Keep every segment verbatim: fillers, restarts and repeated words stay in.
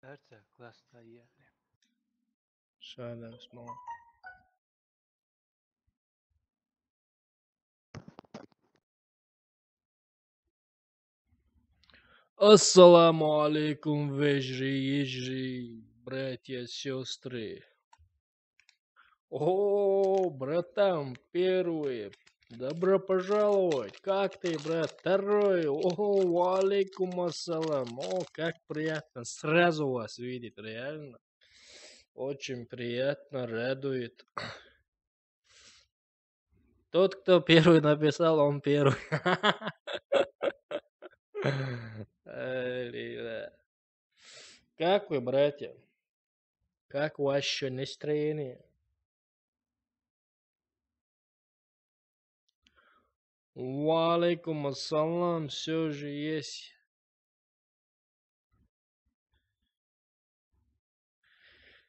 Her şey klasta yani. Şöyle Müslüman. Ассаламу алейкум, вежри, ежри, братья, сестры. О, братан, первый. Добро пожаловать. Как ты, брат? Второй. О, ва алейкум ассалам. О, как приятно. Сразу вас видеть, реально. Очень приятно, радует. Тот, кто первый написал, он первый. Ай, ребят. Как вы, братья? Как ваше настроение? Ва алейкум ассалам, все же есть.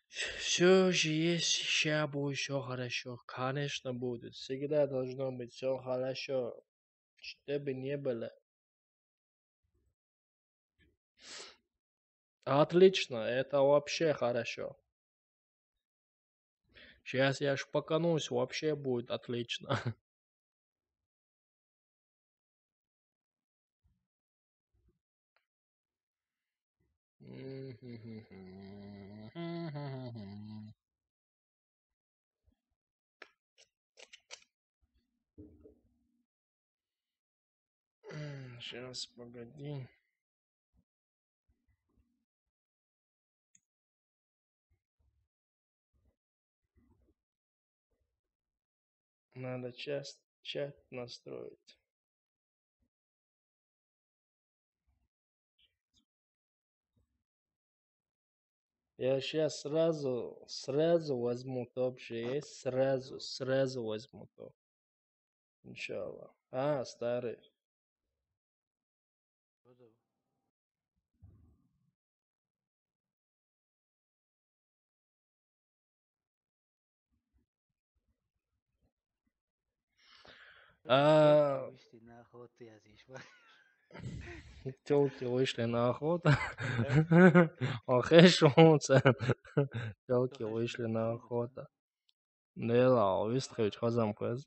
Все же есть, ща будет все хорошо. Конечно, будет. Всегда должно быть все хорошо. Что бы ни было. Отлично, это вообще хорошо. Сейчас я шпаканусь, вообще будет отлично. Сейчас, погоди. Надо чат, чат настроить. Я сейчас сразу, сразу возьму топ же есть, сразу, сразу возьму топ. Иншаллах. А, старый. А, Вышли на охоту, я здесь. Телки вышли на охоту. Охешуца. Телки вышли на охоту. Дела, вистхевич хазам хаз.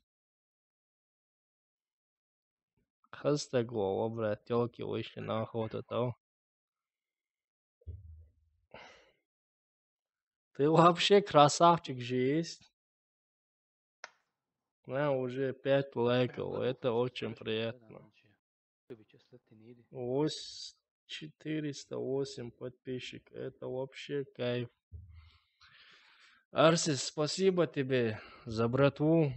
Хазтагло, брат, телки вышли на охоту, то. Ты вообще красавчик же есть. Да, уже пять лайков, это очень приятно. Ось четыреста восемь подписчик, это вообще кайф. Арсис, спасибо тебе за братву.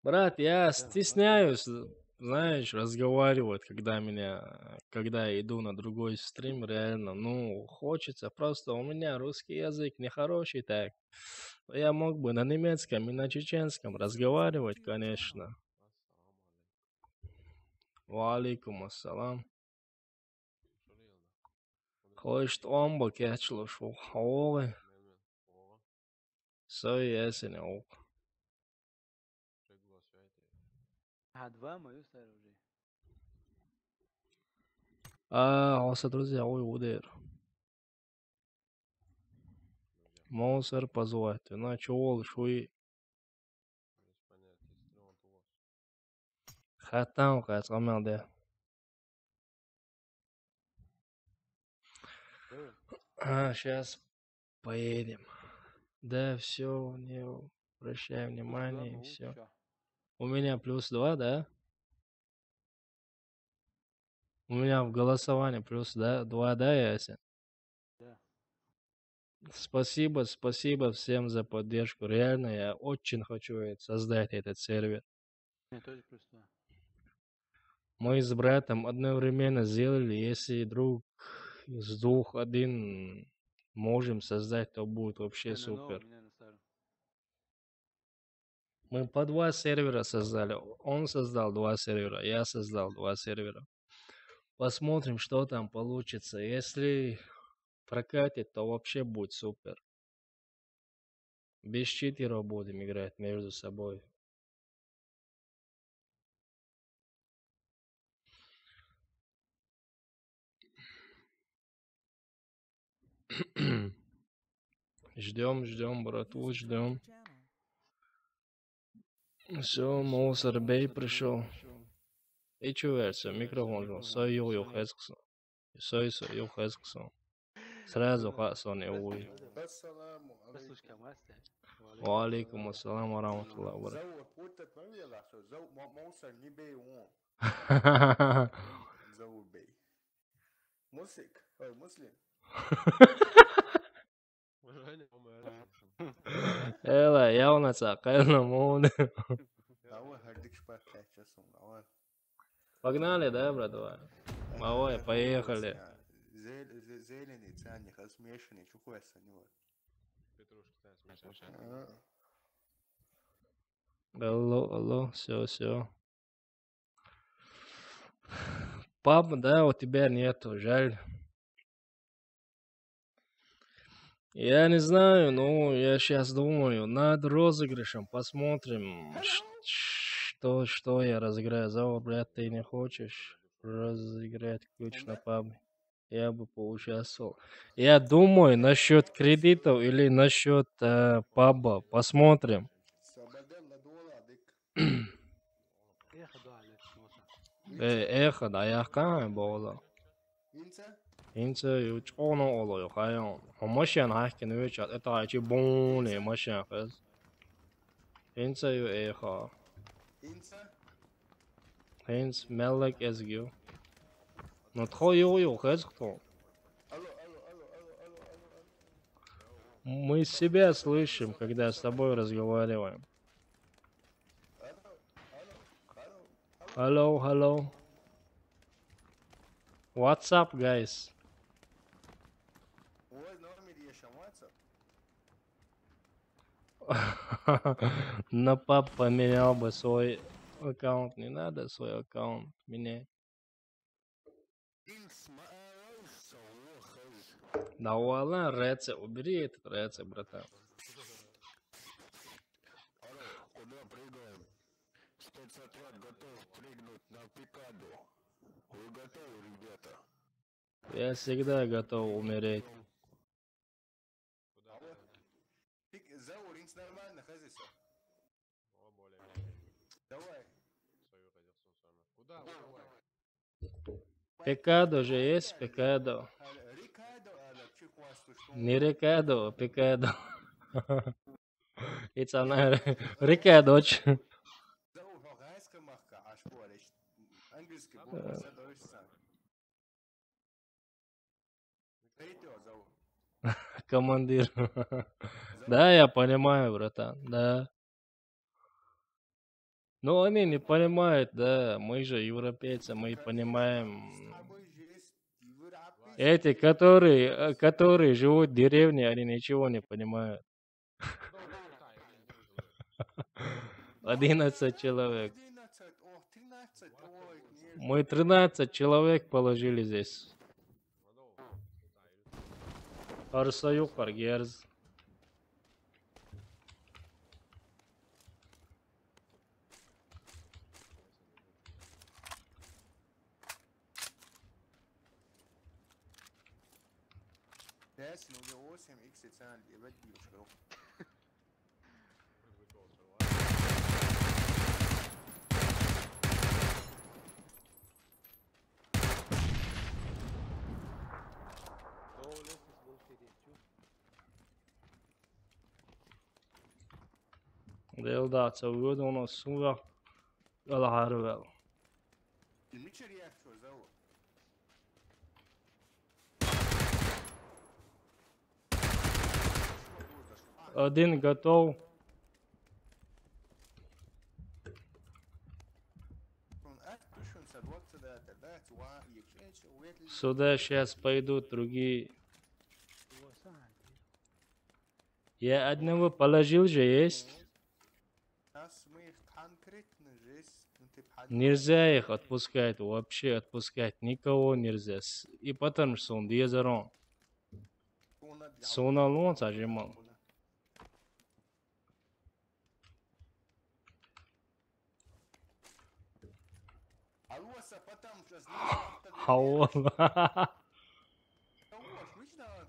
Брат, я стесняюсь, знаешь, разговаривать, когда меня, когда я иду на другой стрим, реально, ну, хочется просто, у меня русский язык нехороший так. Я мог бы на немецком и на чеченском разговаривать, конечно. Ва алейкум ассалам. Хойшт омба кечло шу хавы. Сой ясен ок. А два мою сооружи. А, оса, друзья, ой, удер. Моусер позвать. Иначе ол шуи. Хатан кац амел де. А, сейчас поедем. Да, все, не обращай внимания, и все. У меня плюс два, да? У меня в голосовании плюс, да, два, да, Ясен? Да. Спасибо, спасибо всем за поддержку. Реально, я очень хочу это, создать этот сервер. Мне тоже плюс два. Мы с братом одновременно сделали, если друг из двух один можем создать, то будет вообще супер. Мы по два сервера создали. Он создал два сервера, я создал два сервера. Посмотрим, что там получится. Если прокатит, то вообще будет супер. Без читеров будем играть между собой. Ждем, ждем, братва, ждем. Все, Мусор Бей пришел. И чё, версия, микрофон же, сой юг юг хезксон. Сой сой юг хезксон. Сразу ха сон и уй. Ассаламу алейкум. Ва алейкум ассалам ва рахматуллахи ва баракатух. Заур, путать мавела, со зау, мо, Мусор не бей он. Заур Бей. Мусик, ой, Муслим. Эла, явно ца, кайна муд. Давай, хардик шпак кача сум, давай. Погнали, да, братва? Давай, поехали. Зел-, зе-, зелени цани, хас мешани, чукуяса не вот. Петрушка цани смешани. А. Алло, алло, все, все. Паб, да, у тебя нету, жаль. Я не знаю, ну, я сейчас думаю над розыгрышем, посмотрим, ш-, что, что я разыграю. Заур, брат, ты не хочешь разыграть ключ на паб? Я бы поучаствовал. Я думаю насчет кредитов или насчет, э, паба. Посмотрим. Э, эхо, да, я кан бола. Инца ю чоно оло ю хайон. О машин хакин веча, это ачи бони машин хез. Инца ю эхо. Инца меллек эзгю. Ну, тхо ю ю хез кто? Мы себя слышим, когда с тобой разговариваем. Hello, hello. What's up, guys? На паб поменял бы свой аккаунт. Не надо свой аккаунт менять. Да вала, Реце, убери этот Реце, братан. Куда прыгаем? Спецотряд готов прыгнуть на пикаду. Вы готовы, ребята? Я всегда готов умереть. Куда? Пик-, Заур, инц нормально, хазиса. О, более-менее. Давай. Куда? Давай. Пекадо же есть, пекадо. Не рекадо, пекадо. It's an рекадоч. Командир. Да, я понимаю, братан, да. Ну, они не понимают, да, мы же европейцы, мы понимаем. Эти, которые, э, которые живут в деревне, они ничего не понимают. Одиннадцать человек. Мы тринадцать человек положили здесь. Арсаюк, Аргерз. Пять, ну, восемь икс специально ебать девушка. Del dāca uodu no suva. Ala harvel. Один готов. Сюда сейчас пойдут другие. Я одного положил же, есть. Нельзя их отпускать, вообще отпускать никого нельзя. С-, и потому что он дезерон. Суна лон сажимал. Алло.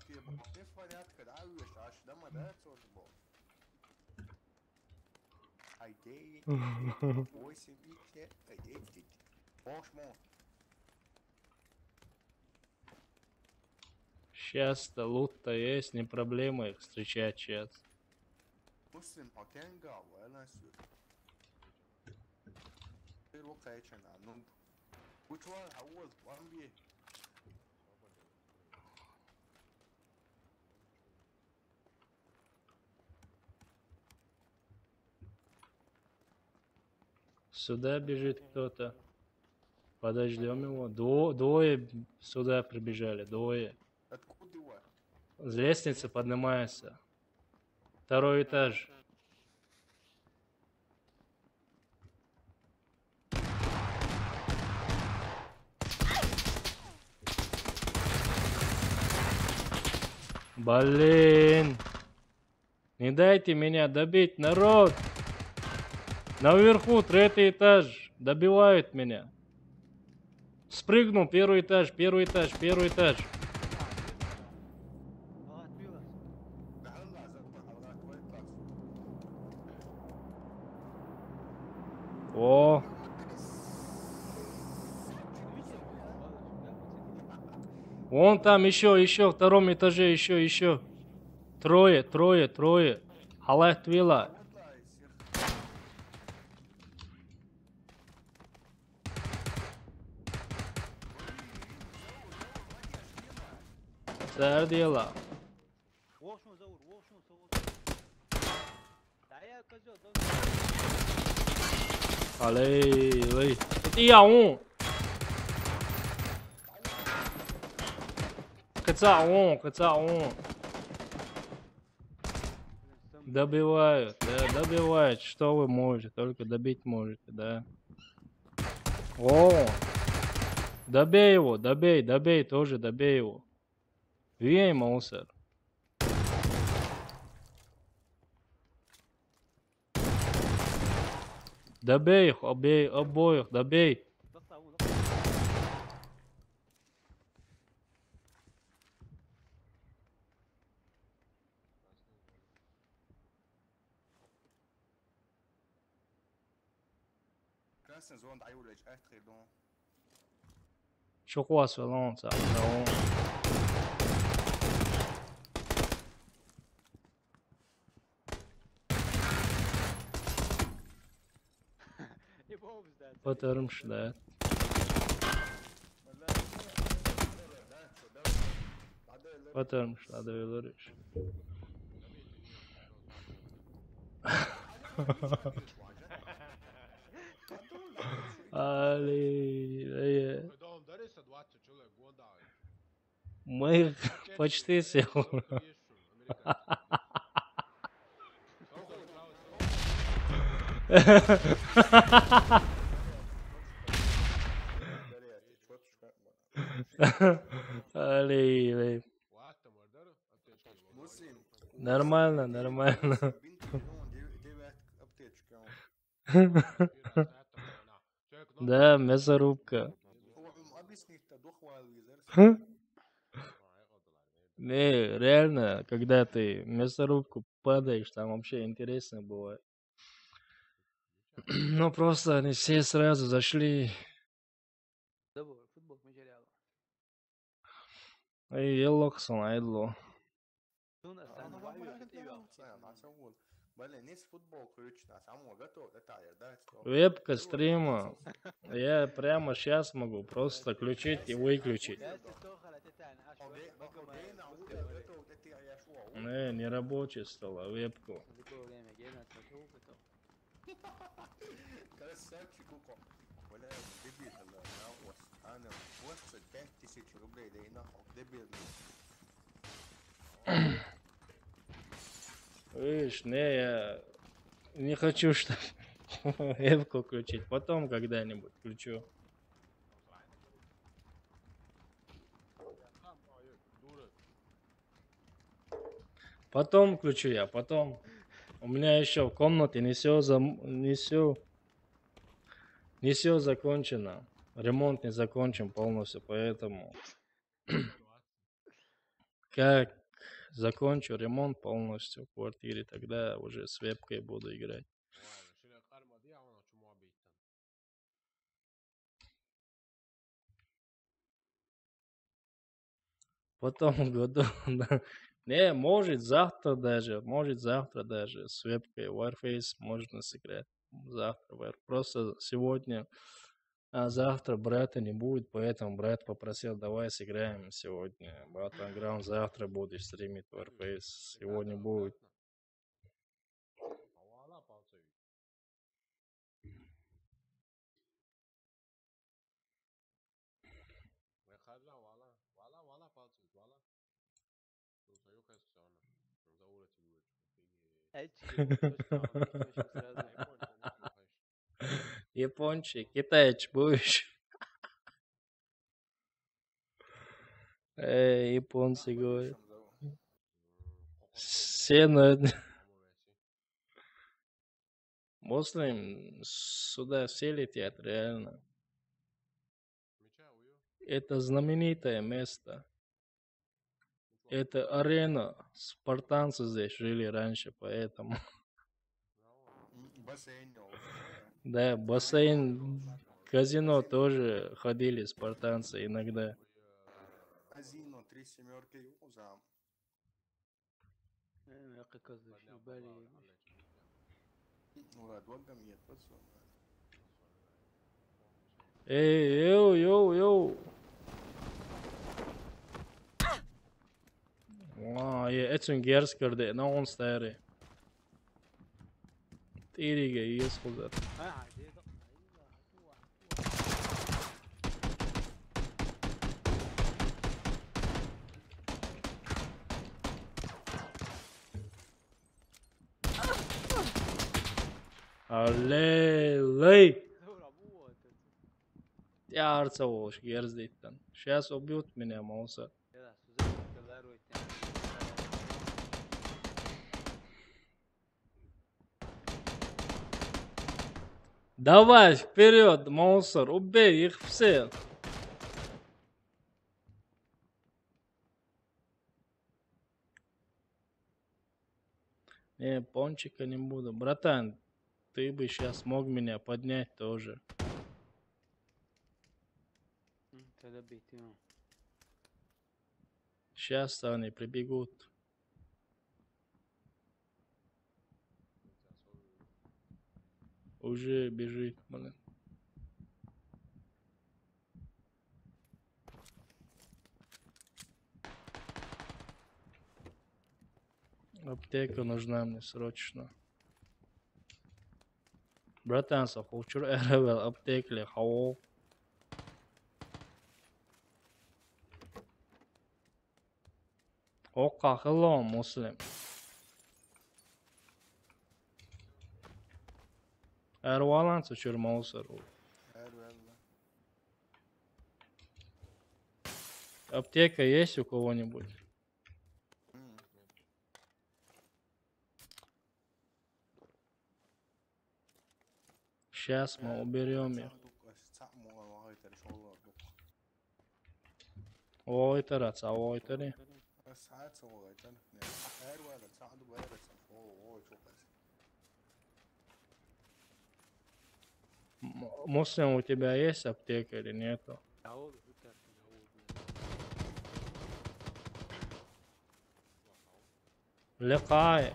Ты в порядке, да, Лёш? Аж дома, да, тоже был? Ай, девять, восемь, пять, десять. Можешь, мон. Сейчас-то лут-то есть, не проблема их встречать сейчас. Muslim, a kenga, wala su. Bir o kaychana, no. Which one? How was one B? Сюда бежит кто-то. Подождем его. Дво- двое сюда прибежали, двое. Откуда его? С лестницы поднимается. Второй этаж. Блин. Не дайте меня добить, народ. Наверху, третий этаж. Добивают меня. Спрыгнул, первый этаж, первый этаж, первый этаж. О. Вон там еще, еще в втором этаже, еще, еще. Трое, трое, трое. Халат вела. Сэр дела. Волшебный Заур, волшебный Заур. Да я козел, да. Алей, лей. Это я он. Кыца он, кыца он. Добивают, да, добивают. Что вы можете? Только добить можете, да. О, добей его, добей, добей, тоже добей его. Вей, мусор. Добей их, обей, обоих, добей. Красный зон, дай улеч, эх, ты дом. Чё класс валон, цапкаон. И бомб сдать. Потом что, да? Потом что, да, Беларусь. Ali, e, Da on dare sa dvadeset čovjek, onda мы почти все. Ali, ali. Muslim. Нормально, нормально. Bin trilyonu dev, dev aptečka. Да, мясорубка. Oğlum, объяsни da dohvalıyız. Не, реально, когда ты в мясорубку падаешь, там вообще интересно бывает. Ну, просто они все сразу зашли. Да, bu futbol materyalı. Ey, yallah sana, ayıllo. Sonra sen Ama vay bana be, gitmem eyvallah. Sen sen ol. Böyle ne futbol koyuyorsun? Sen o готов, это я, да, что? Вебка стрима. Я прямо сейчас могу просто включить и выключить. Gelsin Tohal, Tetan, aç O bak, be, bakın o bana, be, bakın o bana. готов, это я шо? Не, не рабочий стол, а вебку. Hızlı ol yemek, gel nasıl soğuk, soğuk. Красавчик, Коко. Бля, дебил, да, на ос. А, ну, двадцать пять тысяч рублей, да и нахуй, дебил. Видишь, не, я не хочу, чтобы вебку включить. Потом когда-нибудь включу. Потом включу я, потом. У меня еще в комнате не все зам... не все не все закончено. Ремонт не закончен полностью, поэтому. Как Закончу ремонт полностью в квартире, тогда уже с вебкой буду играть. Потом году, да. Не, может, завтра даже, может, завтра даже с вебкой Warface можно сыграть. Завтра, War- просто сегодня, а завтра брата не будет, поэтому брат попросил, давай сыграем сегодня. Battleground завтра будет стримить Warface, сегодня будет. Япончик, китайчик будешь? Э, японцы говорят. Все на... Муслим, сюда все летят, реально. Это знаменитое место. Это арена. Спартанцы здесь жили раньше, поэтому. Бассейн. Да, бассейн, казино тоже ходили спартанцы иногда. Казино, три семерки, Э, я как раз ещё болею. Эй, йоу, йоу, йоу. Ай, эцун герс кырды, но он старый. Тириге ес кылдыр. Аллей, лей. Ярца волш герздейтан. Сейчас убьют меня, Мауса. Давай, вперед, монстр, убей их всех. Не, пончика не буду. Братан, ты бы сейчас мог меня поднять тоже. Тогда бить его. Сейчас они прибегут. Уже бежит, блин. Аптека нужна мне срочно. Братан, со хочур эревел аптекли хау. Окка хыло, Муслим. Эрвалан сучур маусар. Эрвалан. Аптека есть у кого-нибудь? Сейчас мы уберем их. Ой, тараца, ой, тари. М-, Муслим, у тебя есть аптека или нету? Лекай.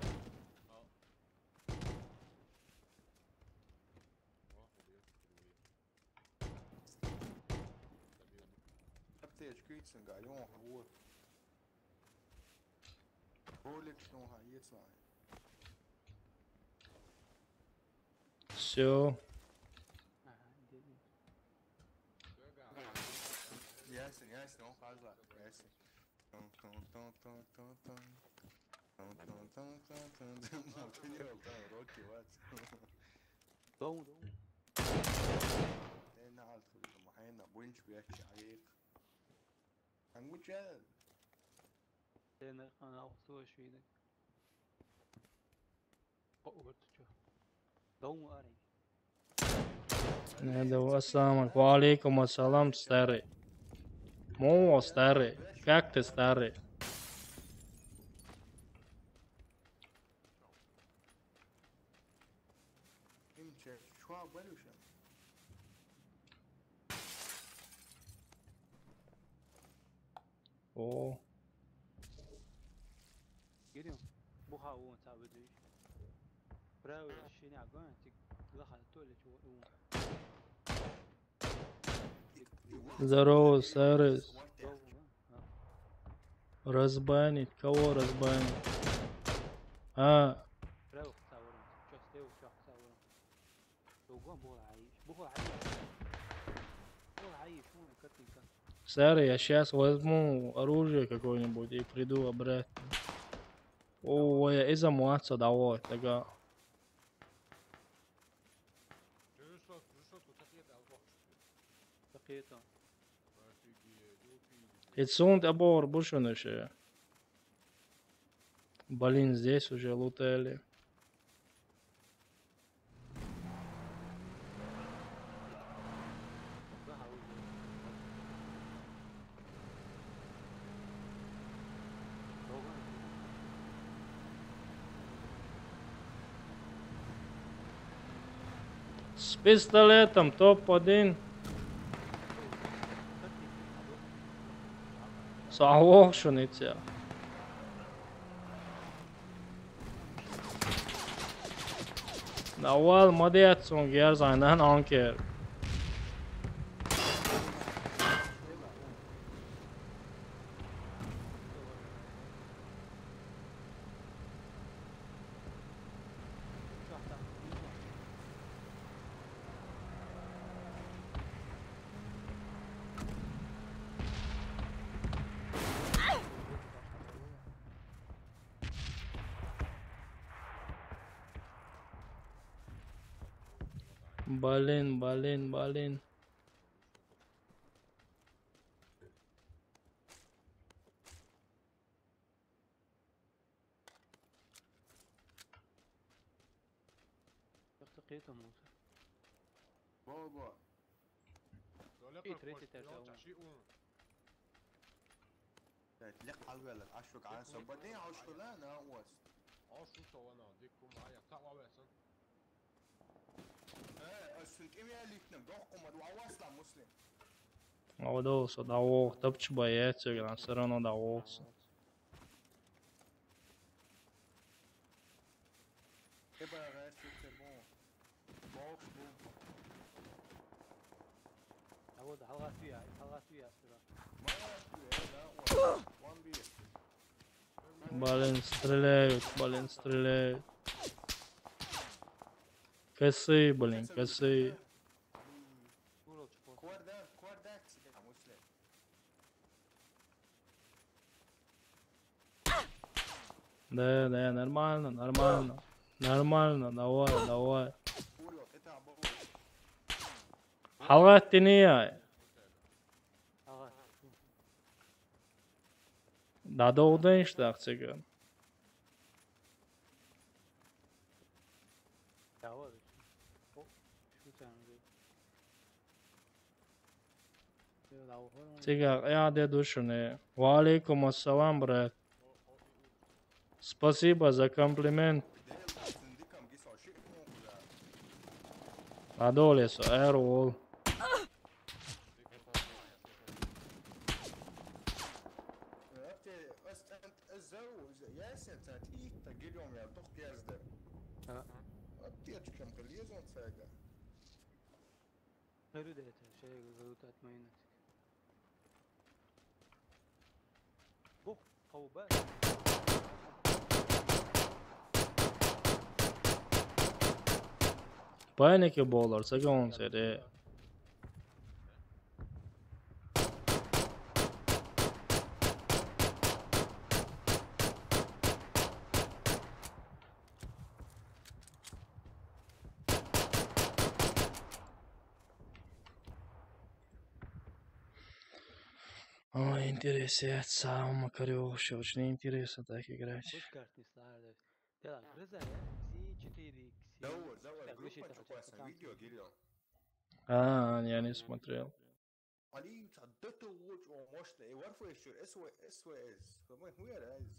Аптечка ицинга, ён хавур. Ролик шлон ха ицвай. Всё. Ясен, ясен, он хазла, ясен. Тон, тон, тон, тон, тон, тон. Тон, тон, тон, тон, тон, тон. Мотыни ол, тон, Рокки, вац. Дом, дом. Э, на, алт, хулига, махайна, бунч, бияч, айык. Ангуча. Э, на, ана, охтуа, шуйда. О, вот чё. Дом, арай. Надо, ассаламу алейкум. Ва алейкум ассалам, старый. Мо, старый. Как ты, старый? Че, чё, Барюша? О. Гирем. Буха вон ца выдвиж. Правый шиня гон, тик лаха то ли чего. Здорово, Сарес. Разбанить? Кого разбанить? А, Правый ца вон. Чё, слева, чё, ца вон. Буха, буха, ай. Буха, ай. Буха, ай, шо, картинка. Сара, я сейчас возьму оружие какое-нибудь и приду обратно. О, я из-за муаца давай, тогда. Решетку, решетку, так это алкоголь. Какие-то. Офигеть, упили. It's sound abort, больше ничего. Блин, здесь уже лутали. С пистолетом топ один. Саохшуница. Давай, молодец, он герзайнан анкер. Блин, блин, блин. Артыкъетам болса. Бо, бо. Доля И третий проходит, этаж, ну, а он. чаши ун. Лек алвелер, ашук ан собадин, ашук ла, на уас. Ашук савана, дикум ая, та вавесан. Э, асун ким я литнем, дохкум ад вавас ла муслим. Авадолса, давох, топчу боец, играм, всё равно давохса. Эба гайс супер бон. Бокс бон. А вот халгатуя, халгатуя сюра. Мама, э, на уас. Ван би. Блин, стреляют, блин, стреляют. Косые, блин, косые. Курочку. Кварда, кварда, сига муслим. Да, да, нормально, нормально. Нормально, давай, давай. Курил, это обо. Халгат тиния. Ага. Дадоуден иштах циган. Давай. О, шу тянды. Давай. Циган, я де душуне. Ва алейкум ассалам, брат. Спасибо за комплимент. Адолесо, эрвол. Эзэу, ясен, цат итта гилём я, тох герздер. А. Аптечкам калезон цайга. Херу да это, шей, результат майнат. Бух, хауба. Паники болар, сага он сере. Ой, интересно, самое короче, очень интересно так играть. Пусть карт не слайдер. Да, грыза, я. Си четыре икс. Давай, давай, Так, группа вышли, чё классно, там видео, Гильо. А, я не смотрел. Али, ца дата луч, о, мощно. И Warfare ещё, СВ, СВС. Кому хуя, да, из.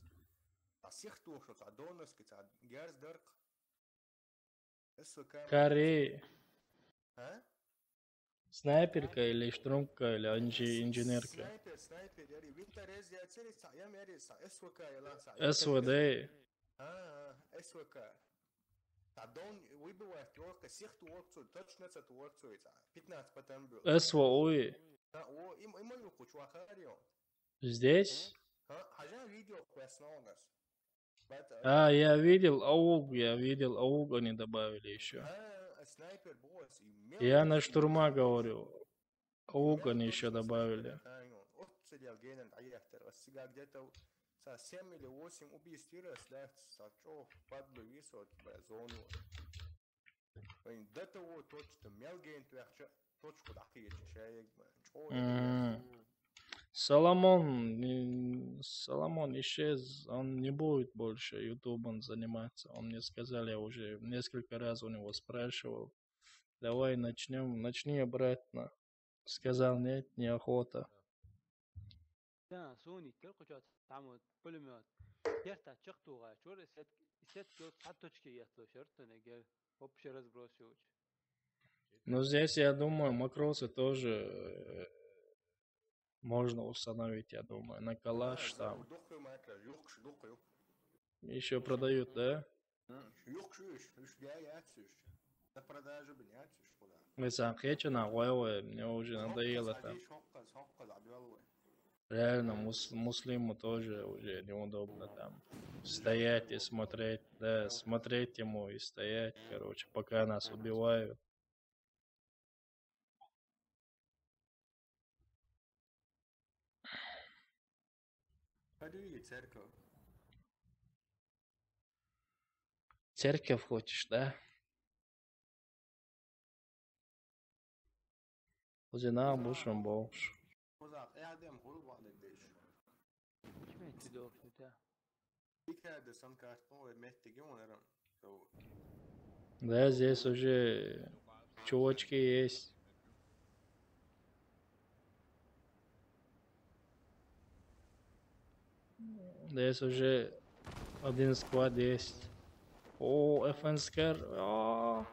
Та всех то, что ца Донецк, ца Герздерк. Каре. А? Снайперка или штурмка, или инжи-, инженерка? Снайпер, снайпер, яри, винтер эз яцери, са, ям яри, са, эс вэ ка яла, са, эс вэ дэ. А, а, эс вэ ка. Та дон выбивает, ёрка, сих ту ворцу, точно ца ту ворцу, ца, пятнадцать потом был. Эс вэ уй. А, о, им, им, им, кучу ахарион. Здесь? А, хажа видео квест ногас. А, я видел ауг, я видел ауг, они добавили еще. Я на штурма говорю. Ауг они еще добавили. До того точно мелген точку дакъеча шаек. Мгм. Соломон, м, Соломон исчез, он не будет больше ютубом заниматься. Он мне сказал, я уже несколько раз у него спрашивал. Давай начнем, начни обратно. Сказал, нет, неохота. Да, суун иттэр, кучаат, там вот пулемёт. Ярта чык туга, чур, исет, исет кёт, хат точки ятто, шерт, тонегер, общий разброс, чуч. Ну, здесь, я думаю, макросы тоже, э, можно установить, я думаю, на калаш там. Еще продают, да? Юкшуш, юкшуш, яцуш. На продажу бы не ацуш, куда. Вы сам хечена, ой, ой, мне уже надоело там. Реально, мус-, Муслиму тоже уже неудобно там стоять и смотреть, да, смотреть ему и стоять, короче, пока нас убивают. Пойду и церковь. Церковь хочешь, да? Узина бушум болш. Узак, я дем хуй валидеш. Ким эти дохнута? Да, здесь уже чувачки есть. Здесь уже один сквад есть. О, F N Scar. А.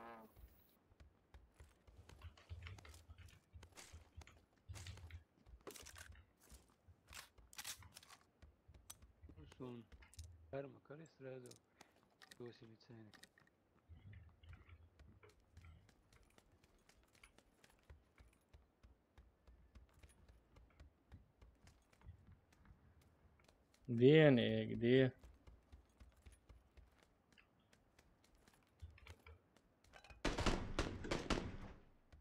Сун. Карма, кари сразу. Восемь ценник. Где они? Где?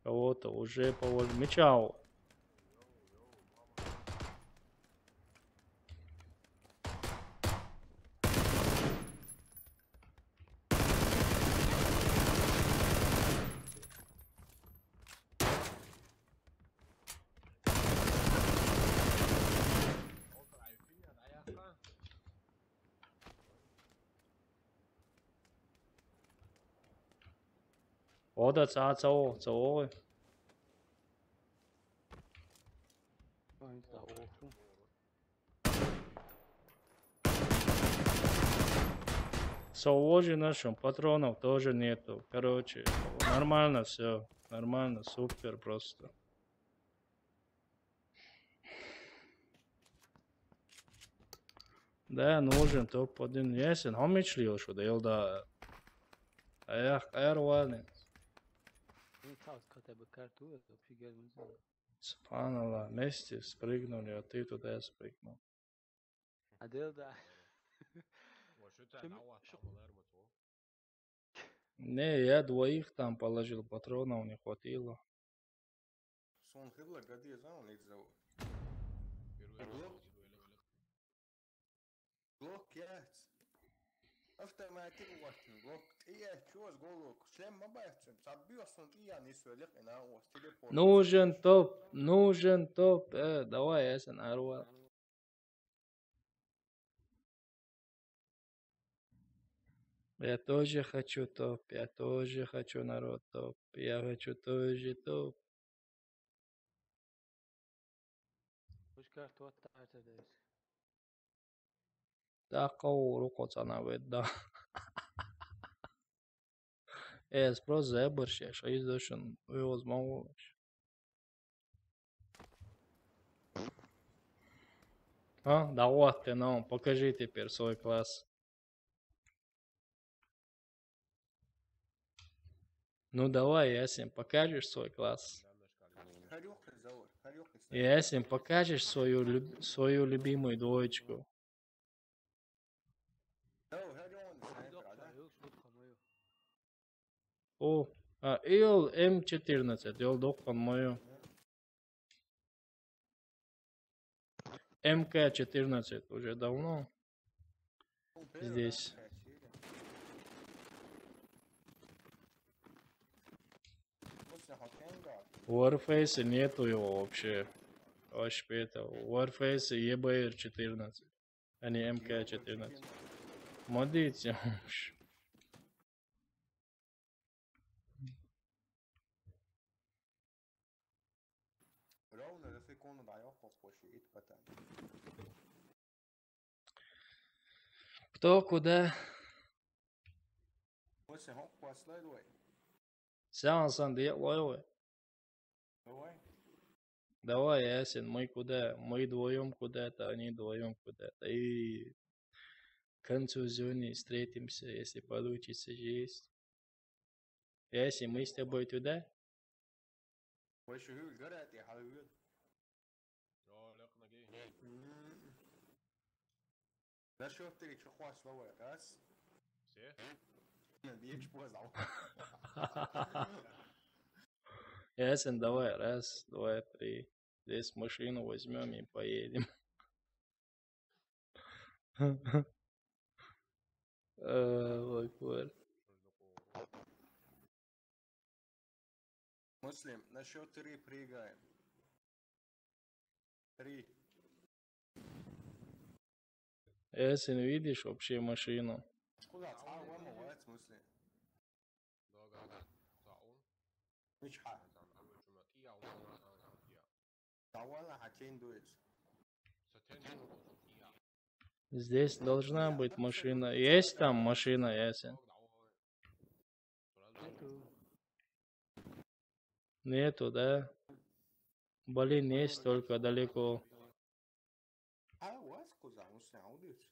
Кого-то уже положил. Мечал. О, да, ца, ца, о, ца, о. Со, о, же нашим патронов тоже нету. Короче, нормально все. Нормально, супер просто. Да, нужен топ один. Есен, хомичлил, что да, елда. Эх, эрвалин. Ну, цаус хотя бы карту, это вообще герман. Субханаллах, вместе спрыгнули, а ты туда спрыгнул. А делда. Не, я двоих там положил, патронов не хватило. Сон хила гади зан лидзо. Глок. Глок яц. Автоматик угостин. Глок. Ие, чуос голок. Шлем ма байцем. Сабио сон ие не свелик и на ос телепорт. Нужен топ, нужен топ. Э, давай, я сэн арва. Я тоже хочу топ, я тоже хочу народ топ, я хочу тоже топ. Пусть карту оттарта десь. Да, кого руку цана ведь, да. Э, спрос за борщ, а что из дошен? Вы возможно. А, да вот ты, ну, покажи теперь свой класс. Ну давай, Ясин, покажешь свой класс. Ясин, покажешь свою, люб- свою любимую двоечку. О, а, и ол М четырнадцать, и ол доктор мою. М К четырнадцать уже давно здесь. Warface нету его вообще. Вообще это. Warface Е Б Р четырнадцать, а не М К четырнадцать. Модите. Ровно за секунду даёт попозже, и потом. Кто куда? После хоккуа следует. Сян сан диет лойвы. Давай. Давай, Ясин, мы куда? Мы вдвоем куда-то, они вдвоем куда-то. И к концу зоны встретимся, если получится есть. Ясин, мы с тобой туда? Больше говорят, я говорю. Joo, lekkana kiinni. Насчёт три, что хватит слова, раз? Все? Ну, бьёшь по залу. Ясен, давай, раз, два, три. Здесь машину возьмём и поедем. Э, ой, Коля. Муслим, на счёт три прыгаем. Три. Если не видишь вообще машину. Куда? А, вон, молодец, Муслим. Мичха. Давай, а тень дует. Здесь должна быть машина. Есть там машина, Ясен? Нету. Нету, да? Блин, есть только далеко. А у вас куда? Ну, снял, видишь?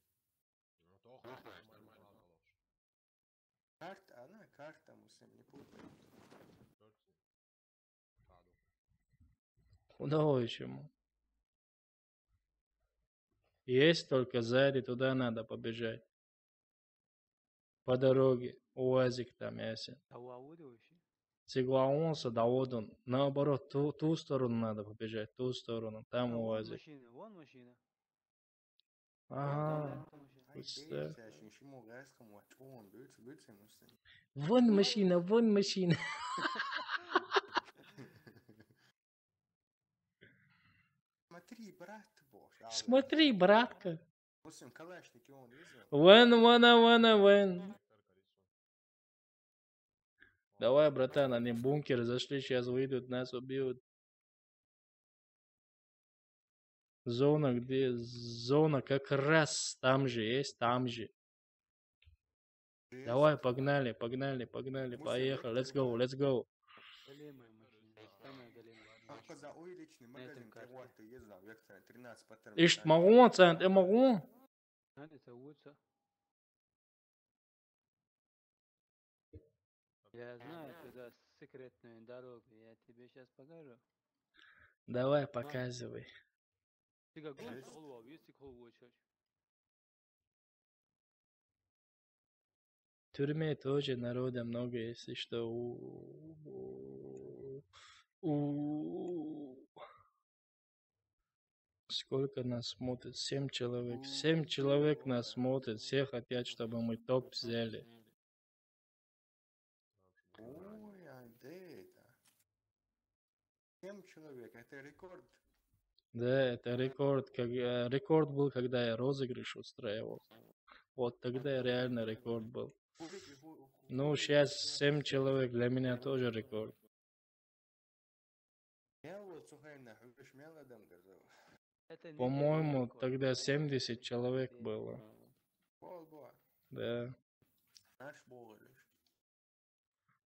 Карта, она карта, Муслим, не путай. Куда уйдём? Есть только сзади, туда надо побежать. По дороге. УАЗик там, Ясен. А у вообще? Сиглаунса, да вот он. Наоборот, ту, ту сторону надо побежать, ту сторону. Там А, вон УАЗик. Машина, вон машина. Ага. Представь. Вон машина, вон машина. Смотри, брат, боже. Смотри, братка. Вон, вон, вон, вон. Давай, братан, они в бункер зашли, сейчас выйдут, нас убьют. Зона где? Зона как раз там же есть, там же. Давай, погнали, погнали, погнали, поехали, let's go, let's go. Ишт магун, цент, э, магун. Я знаю туда секретную дорогу, я тебе сейчас покажу. Давай, показывай. В тюрьме тоже народа много, если что. У, у, у. Сколько нас смотрит? Семь человек. Семь человек нас смотрит. Все хотят, чтобы мы топ взяли. Ой, а где это? Семь человек, это рекорд. Да, это рекорд. Как, э, рекорд был, когда я розыгрыш устраивал. Вот тогда реально рекорд был. Ну, сейчас семь человек для меня тоже рекорд. По-моему, тогда семьдесят человек было. Да.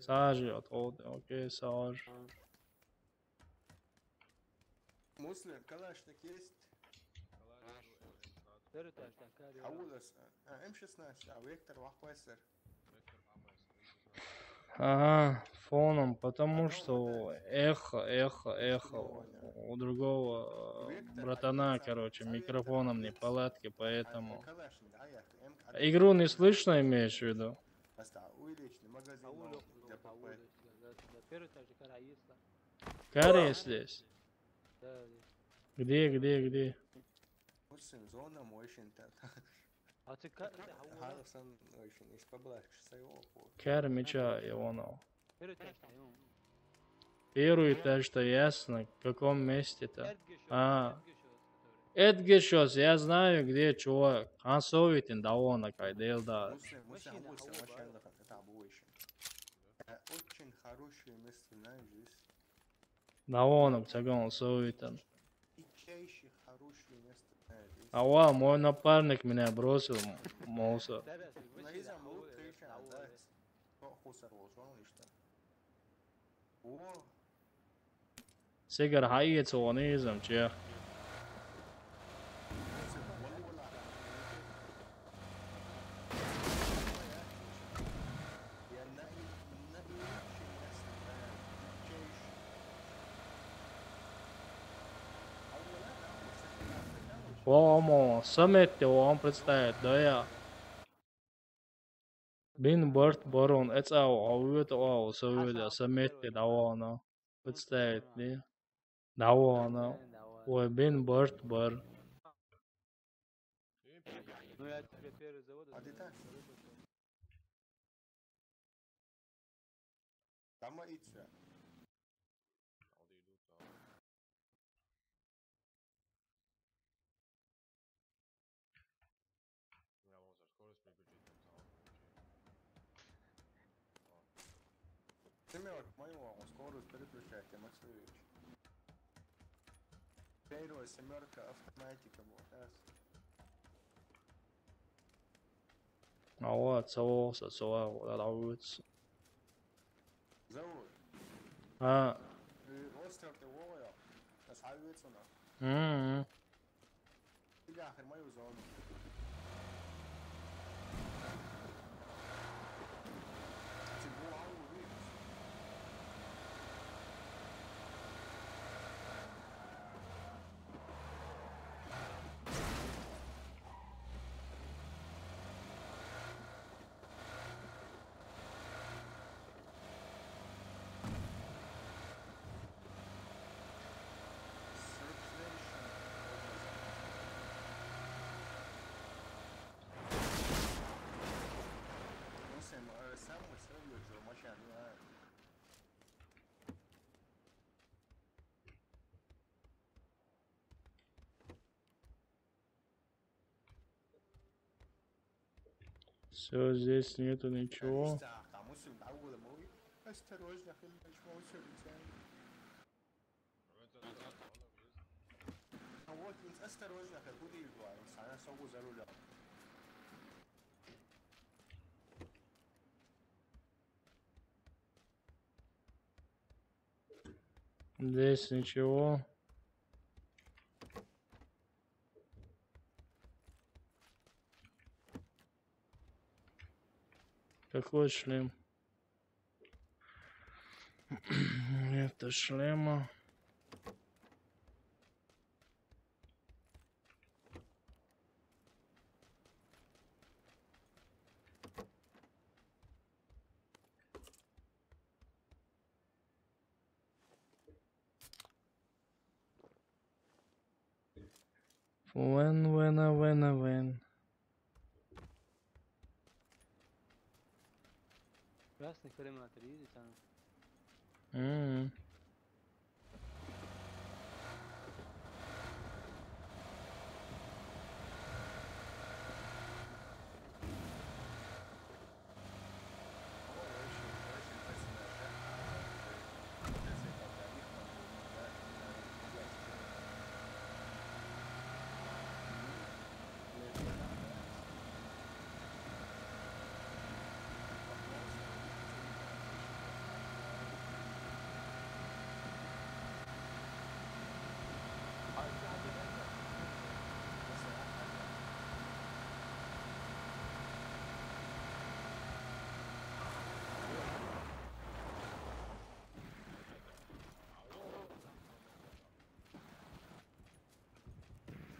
Sāži jau tolti, okei, sāži. Muslim, kalašnik есть? Первый этаж, так, Карио. Хавулас, а, М шестнадцать, а Вектор вахвайсер. Ага, фоном, потому что эхо, эхо, эхо. У другого э, братана, короче, микрофоном неполадки, поэтому... Игру не слышно, имеешь в виду? Первый этаж, Карио есть, да. Карио здесь? Да, здесь. Где, где, где? Muslim, zona motion tad. А ты ка-, это Хавулас? Хавулас, очень из поблажки своего. Кер меча его на. Первый этаж, да, ему. Первый этаж-то ясно, в каком месте-то? Эдгешос, А. Эдгешос, который. Эдгешос, я знаю, где, чувак. А совитин да он, кай дел да. Muslim, Muslim, Машина, Хавулас, Хавулас. Машина, это обычно. Э, очень хорошее место, знаешь, здесь. Да вон, циган совитин. А ва, мой напарник меня бросил, м-, Муса. Сигар хайец он изам, че. Ва, мо, са метте ван представить, да я. Бин барт барон, эцау, а уйта, а, са уйда, са метте да вана. Представить, не? Да вана. Ой, бин барт бар. Ну, я тебе первый завод. А ты так? Там и всё. Семёр, мою скорость переключайте, Максимович. Первая семёрка автоматика была, раз. А вот, соуса, соуса, вот это вот. Заур. А. Э, остров ты Вова, я. Нас хайвит сюда. Мгм. Ты нахер мою зону. Ты Вова, увидишь. Все, здесь нету ничего. Здесь ничего. Какой шлем? Это шлема. Вен, вена, вена, вен. Красный коллиматор, видите, там? Мгм.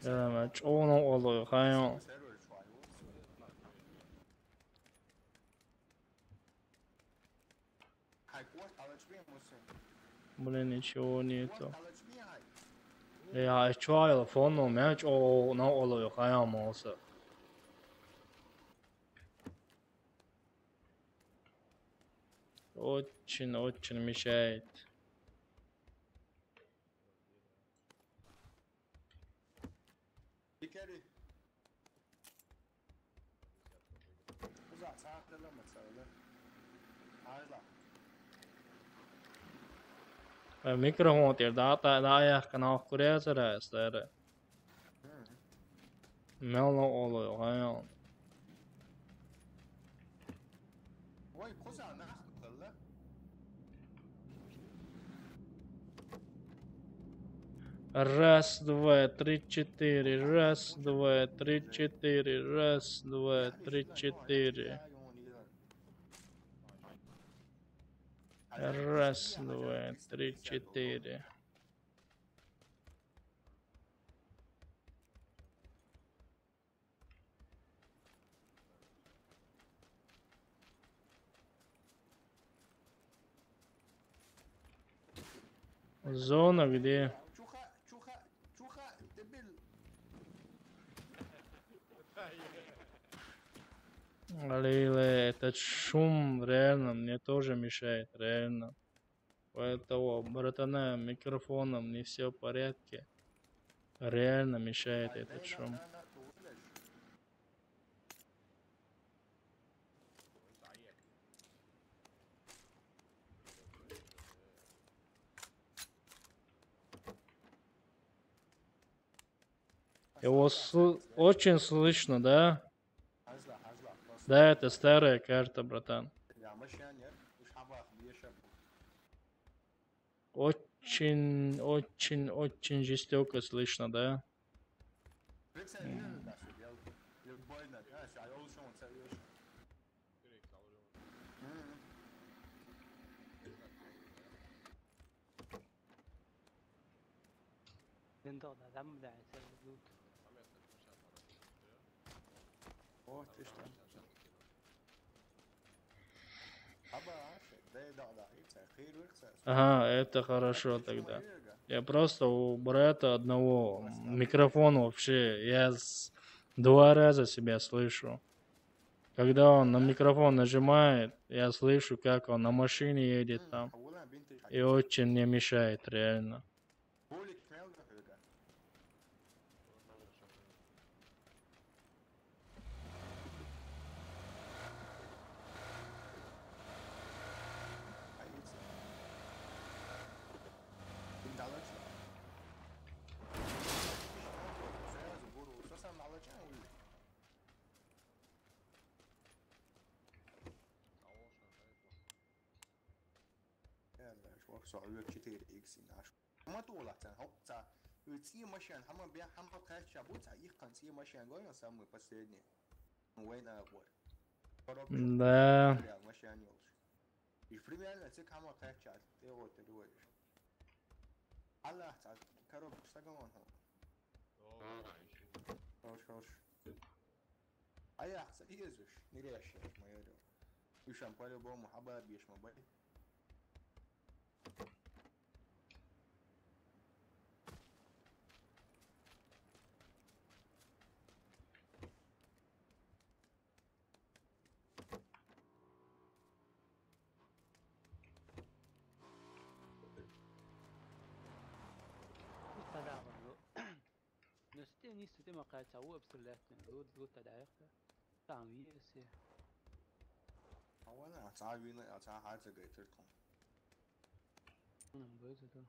Ама чоно оло хайо. Блин, ничего нету. Я чё, телефон у меня чё, на оло хайо моса. Очень, очень мешает. Э, микрофон тер да, да, да, я канал курезера, эстера. Мело оло, хайо. Раз, два, три, четыре. Раз, два, три, четыре. Раз, два, три, четыре. Раз, два, три, четыре. Зона где? Аллилуйя, этот шум реально мне тоже мешает, реально. У этого братана микрофоном не все в порядке. Реально мешает этот шум. Его сл- очень слышно, да? Да, это старая карта, братан. Очень, очень, очень жестоко слышно, да? М. О, ты что? Ага, это хорошо тогда. Я просто у брата одного микрофон вообще, я с- два раза себя слышу. Когда он на микрофон нажимает, я слышу, как он на машине едет там. И очень мне мешает, реально. Бөлик мелкий хөөе. Ох, со четыре икс и наш. Хьама тӀолахь царна, хьо-, ца, уьй цӀе машен, хьама бе-, хьама кхаьчча бу, ца, ихкан цӀе машен гой, самый последний. Ну, вайн агӀор. Коробка. Да. Реал машен йолуш. И примерно цик хьама кхаьчча, тӀе гӀо тӀе дойш. Аллах, ца, коробка стаган ван хьо. Хорош, хорош. А я, ца, и эзуш, не решаешь, майорю. Уьш ам по-любому хьаба беш ма бай. Но сте не сте ма кайца у обстрелять, лут, лут, да, да, там есть. А вон, а ца вина, а ца хьарца гайтыр тхо. Нам будет это.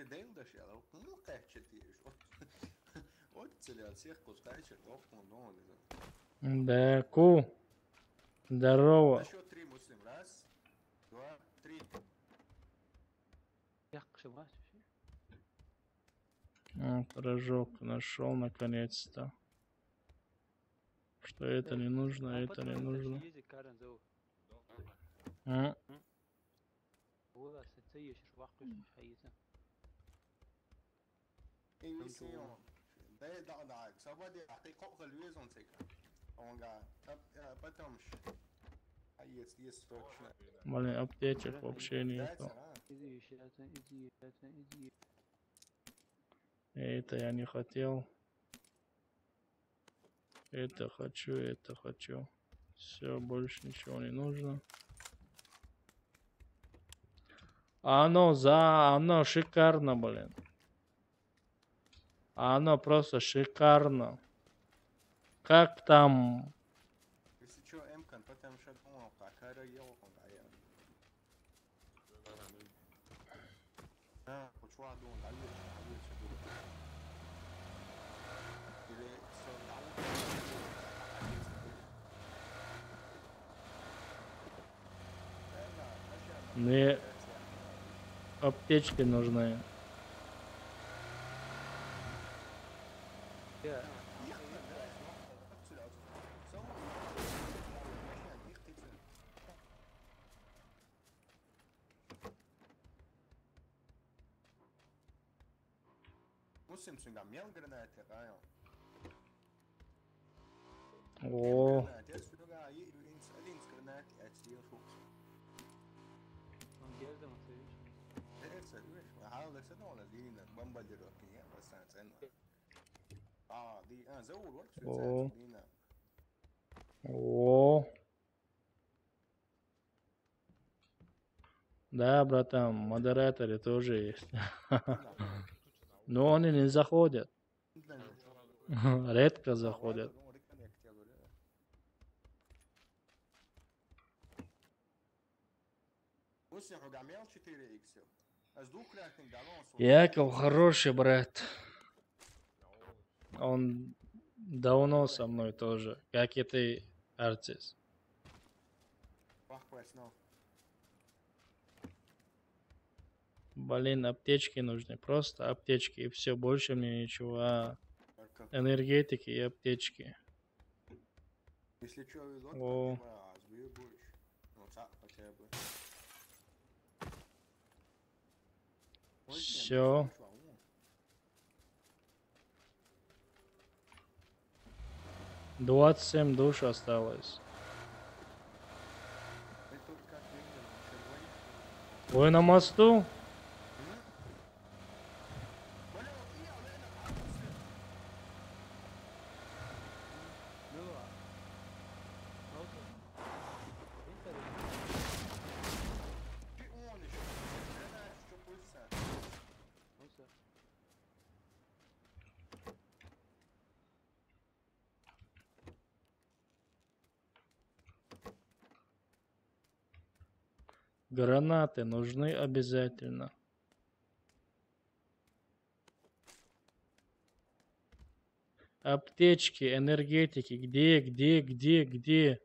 Дейл даш яла, ну, кайча тиеш. От целя всех кускайча, тохтун, ну, да. Да, ку. Здорово. На счёт три, Муслим. Раз, два, три. Якшы ма, слушай. Вот, рожок нашёл наконец-то. Что это не нужно, а это не нужно. М? Ола сеца ешиш ваккхиш хьайза. Эй, весион. Да, да, да, сабаде, а ты кокал везон цека. Он га, а, а потом ш-, а есть, есть срочно. Блин, аптечек вообще нету. Иди, щас, иди, щас, иди. Это я не хотел. Это хочу, это хочу. Все, больше ничего не нужно. Оно за, оно шикарно, блин. Оно просто шикарно. Как там? Если чё, Эмкан, потому что думал, какая елка, да я. Мне аптечки нужны. Муслим, цуьнга мел гранат я, къайо? О. Мел гранат я, цуьнга и-, инс-, один гранат я, цуьнга шух. Он герда ма цуьш. Дерса, уьш, ма хьалда са дона дина, бомбардировка я, басан цен. А, ди, а, заур, вот, о, цен, дина. О. Да, братан, модераторы тоже есть. Но они не заходят. Редко заходят. Яков хороший брат. Он давно со мной тоже, как и ты, Артис. Блин, аптечки нужны, просто аптечки и все, больше мне ничего. А, энергетики и аптечки. Если чё, везёт, о, хотя бы, а, сбил будешь. Ну, так хотя бы. Все. Двадцать семь душ осталось. Вы на мосту? Гранаты нужны обязательно. Аптечки, энергетики, где, где, где, где?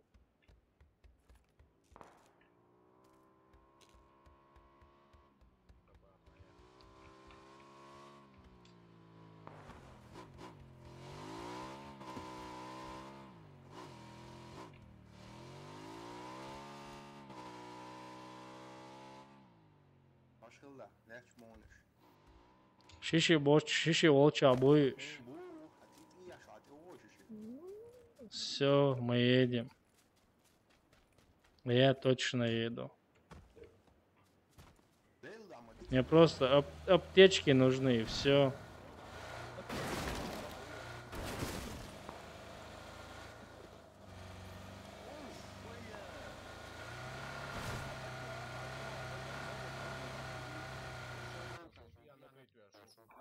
Шиши боч, шиши волча будешь. Все, мы едем. Я точно еду. Мне просто ап- аптечки нужны и все.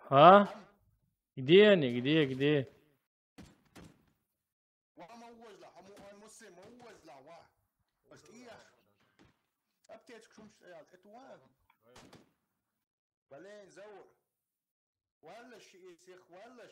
А? Где они? Где? Где? Ва, ма увозла, ма, ма, ма увозла, ва. Аптечка шумш стоял. Это ва. Блин, Заур. Валлаш, если их валлаш.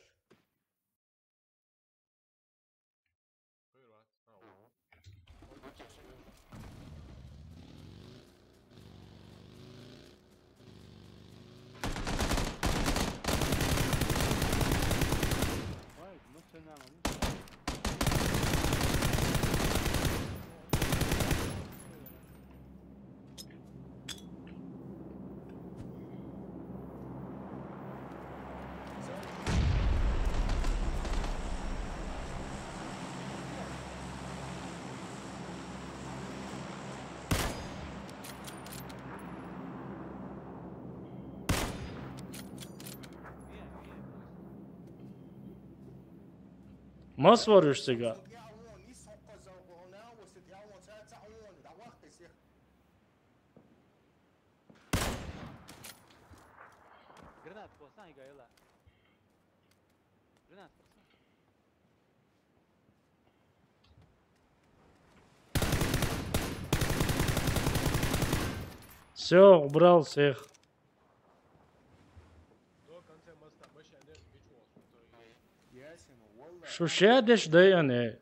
Мас варюш сега. Гранат посна и гайла. Гранат посна. Все, убрал всех. Шуше деш дайане.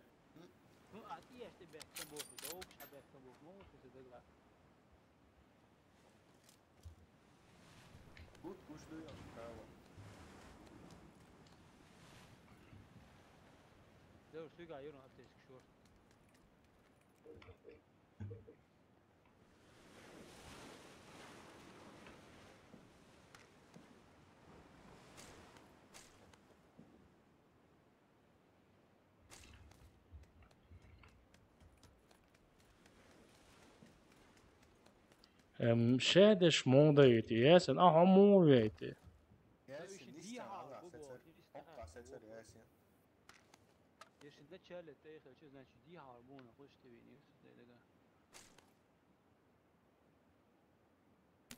Эм, шедеш мудаити, ясен, а, мудаити. Ясен, нистан, ага, сецер, окка, сецер, ясен. Если вначале ты хотел, значит, дьявол был на почте винил, да, да.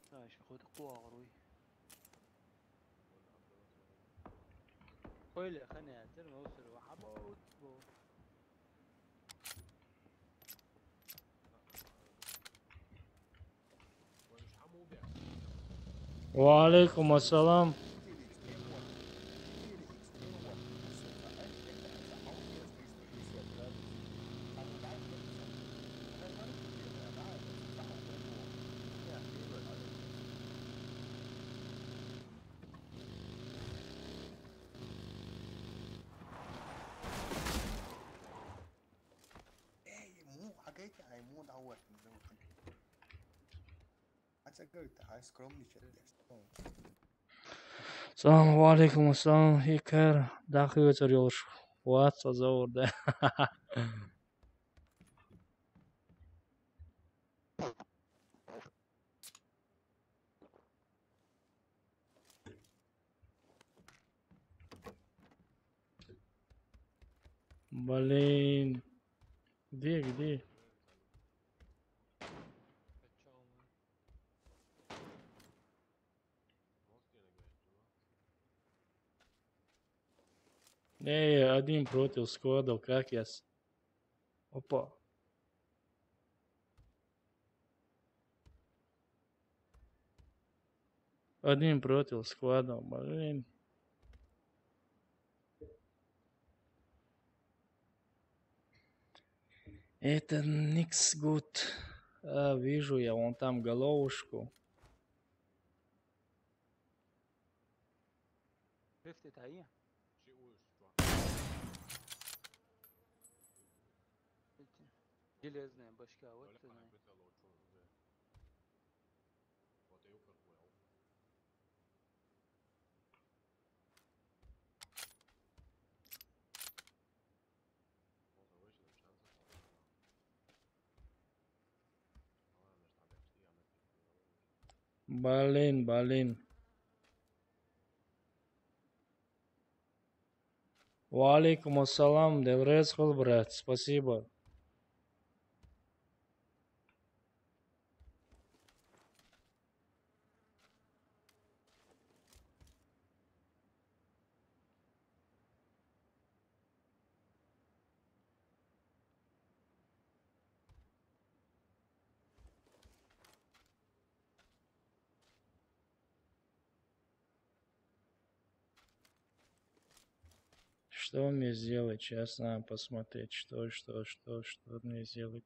Знаешь, хоть куагруй. Ойле ханятыр, но сыр вахабаут бу. Ва алейкум ассалам. Эй, му, агайта, ай, му, да, вот, ну, вот. А чё говорит, ай, скромничать, я что? Салам алейкум, ассалам, икер, дахи вечер, ёлш. Вот, со зовут, да. Блин. Где, где? Эй, один против складов, как я с- Опа. Один против складов, блин. Это никс гуд. А, вижу я вон там головушку. Шифте тайи? Железная башка, вот. Ты знаешь. Вот и укр хуял. Блин, блин. Ва алейкум ассалам, Деврез, брат, спасибо. Что мне сделать? Сейчас надо посмотреть, что, что, что, что мне сделать.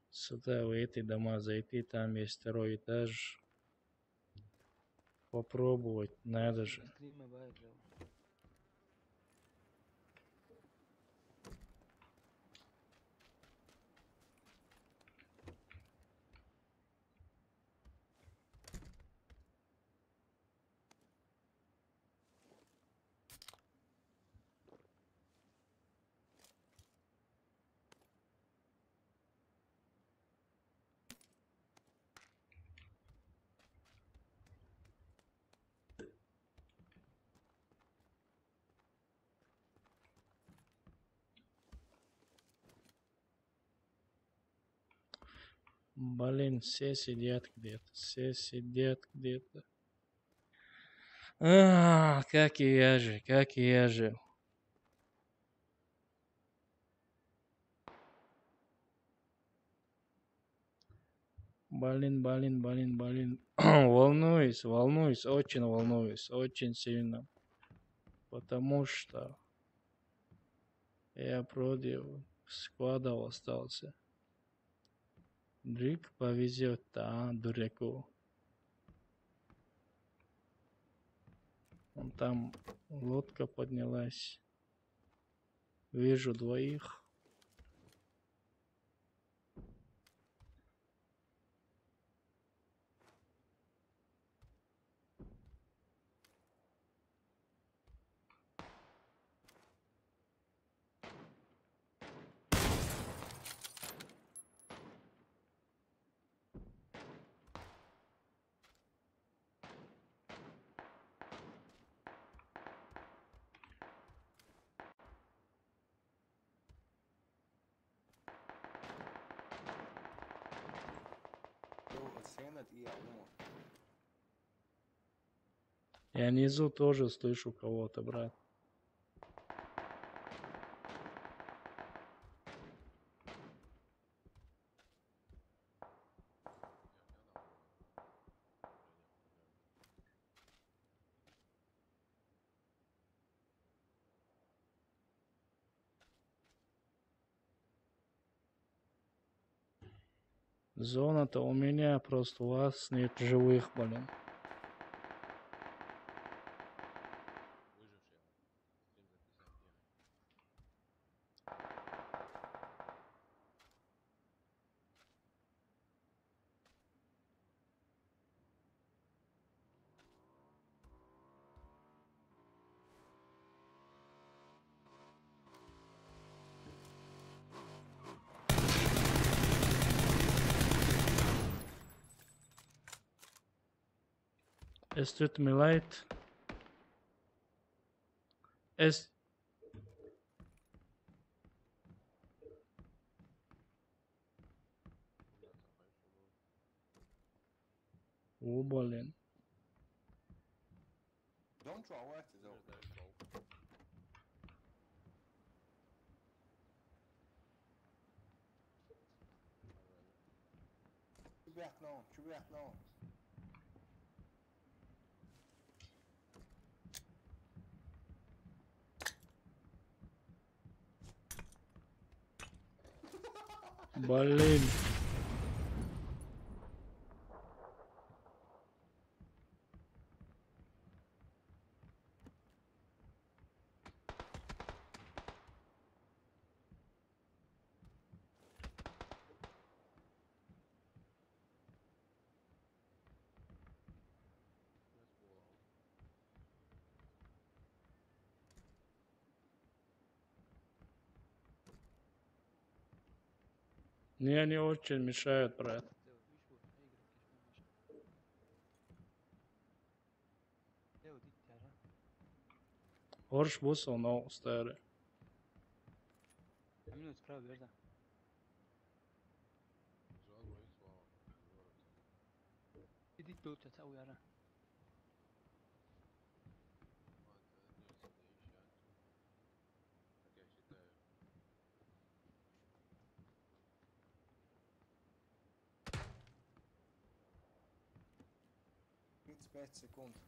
Сюда, в эти дома зайти, там есть второй этаж. Попробовать, надо же. Блин, все сидят где-то, все сидят где-то. А, как и я же, как и я же. Блин, блин, блин, блин. Волнуюсь, волнуюсь, очень волнуюсь, очень сильно. Потому что я против сквадов остался. Вдруг повезет, а, дураку. Вон там лодка поднялась. Вижу двоих. Я внизу тоже слышу кого-то, брат. Зона-то у меня, просто у вас нет живых, блин. Es tut mir leid. Es О, блин. Don't you worry, though. Чё, блядь, ну? Чё, блядь, ну? Блин. Не, они очень мешают, брат. Horš būs un augstēri. Minūtes pravi, Bērza. Idit pildīties, au, jāra. Piecas sekundes.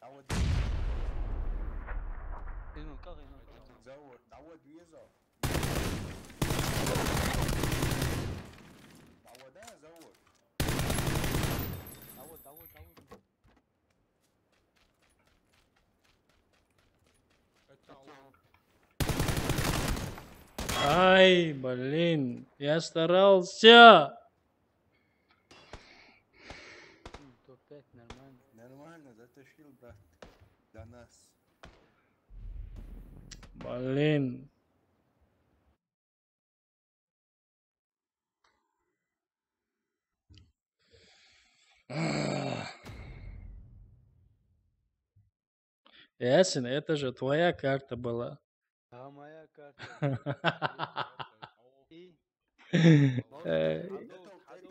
تعود. إنه كاغي، إنه كاغي. زود، تعود ويزا. تعود، أنا زود. تعود، تعود، تعود. Ай, блин, я старался. М, топ пять, нормально. Нормально, затащил, брат. До нас. Блин. Ясен, это же твоя карта была. А, моя карта. И? Э,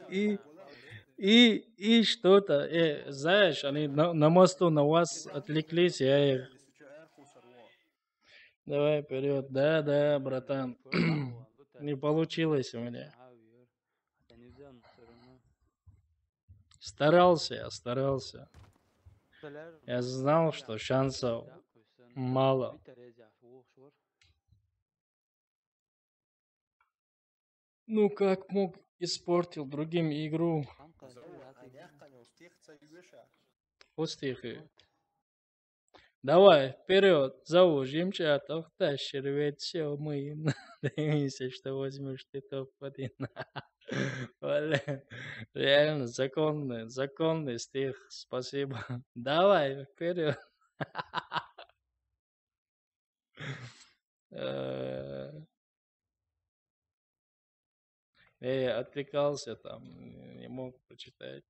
и, и, и что-то, э, знаешь, они на, на мосту на вас отвлеклись, я их... Давай вперед, да, да, братан. Не получилось у меня. Старался я, старался. Я знал, что шансов мало. Ну как мог, испортил другим игру. Пустых. Давай, вперед, зову, жимча, тохта, шервет, все, мы. Надеемся, что возьмешь ты топ один. Блин, реально, законный, законный стих, спасибо. Давай, вперед. Э, э, отвлекался там, не мог прочитать.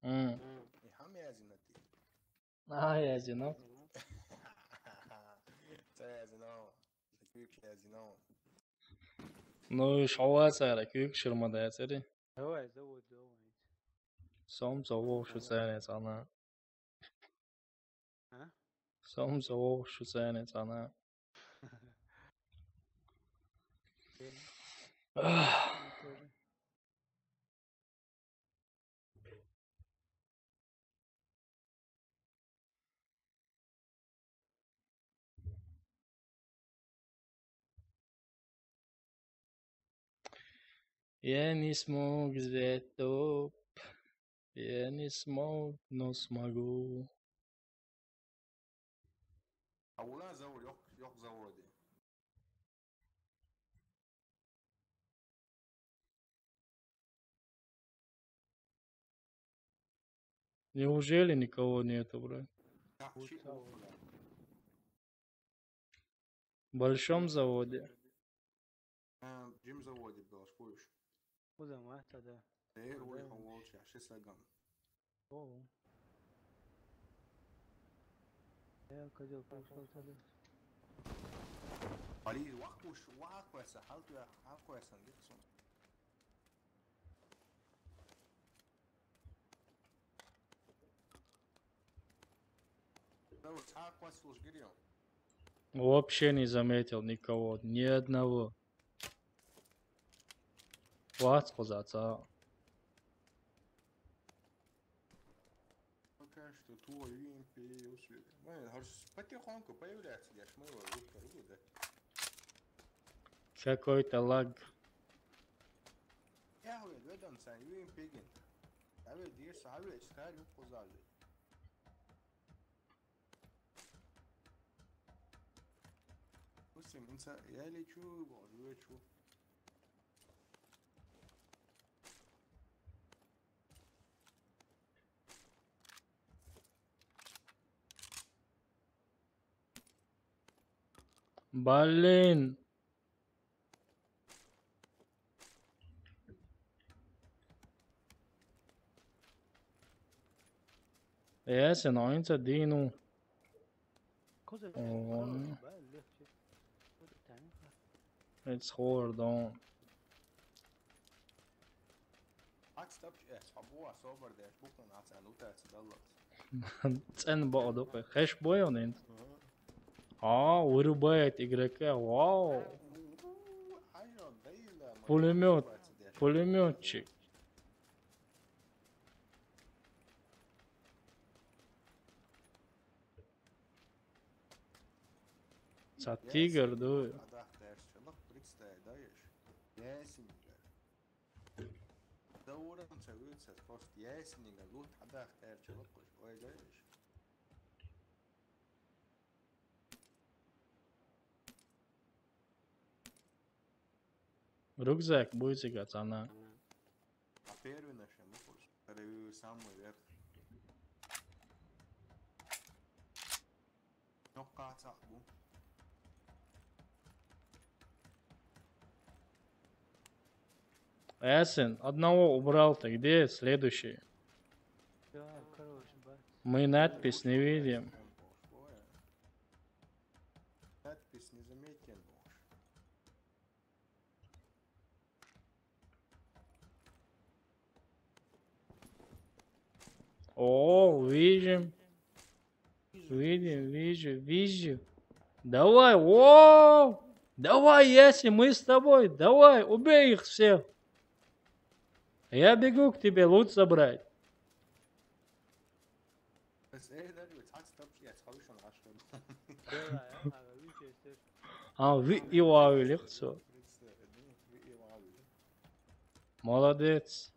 М. М. И хам язина ти. А, язина. Ца язина. Кюк язина. Ну, шоуа цара кюк ширма да цари. Давай, завод, давай. Сом завод шу цари цана. А? Сом завод шу цари цана. Окей. Ах. Тоже. Я не смог взять топ. Я не смог, но смогу. А у нас завод, ёк, ёк заводе. Неужели никого нету, бро? В большом заводе. Джим заводе был, слышь. Куда мать тогда? Эй, Рой, волча, ши саган. О. Я козел пошёл тогда. Пари, вах пуш, вах квеса, халтуя, халтуя сандиксон. Вообще не заметил никого, ни одного. Вац козаца. Пока что твой U M P успел. Блин, потихоньку появляется, я ж моего выбора буду, да. Какой-то лаг. Я говорю, в этом сан U M P ген. Я говорю, дир са, я говорю, скажи, козали. Ты мунца, я лечу, боже, лечу. Блин. Yes, and I'm the Dino. Cosa Oh. Bella, sì. What the time? It's hard on. Hot stuff, yes, I bought a sober dash book on that and look at the Цен баъдукъи. Хеш боёнин. А, вырубает игрока. Вау. Пулемёт. Пулемётчик. Ца тигр, ду. Даур ца вуьйцад, просто ясиниган лут хьадахка гӀертача лукхаш, ой, гайш. Рюкзак буй цига цана. А первый наш, мы хочешь. Первый самый верх. Нокка цахбу. Эсен, одного убрал, ты где следующий? Да, короче, бать. Мы надпись не видим. Надпись не заметен. О, видим. Видим, вижу, вижу. Давай, о! Давай, если мы с тобой, давай, убей их всех. Я бегу к тебе, лут забрать. А, ви и вавили, всё. Молодец.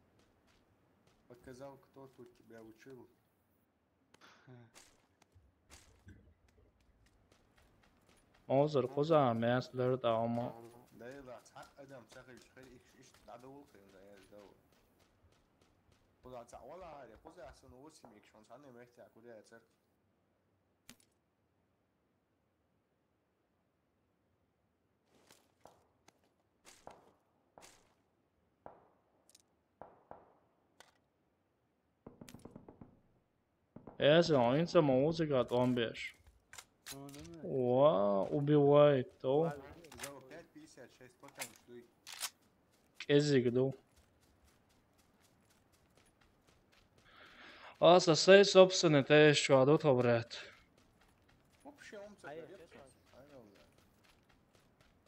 Показал, кто тут тебя учил. Озыр куза мяс лер да ама. Да и да, цхьа адам цахиш хэр иш иш дадул хэр да я да. Куза ца вала хари, куза сан усим ик шон сан мехте куза церт. Эсен, инса музыка томбеш. О, убивает, то. Кезик ду. А, со своей собственной, ты ещё адут обряд. Вообще, он А я сейчас.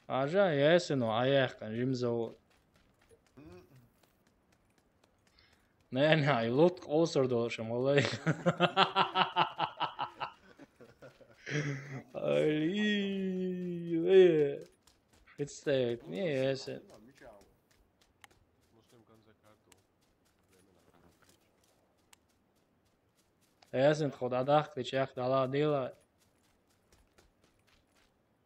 Ажа, я если, ну, а я их, конечно, зовут. Не, не, ай лут осор должен, малай. Али, э. Представить, не, если. Эсен худа дахкли чех дала дила.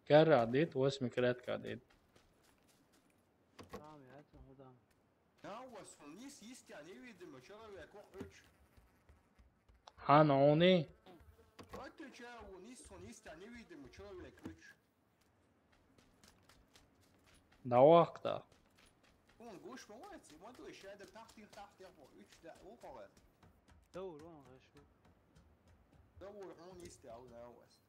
Керра дит, восьми кретка дит. Там, я это, ну, там. Now was on this east and every the mature like cockroach. Хан они? What the child on this on east and every the mature like cockroach. Давахта. Он гуш молодец, и вот вы ща да тахтир тахтир по уч да около. Да, урон, хорошо. Да, урон есть, а у нас.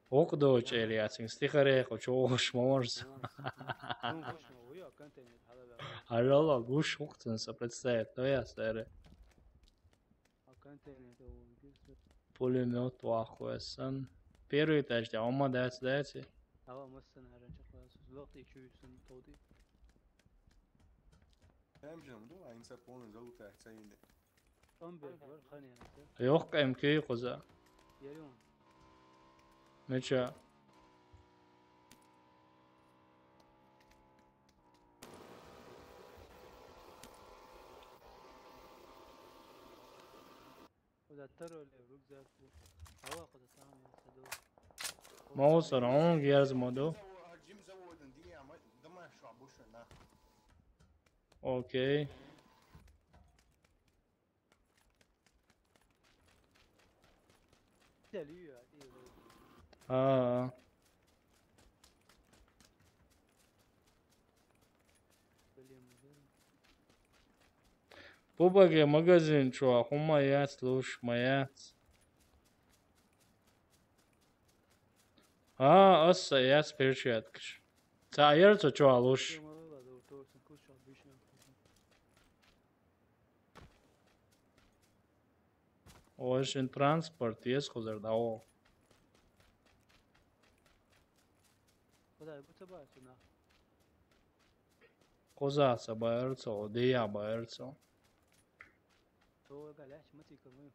Окдо чериасин, стихаре хочу, ош морс. Арала гуш ухтен со представит, но я старый. Пулемёт вахуэсан. Первый этаж, да, ома дайцы, дайцы. Ава массана аранча класс. Лохты чуйсан тоди. Эмжем ду, а инса полный залутая цаинде. Омбер бар хани анса. Ёх, эмкей куза. Ярюн. Меча. Куда Мовсар, он герз ма ду. Окей. А. Бубаге магазин чуа, хӀума яц луш, ма яц. А, аса яц перчаткаш. Ца ярца чуа луш. Ой, шин транспорт ес хозар дао. Куда бу ца баьцу на? Коза ца баьрцу, дия баьрцу. То галач мати кому.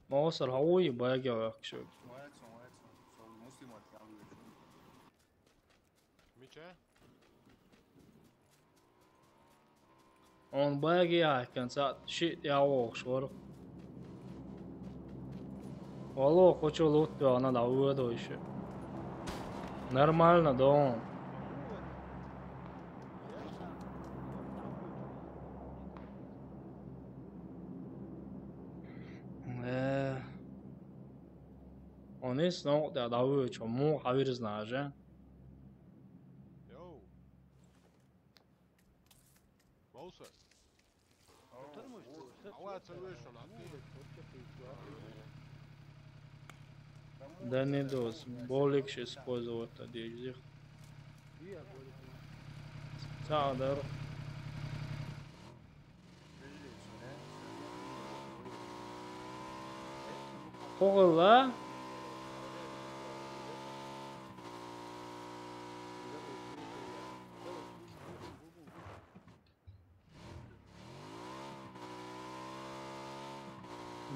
Мовсар хауи багя вахшук. Мича? Он баги ахкан са ши я вохшвар. Вало хочу лут ана да уэдо ише. Нормально, да он. Э. Он и снова да да уэ чому хавир знаже. Йоу. Мовсар. Да не дос, болик ще использовать, а дезих. Садар. Хогла.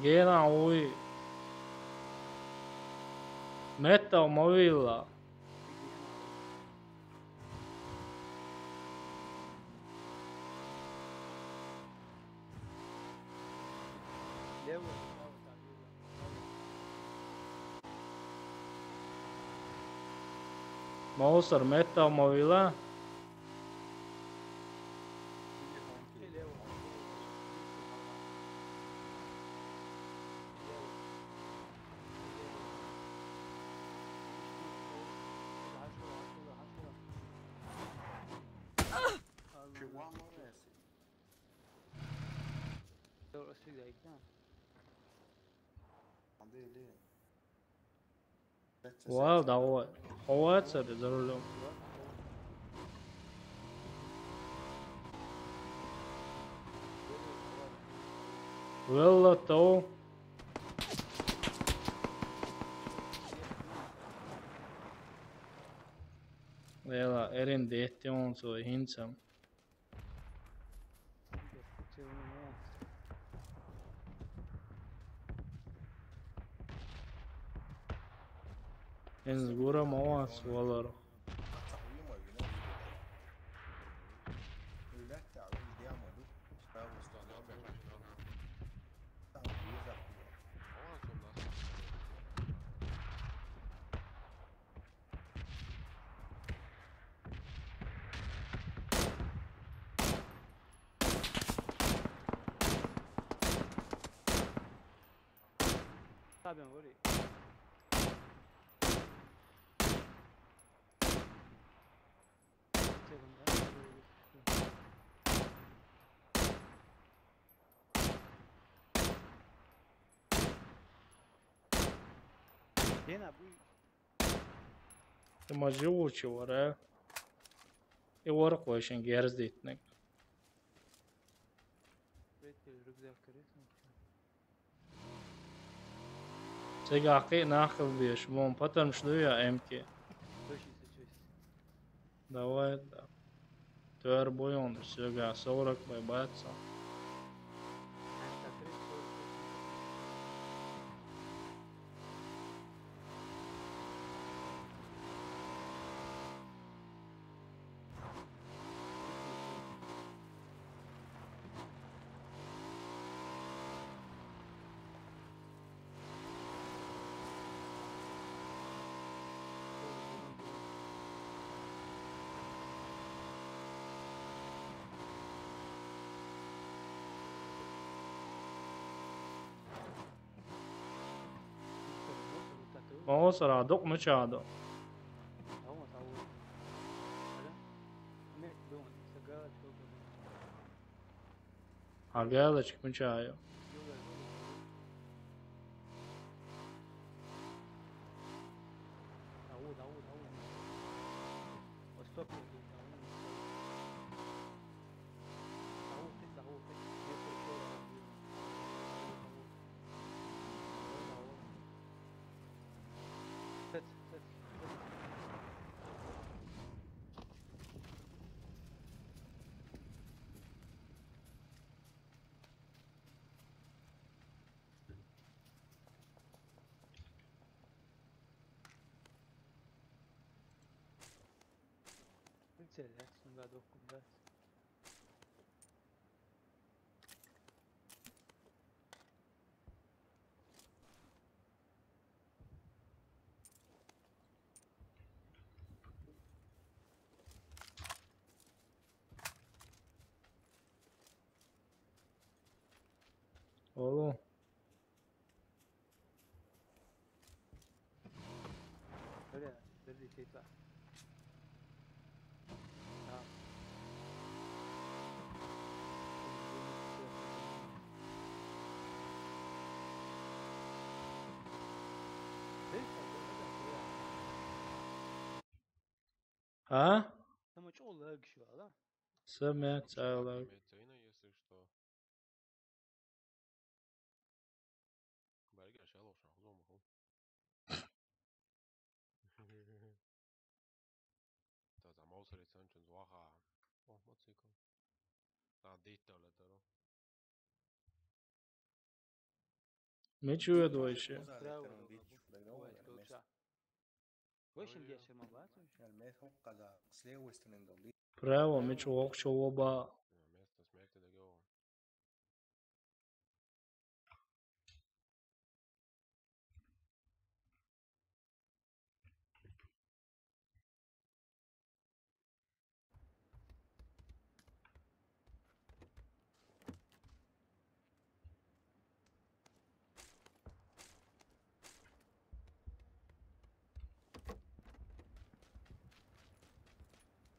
Гена уй. Метта мовила. Мовсар метта мовила. Вал, давай. Ховаться, за рулем. Велла тау. Велла, эрин детти он свой хинцем. Эн гура мавас валар. Tabii orayı. Dena bu. Ты мажи учи вара. И ворк вайшин герз дейтнек. Рюкзак корректно. Сега акъи нахъ беш, мон патарм шлю я эмки. Точно, точно. Давай, да. Төр бойон, всё, га, сорок бай баца. Ма ва сара дукъ мича ду? Ава, ава. Ала? Мет дун, са галочка. Хьа галочка мича ю? Ава, ава, ава. О, стоп, ава. Ава, пес, ава, пес. Мет пришёл, ава. Алло. Öyle, öyle şey var. Tamam. Neyse, bu da şey ya. А? Там что, лаг ещё, да? Сэмэ цаалаг. Если что. Барыга шалов шахзо маху. Та замау сари сан чун зуаха. О, моцикл. Та дейт давлетаро. Мичует вообще? Право, мичу охчо воба.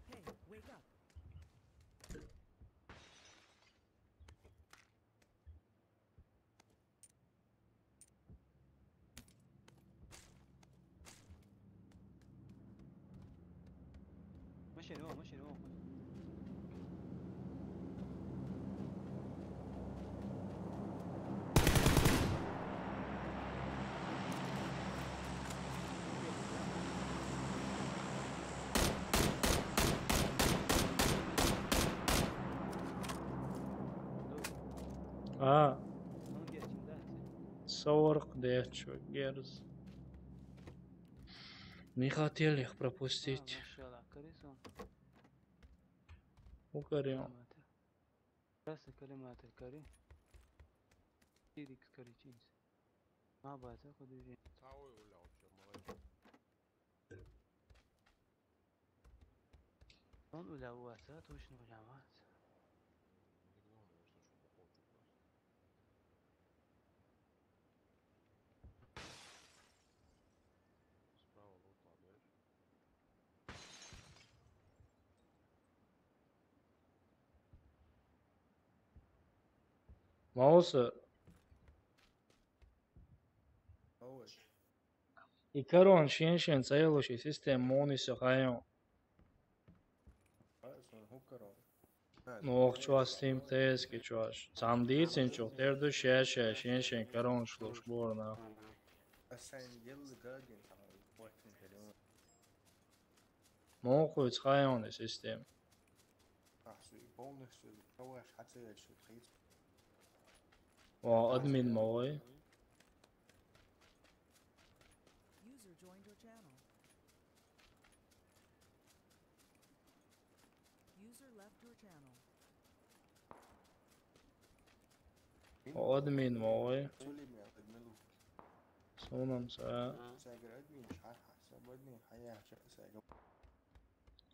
Hey, wake up. مشي نوح، مشي نوح. А. Сорок девять, чё, герц. Не хотел их пропустить. Укарим. Просто калиматы кари. Ирикс кари чинс. Ма бата кудыжи. Сауй уля вообще, молодец. Он уля у вас, а? Точно уля у вас. Справа вот ладно. Мауса. Мауш. И корон шен-шен цайлуши систем муниса хайон. А, сон ху корон. Ну, ох, чё, Steam теске, чё аж. Сам дицин, чё, терду шея-шея, шен-шен корон шлуш, бор, нахуй. А сэн ел гадин, сам ботин корон. Мохуй цхайоны систем. А, суй, полностью, кого аж хацея, что тхиц. О, админ мой. User joined your channel. User left your channel. О, админ мой. Сулим я, админ. Сонам са. Сагар админ, ша, ша, админ, хая, ша, сагар.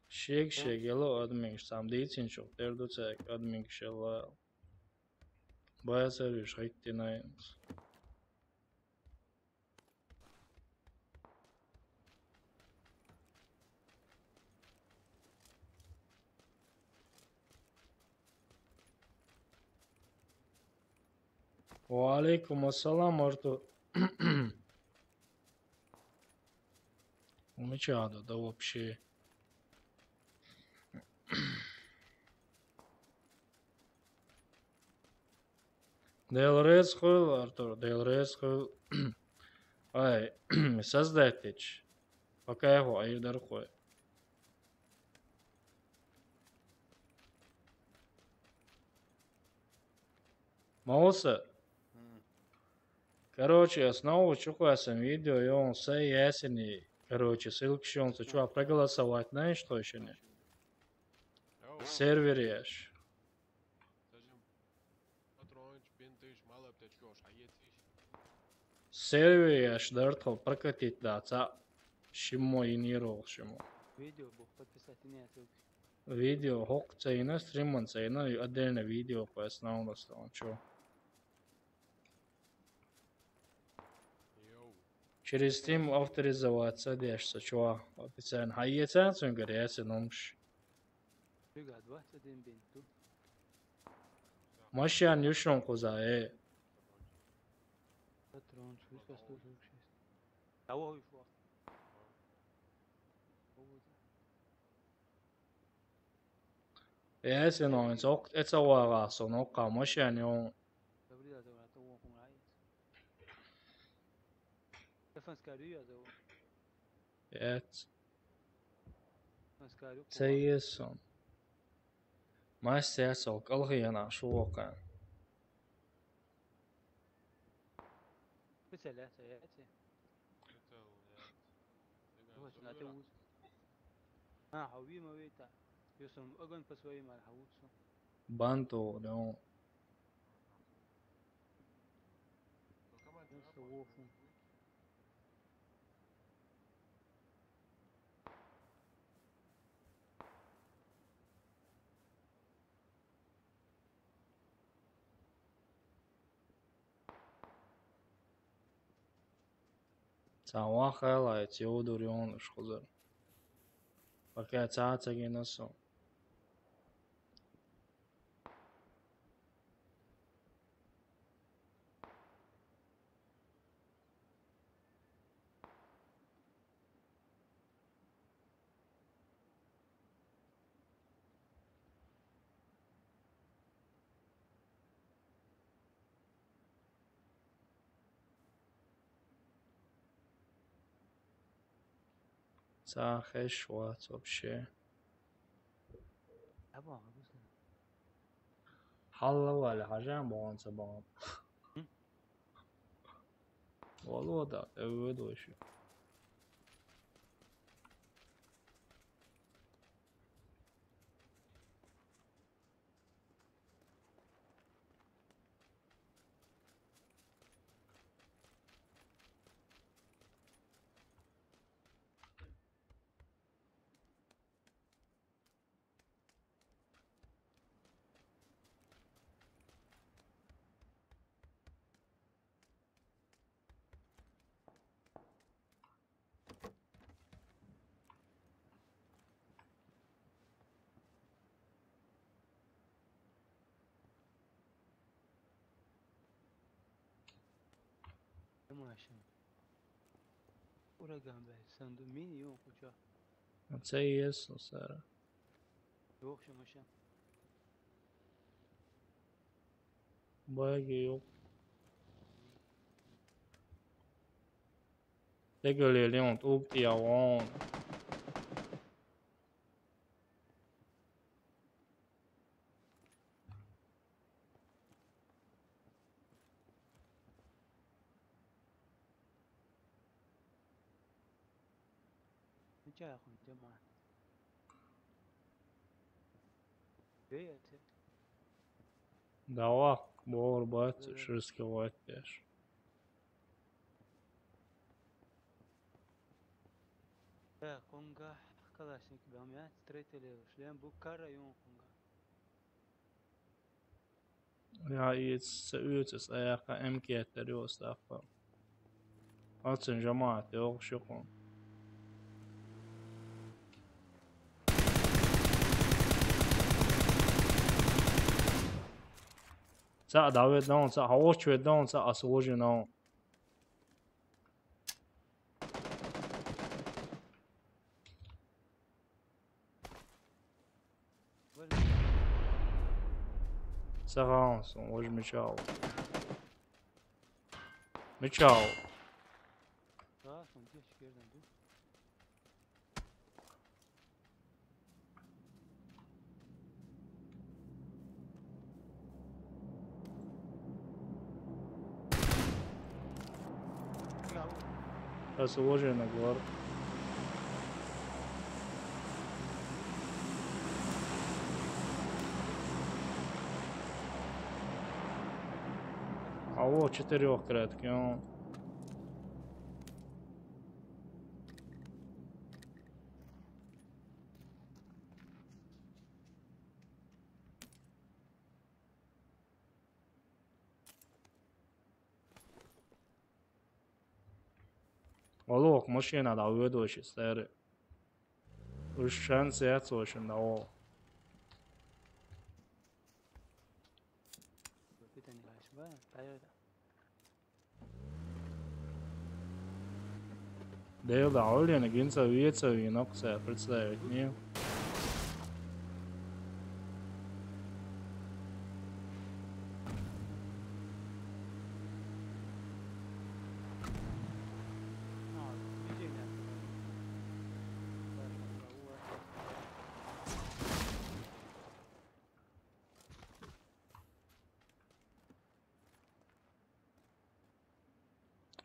Шек, шек, ело админ, сам дицин чё, терду цек, админ шела. Бая сервис, хайтти найнс. Ва алейкум ассалам, Артур. Мычада, да вообще. Делрез хуйл, Артур, делрез хуйл. Ай, создать. Пока его айдар хуй. Мауса. Короче, основу чухуясан видео, ён сай ясени. Короче, ссылка шон, ты чё, проголосовать на что ещё не? Сервер яш. Сервер яш дартхо прокатить да, ца шимо инирол шимо. Видео бу подписать не ссылка. Видео хок цейна, стриман цейна, отдельно видео по основному, что он чё. Через Steam авторизоваться деш са чё. Официально. Хайе цан сон гарясе номш. Машан юшон куза, э. Патрон, шуйскас ту шуйскас. Таво хуйшуа. Ясен он цок эцавага сон окка машан ён. Эфанскария зо. Эц. Эфанскария. Цейесон. Мастер сол калхиена шуока. Пиццеля, саяти. Вот, на ты уз. А, хауи ма вейта. Юсум огонь по своим архаутсу. Банту, да. Юсу вофу. Цава хайлай, цеудур ён уж хузар. Пока цаца генасо. Ца хеш вац вообще. Або, або. Хьалла валя хьажам богӀун ца богӀун. Валу да, эввед вайшу. Машин. Ураган бай, санду мини ён куча. Це є сара. Йохши машин. Баги йох. Тегали леон ук я вон. Ничего, я хуй, где мать? Где я те? Да вак, бор бать, шерсковать пеш. Э, конга, калашник, бамя, встретили, шлем, букара, ён конга. Ja, jetzt, jetzt ist er M G T Rio Staffa. Atsin žamāti, ilgi šukun. Цаӏ дӏаведда, цаӏ хьаочуведда, цаӏ ас вожина. Сагъан сон, вож мичав. Мичав. Сагъан сон, деш кердан ду. Ас вожина гвар. А во четырёх кратки, он. Олох машина да уйдо ши старый. Уж шанс яц ошин да о. Дел да олен гинца виеца винок се представить не.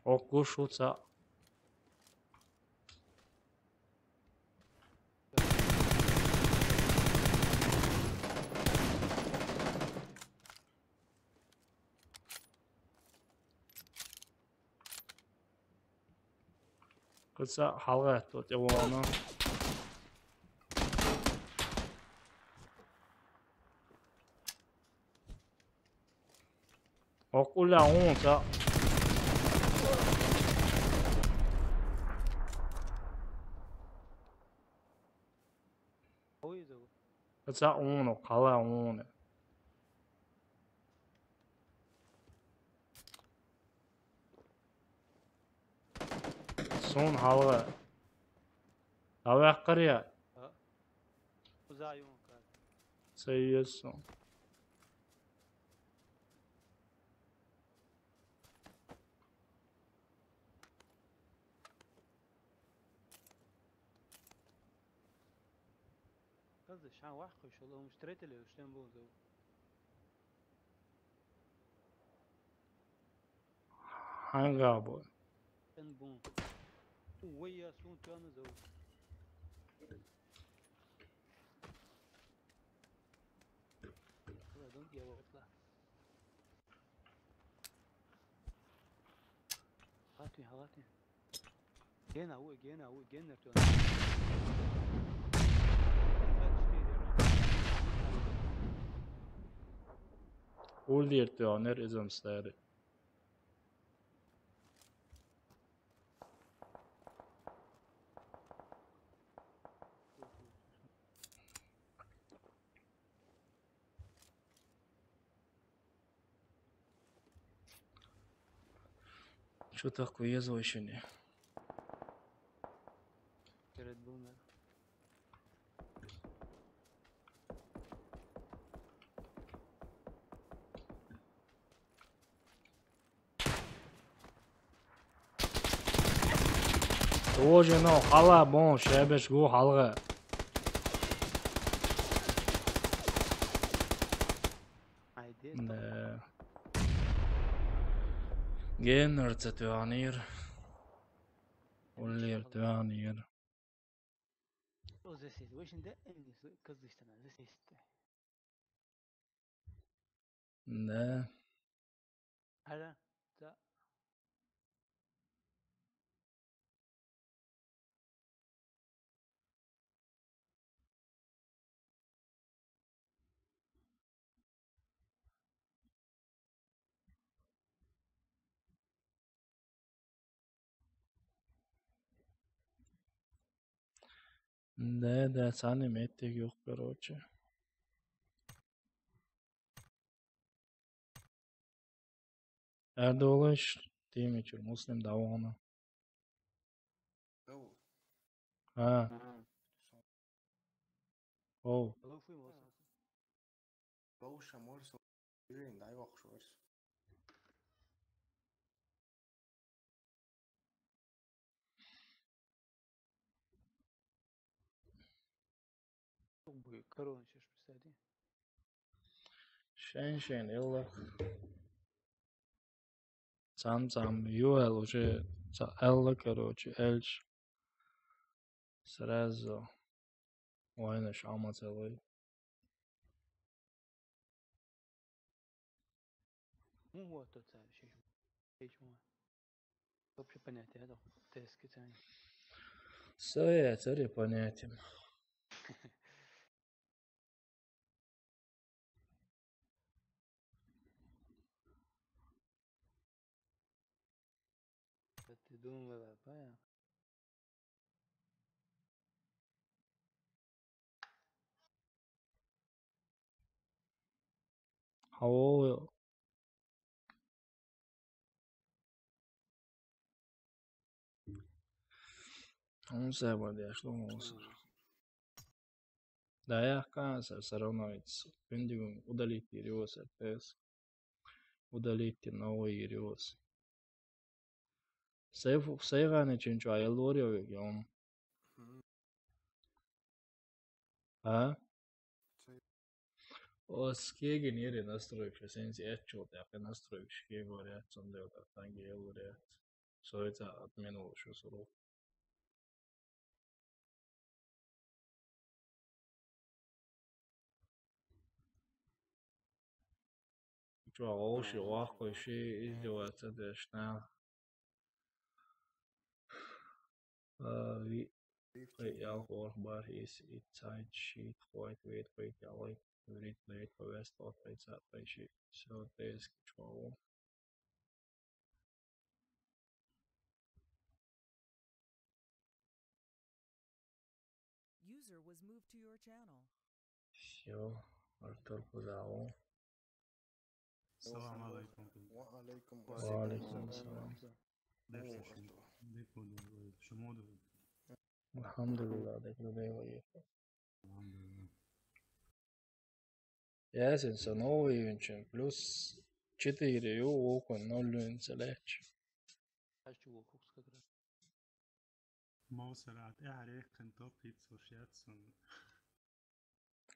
Окку шуца. Кыца халгъа этто тевана. Окула унца. Кыца уну, кала уну. Сон халгъа. Давай акъыря. Узаюн кар. Сейесон. Къызы шан вахкъы шул умуштретели уштен болду. Ханга бу? Эн бун. Уйя сун тёны зов. Ладон я вотла. Хатин, хатин. Гена, уй, гена, уй, геннер тёны. Улдир тёнер изом старый. Чё такое звучание? Перед двумя. Тоже, но, хала, бон, шебеш, гу, халга. Айде, да. Геннер цатуанир. Уллер туанир. О, здесь есть. В общем, да, э, не знаю, как здесь там, здесь есть. Да. Ара, да. Да, да, сани меттиг юх, короче. Эр долаш, тимичур, Муслим давона. Ау. А. Оу. Лоу шамор со. Ирин дай вахшур. Бу корона чеш писади. Шен-шен, эллах. Цам-цам, юэл уже ца-, элла, короче, эльч. Сразу. Вайна шама целый. Ну вот, тот самый, щас. Вообще понятие, да? Тески цены. Сое, царе понятие. Ты думала, понял? Хавойл. Он сэр бардяш ломоса. Да, я канцер, всё равно ведь пендигум удалить перевод, соответственно. Удалить новый перевод. Сейф, сейгане чинчу аяллор я веги он. А? О, скеги нири настройка, сенси эччо, так и настройка, скеги вариант, сон да, так, танги вариант. Сойта отмену, что суру. Чё, олши, вахкой ши, издеваться дешна. А, ви-, Ой, я хор бар, если и цайт щит, хвайт, вейт, хвайт, я лайк, вейт, вейт, повест, вот, и цайт, и щит. Всё, тески, чё. User was moved to your channel. Всё, Артур, куда он? Салам алейкум. Ва алейкум. Ва алейкум салам. Дерсешин. Декоду, шумоду. Алхамдулилла, декоду, декоду. Алхамдулилла. Ясен са новый юнчен, плюс четыре ю, окон ноль юн са легче. Ачу окукс как раз. Мосарат, э, арехкан топ ицуршятсун.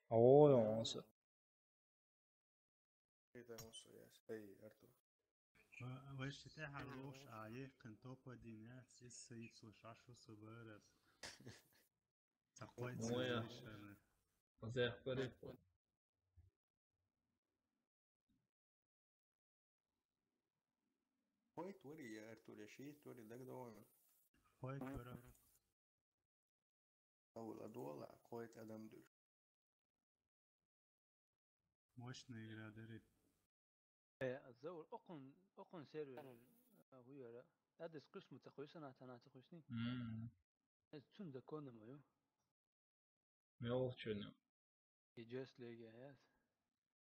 Ой, он са. Эй, Артур. Ва-, вешите халош, а ехкан топ один, я, сис са ицуршашу соберат. Такой. Моя. Цешана. Озех перепо. Хойт вари, я, Артур, я ши, Артур, я дагдавана. Хойт вара. Аула дола, хойт адам душ. Мощная игра дарит. Э, заур, окон, окон сервер, а, хуяра. Адес кусму ца хуйсана, тана ца хуйсни. Мм. Э, цун законы мою. Мелчуну. И Джес Леги, я.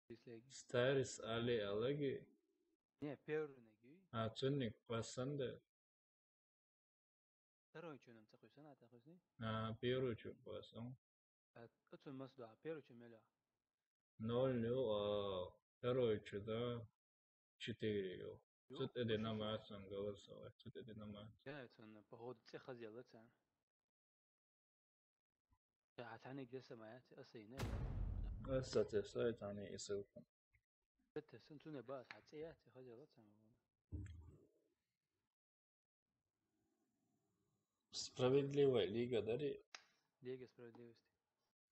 Джес Леги. Старис Али Алаги. Не, первый Неги. А, цунник пасанда. Второй чё нам ца хуйсана, ца хуйсни? А, первый чё пасан. А, оцун мас да, первый чё меля. Ноль ноль, а, второй чё да, четыре ю. Цут эдинаматсан голосовать, цут эдинамат. Я, это на, походу, цех сделать, а. Я, а тани где самая, а сыне. Э, соответственно, это они и ссылка. Это сын цуне ба, а це я, цех сделать, а. Справедливая лига, да, ре? Лига справедливости.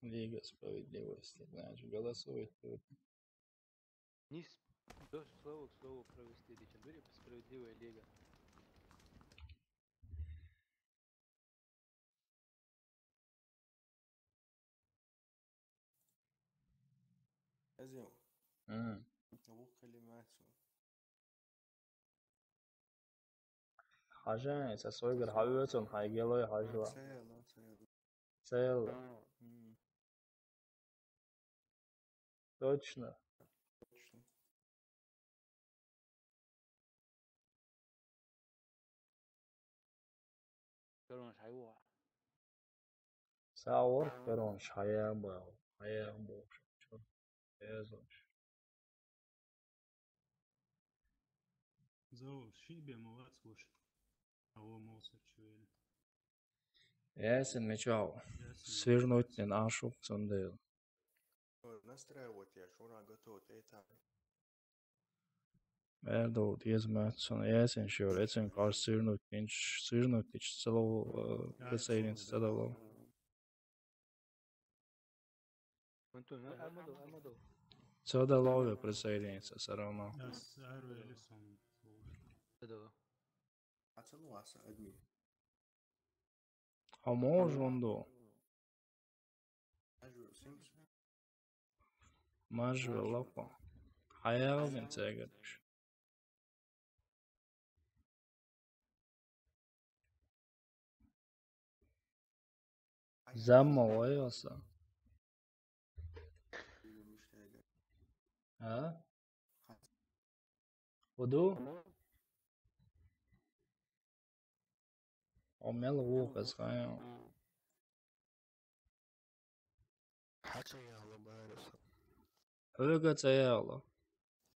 Лига справедливости, значит, голосует. Нис, до слова к слову провести, дича, дури, справедливая лига. Эзио. Мм. Тавук калимату. Хажа, са сойгар хавецун, хайгелой хажа. Цел, цел. Цел. Мм. Точно. Точно. Короче, хьайвоха. Саур, короче, хьаяба, хьаяба. Язуш. Зо, шибе молодец, слушай. Алло, молодец, чё. Ясен, мечал. Ясен. Свернуть не нашу, цундел. Настраивать я, что она готова, это. Эрдолд, езмаьт сон, ясен шур, эцен каш сырнуть, инч сырнуть, ич цело, э, присоединиться цело. Антон, а, а, моду, а, моду. Цело лове присоединиться всё равно. Сейчас, ару или сон. Да. А цело аса админ. А може он до? Мажу лапа. Хаял мен цегадыш. Замма вайоса. А? Уду? Омел вухас хайо. Хьаца яла бараса. Хьоьга ца яла.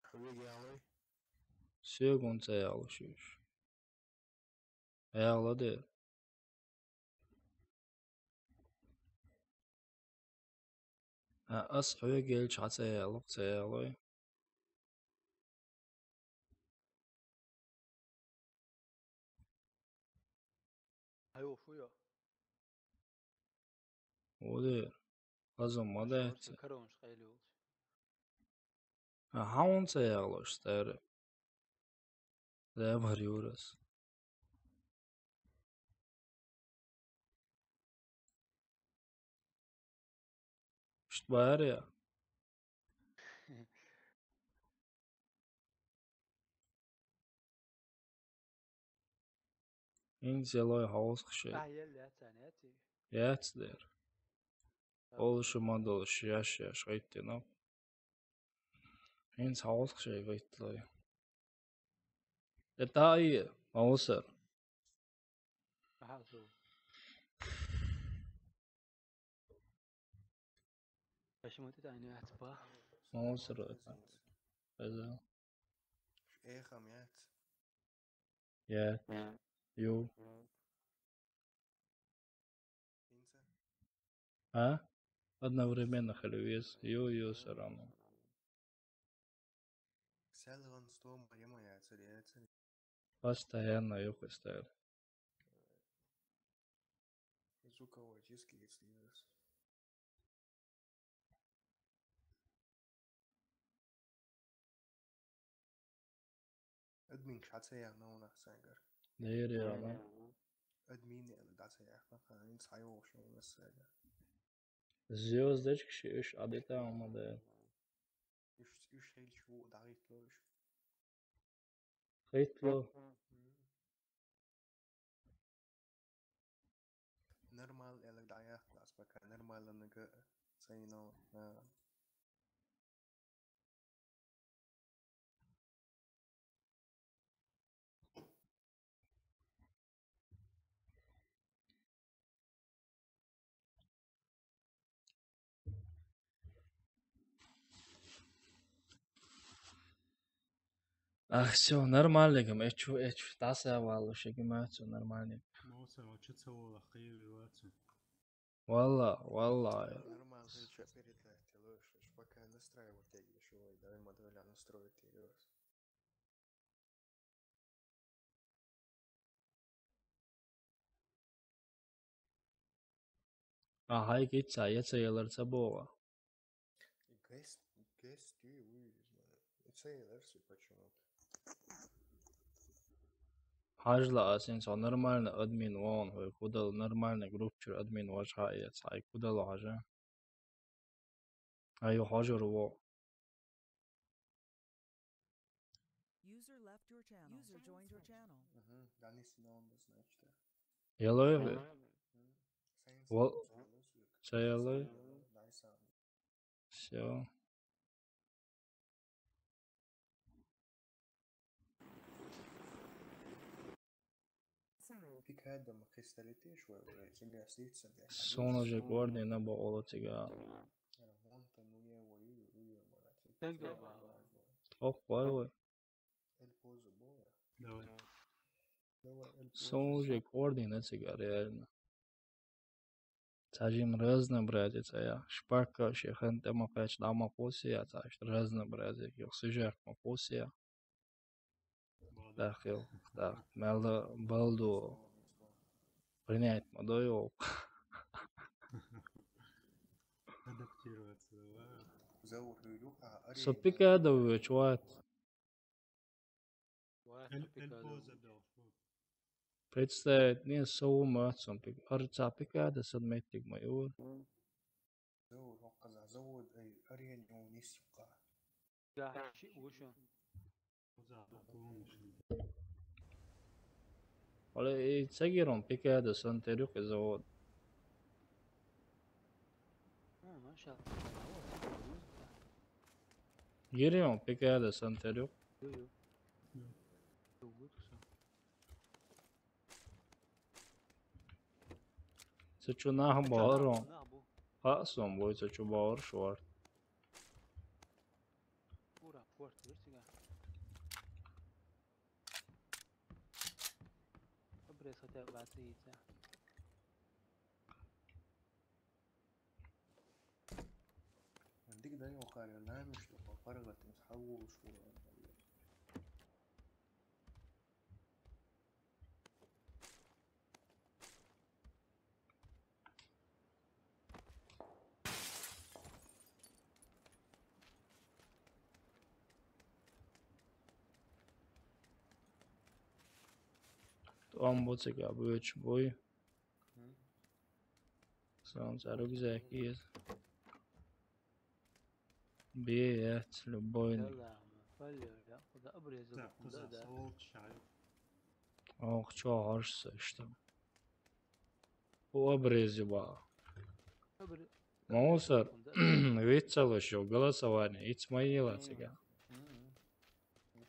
Хьоьга яла. Сёгун ца яла шиш. Яла де. А ас хьоьга елч хьаца яла, ца яла. Айо, фу я? Оде, аза ма даьца. Короче, короче, хайле волча. А хьаунца яхлаш, старый? Да, бар юрас. Шт баря? Ин зелой хаус хши. А, ел яцан яци. Яц дер. Ол шума дол шияш, шияш гайттина. Ин хаус хши гайтлой. Это и маусар. Аха, су. Почему ты тайну отпа? Маусар это. Это. Эхом яц. Я. Ю. А? Одновременно хелевес. Ю, ю, всё равно. Сэлгэн стом, ема яцар, яцар. Постоянно ю хвостает. Звуковой диски, если есть. Админ шаца яхна у нас сайгар. Нейр яхна. Админ яхна даца яхна, ха, ин сайо шо у нас сайгар. Звёздочка шиш адита амада. Үш, үш хил шу дагытлы үш. Хитлы. Нормал, эле даяк класс пока. Нормал, ныгы сайно. Ах, всё, нормально, гам, эчу, эчу, таса валу, шеги ма, всё нормально. Моса, очи целола, хыйы вилацу. Валла, валла. Нормально, сейчас передать, лучше, пока настраивать, я ещё, давай модель настроить, я. Ахай кит сая цейлар ца бога. Гест, гест, ты, цейлар си почему-то. Хажла асин со нормально админ вон, хой кудал нормально группчур админ ваш хая, цай кудал хажа. Айо хажур во. User left your channel. User joined your channel. Мгм. Данный сигнал не значит. Ялой ве? Мгм. Вал-, са ялой? Всё. Пикадо ма кхесталитеш вай, вай, цигас иццадеш. Суна уже координа баола цига. Ара, вон та ну е вай, ю, ю, ю, мара, ци-, Тег доба. Ох, вай, вай. Эль поза боя. Давай. Давай, эль поза. Суна уже координа цига, реально. Ца жин разнообразие ца я. Шпака, шехан, тема, печ, дама, косия, ца ш-, разнообразие. Ёх, сижак, ма, косия. Так, ёх, так. Мелда, балду. Принять, ма, да, ёх. Адаптироваться, давай. Со пикадо вёч, вот. Ва, Эл-, ца пикадо. Эль поза дал, фу. Представить, не, сову ма ацун пик-, ар ца пикадо сан меттиг ма юр. Заур, хокказа, завод, ай, арен, он, нисука. Да, ши, лучше. Поза, фу, лучше. Оле, и цагирон пикадо сан терюк и завод. А, машалла. Гирион пикадо сан терюк. Ю, ю. Ю. Ю, ю, ю. Ца чу нах баорон. Нах бу. Ха, сом бой, ца чу баор швар. Ура, порт, вертига. Обрез хотя бы отличается. Дик дай окари, нами, что по парагатым с хавул шура. Там вот такая быч бой. М. Солнце рюкзак есть. Бей, любой. Да ладно, полёт, да? Куда обрезал? Да, куда, куда, да? Солнце. Ох, чё, аж что? О, обрезы, ба. Обре-, Маусар, да. Вицалыш, голосование, Исмаила, м, цига. М, м.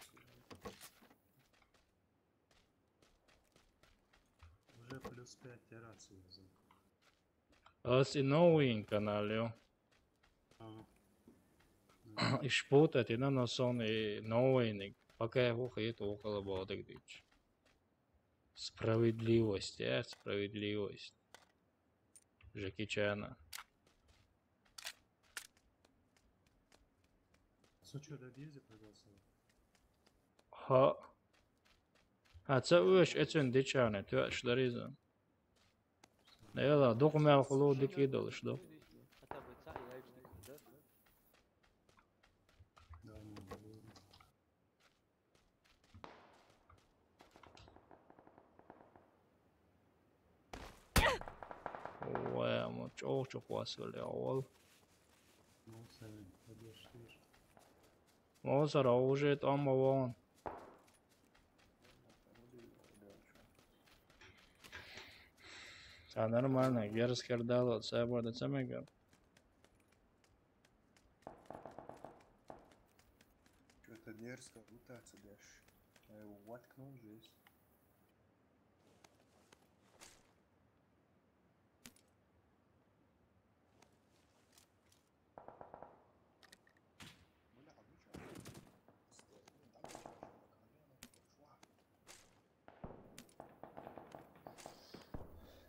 Уже плюс пять террас везу. Ас и новый канал, ё. Ага. Ишпутать, и на носон и новый ник. Пока я ухает около бодок дич. Справедливость, э, справедливость. Джеки Чана. Сочо да бирзе проголосовал. Ха. А ца уж эцен дичане, тё аш дариза. Нела, документ хулу дики долыш до. Ой, ама чоох-чоох васыл я ол. Мусор, уже там вон. А, нормально, герскер дало, це буде це мега. Чё-то дерзко лутаться дальше. Я его воткнул здесь.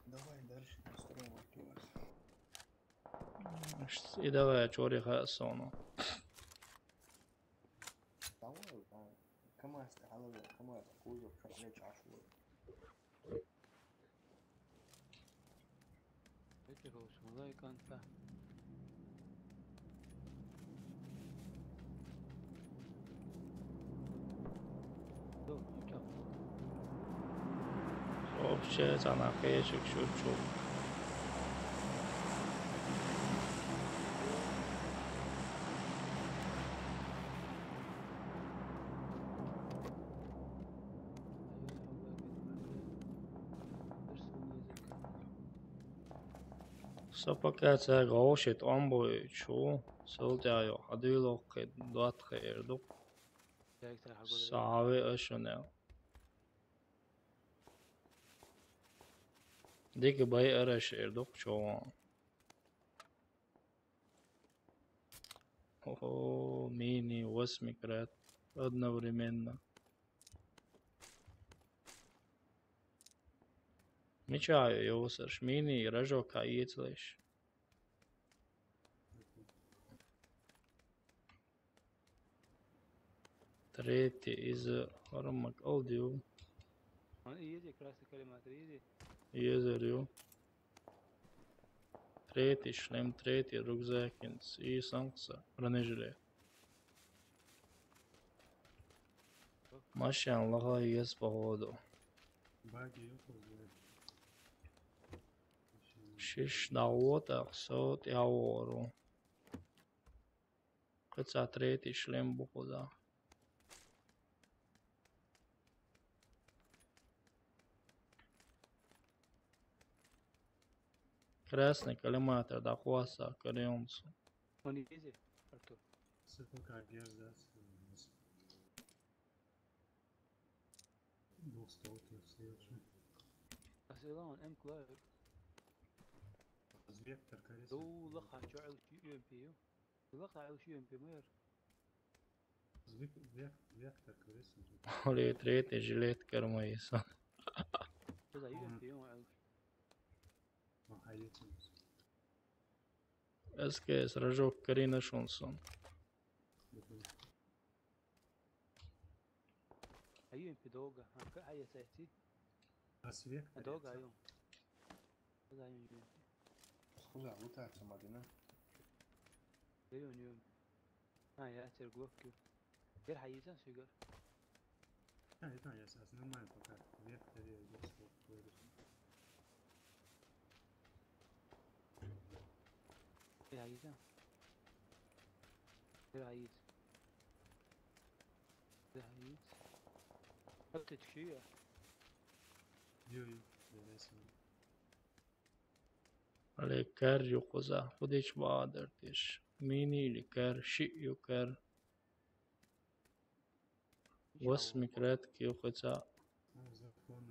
Давай дальше построим вот у нас. И давай, чё, реха, сону. Там, там, КамАЗ, там, КамАЗ, кузов, чё, не чашу. Эти голосовые конца. Вообще, она кешек шучу. Со пока це гошит омбой чу, сылтяю, адыло кед дуат хердук. Сави ашунел. Дика байараш эр дукха чӀоагӀа. Ого, мини, восьмикрат. Одновременно. Мича йовсарш, мини, рожок а ецалаш. Третий из ормак алдиу. Он и есть красный коллиматор, иди. Езерю. Третий шлем, третий рюкзак, и санкса, бронежилет. Машин лага ес, походу. Баги ёхо. Шиш дӀагӀо тӀаккха со тӀаьхьа вогӀур ву. Кхы цхьа третий шлем бу кхуза. Красный коллиматор дӀакхосса каренцу. Он изи, Артур. Сыпака герзас. Двухстволки все уже. Асилан, М клавик. Вектор, короче. Дула хачу эл ю М П ю. Дула ха эл ю М П ю мэр. Век-, век-, вектор, короче. Оле третий жилет кармайса. Куда М П ю эл? Ага, есть. С К С рожок карина шунсон. Мгм. Аю М П долго. А, к-, а я сайти. А свет. А долго аю. Долго аю М П. Схожа, вот так сама, да? Аю М П. А, я тергловки. Гер хайзан сюгер. А, это я сейчас нормально пока. Вверх, вверх, вверх, вверх. Гер хайзан. Гер хайз. Гер хайз. Хатта тишия. Ё, ё, я весь. Али кар юкъуза, худич баадардиш. Мини или кар, ши ю кар. Восьми кратки юкъуца.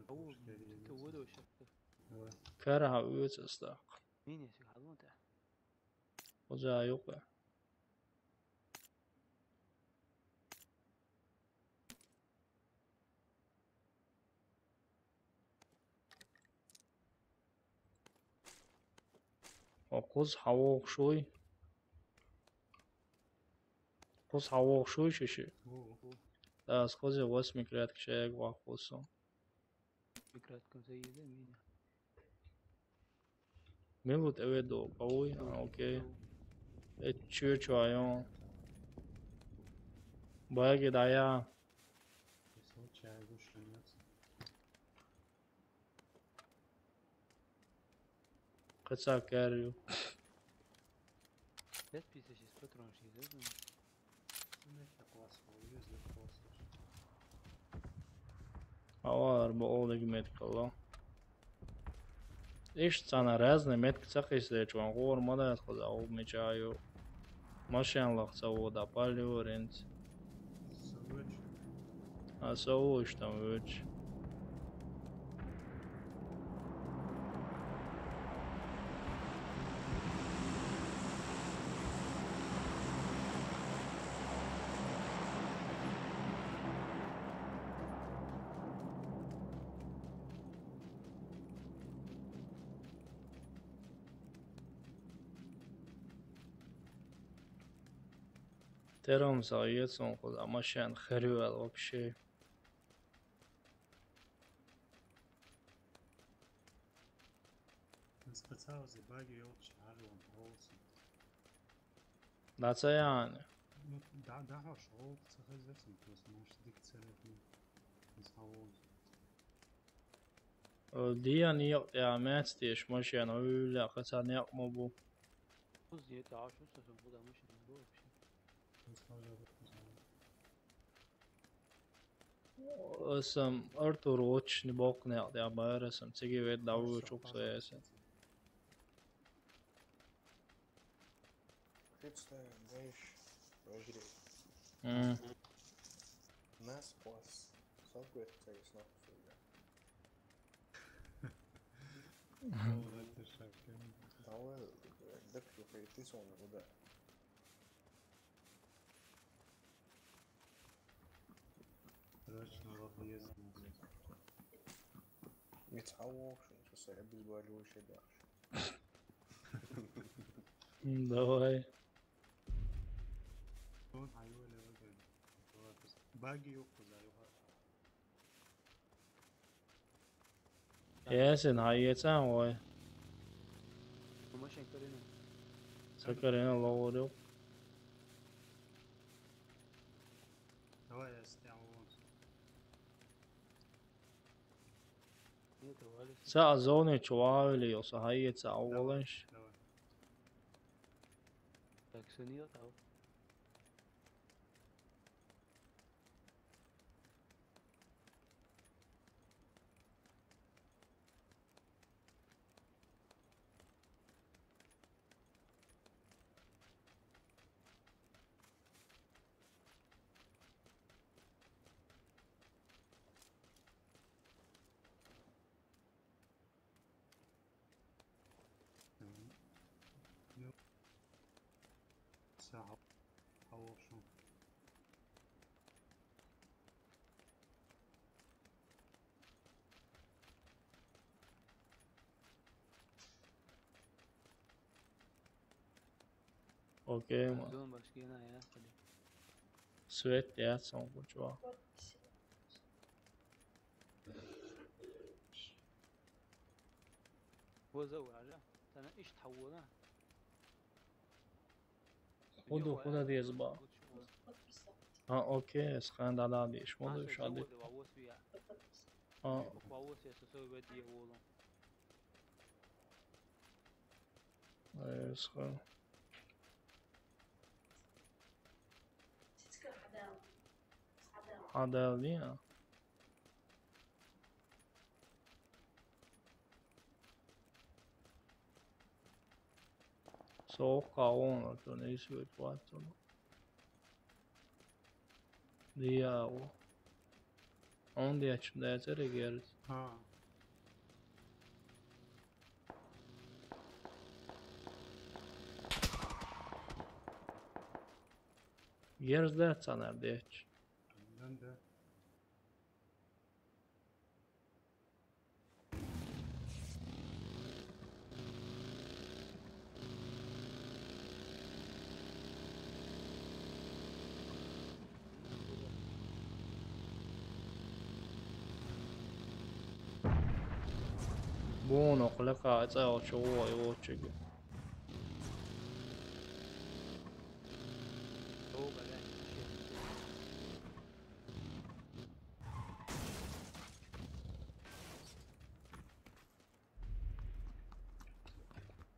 Ау, это вот вообще. Давай. Кар ха уйца стак. Мини сик халмата. Хуза юкъа. О, кхуз хьавогӀуш вуй? Кхуз хьавогӀуш вуй шиши? Во, во. Да, аз кхузе восьми кратки шаяргвахь кхуз со. Микратка заеда меня. Милут эведо, пауй? А, окей. Э, чё, чё, айон? Баги дая. Если вот чай лучше нет. Кыца кэр ю. Без писачи сто трон ши, да? Сумешта класс, везде класс. Авар бо олдег меткала. Иш цана разный метк цахис лечван, гор мадат хоза, ол мечаю. Машин лахца вода, палиоринц. Савыч. А савыч там выч. Тером саецун худ, а машин херювал вообще. Специалзи баги ёлча, арлон полосы. Да, ца яни. Ну, да, да, хорошо, ол ца хезерсен, просто, может, дикцерет, ну, не салон. Э, диан йоӀ-я мецдеш машина уьлла, кхацан йоӀ ма бу. Уз йета, а шу са сум худа машина бу вообще. Сам Артур очни бокне, я байра сам циги вед даву чук сояса. Представим, знаешь, в игре. М. Нас класс. Сам говорит, что есть нахуй фига. Давай, так что ты сон, куда? Короче, надо подъезд. Ведь а в общем, что я без болючей дальше. М, Давай. Он хайва лева гай. Баги yok kızlar yok. Ясин, хайецан вай. Машин карина. Сакарина лоур yok. Давай я с тебя вон. Нет, вали. Са зони чувавили, йоса хайеца аваланш. Давай. Так, сунил там. Ну. Сахал. Алошум. Окей, ма. Зон башкина я, кали. Свет я, сон кучуа. Воза уража. Тана иш тавуна. Худу, худа дезба. А, окей, схан да да диш, моду шади. А, э, схан. Хадал дия. Соох каон, а то не исует ватсоно. Диао. Он диач, да, это регерс. А. Герс да цанар диач. Да, да. Буно хлека, это очо, ой, очеги.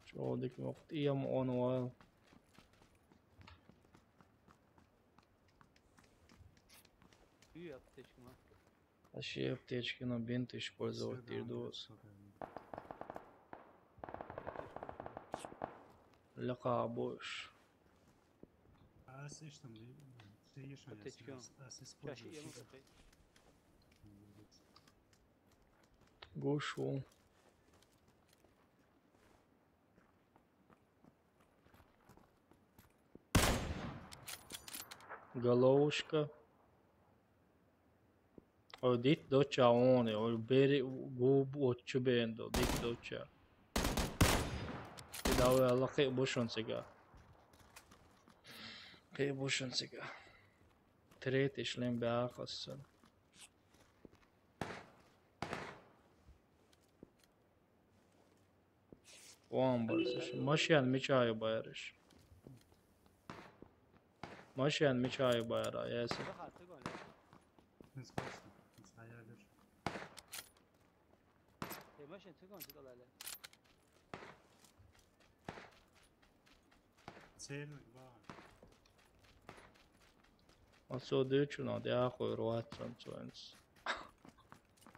Чё, дик мохт, ием он вал. Үй аптечка ма. Вообще аптечки, но бинт использовать дирдус. Лака бош. А сиш там, ты ешь, Аптечка. А сиш Чаще ем используешь. капай. Гошу. Головушка. О, дит доча он, о, бери губ отчу бендо, дит доча. Давай, Аллах, кай бушун сега. Кай бушун сега. Третий шлем бяхасан. Вон барсаш. Машин мечаю байраш. Машин мечаю байра, ясен. Баха, ты гонишь. Не спасибо. Стояли. Э, машин, ты гонишь, сказали. Цельник бар. Отсюда чуна, да, хуй руатсан цоенс.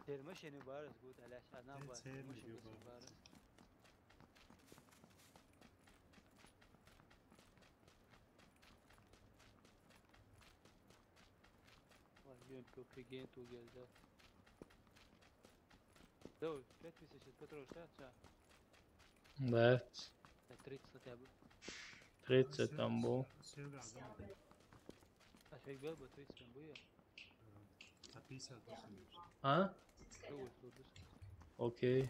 Термошени барыс гуд аляш, она Э, бар. цельник Машин бар. Барыс. Ой, ё, пёпиген ту гелди. Да, пять тысяч патрон, что? Да. Тридцать хотя бы. Тридцать там был. А фиг был бы тридцать, там был. А? Окей.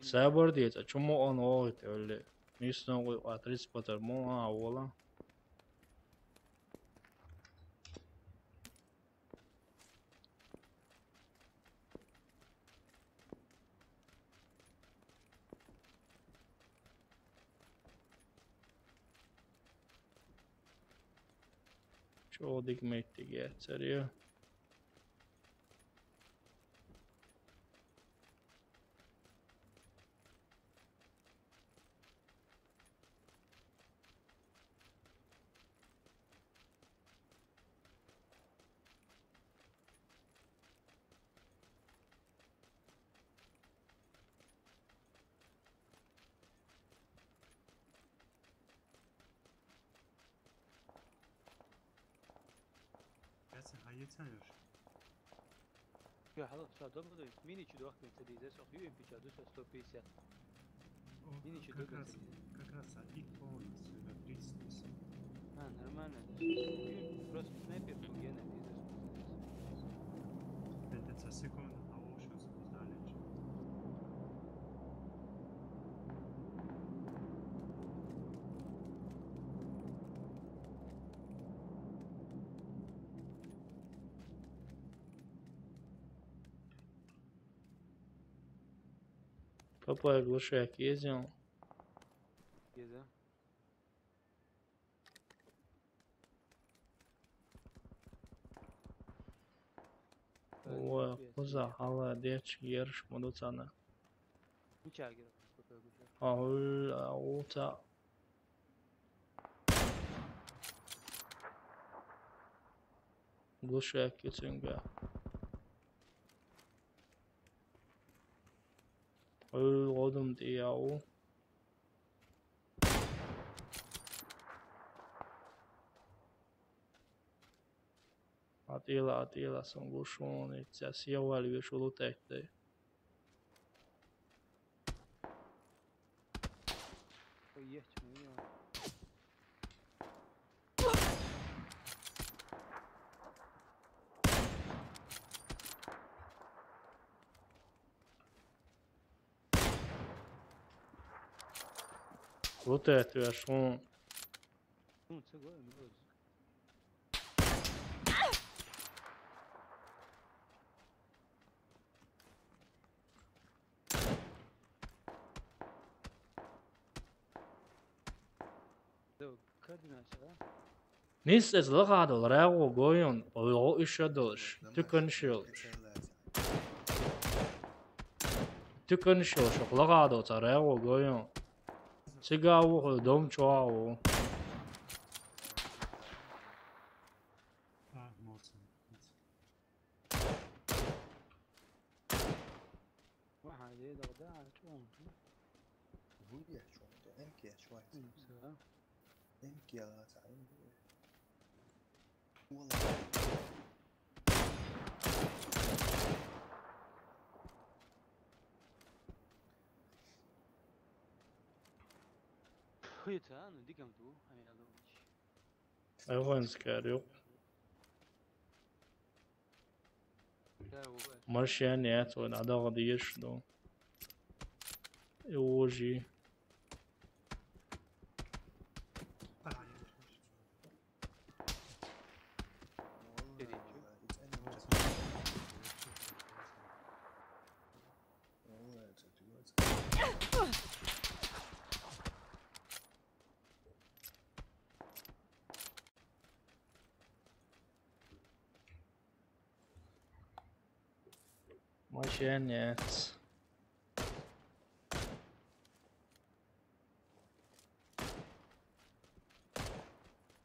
Сабар дец, а чому он оогӀите, валли? Мисну гӀуй а тридцать патар му а вола. ЧӀоагӀа дика меттиг яцар я. Яцин, гьайицан юш. Ё, хӀала, ша добрый. Мини чу дохкин ца дизес, ох, ю эм пи ча дуса сто пятьдесят. О, Мини чу как добрый раз, ца дизес. Как раз один полностью, да, тридцать. А, нормально. Ю эм пи просто снайпер, фугена дизес. Это ца секунда, а лучше сдали. Папа, глушак ездил. Ездил. Ой, куза, ала, деч, ерш, мудуцана. Мичагир, папа, глушак. Ау, ау, та. Глушак кеценга. Ой, одум тияу. Атила, атила, сон глушон, и ця сия валь вешулу текте. Ой, есть, ну, вот это я шон. Ну, це горе, ну, ось. Нис эз лагъадал рагъу гойун, ойгъу иша долш, тукан шилш. Тукан шилш, лагъадал ца рагъу гойун. Цига вуху дом чуау. А, молодцы. Ва гьайде дагъда чуун. Вуя чуун, эмки чуун. Эмса. Эмки ала цаим. Вала. Хуй цану дигам ду, амин алу. Айванскар юк. Машина нет, вон адагъа деш ду. Иужи. Машина нет.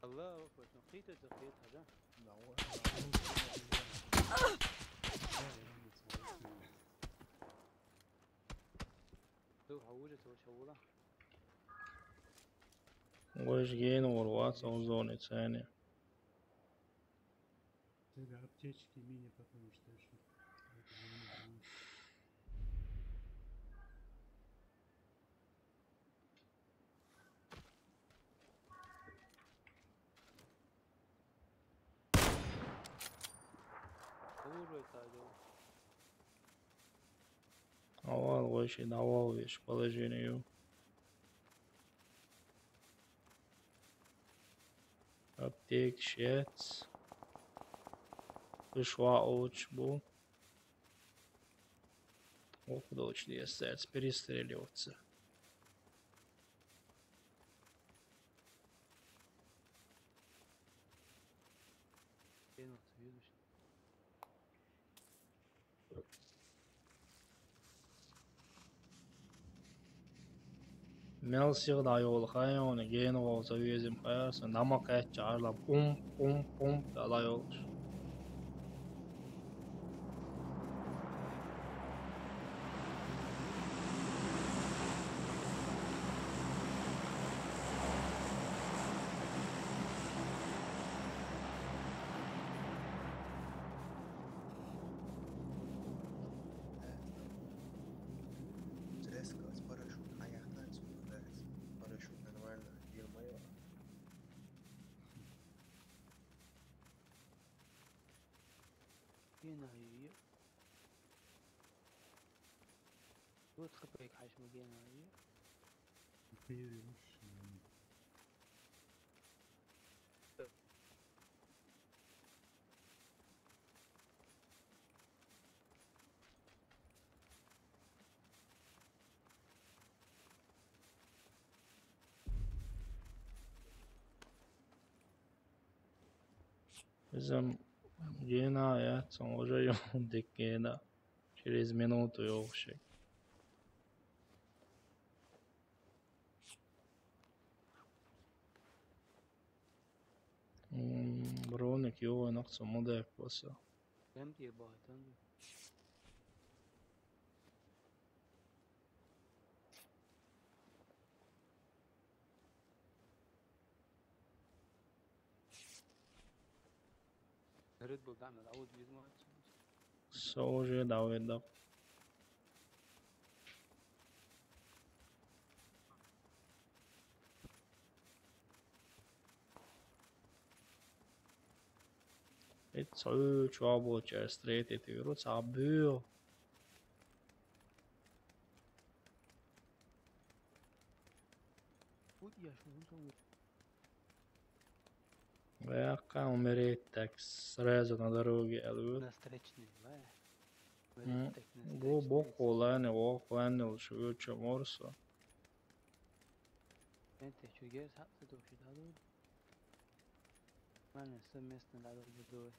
Аллаху акбар. Ну, хита за хита, да? Да, вот. Ду хавужа то шавула. Гойш ген ворвац озони цени. Тогда аптечки, мини потом что еще. Aval, вообще, aval вещь положение. Аптек, щец. Вышла лучше был. Ох, удачно, я, кстати, перестреливаться. Мел сир дӀайолу хайоне, гена вовза везим хайарса, нама кхаьчча арла пум, пум, пум, дӀайолуш. Резко с парашютом, а я хтанец парашют нормально, ё-моё. Гена ё. Вот хапайк хьаьшма гена ё. Иза гена яц, он уже ё дик гена. Через минуту йолуш. М, броник йогӀу нах ца ма даккха аса. Кем тӀе бахьа тан ду? Red Bull дӀа мел Audi визма. Со уже дӀаведда. Эт цу чуаболчара встретить вирус, а бу. Ваяккха умереть так сразу на дороге, алло. На встречный, ва. М, умереть так на встречный. Бо-, боккъо лайна, воккъо лайна, лучше вычу морсо. Энте чугер сапса тохи дадо. Нормально, совместно дадо будой.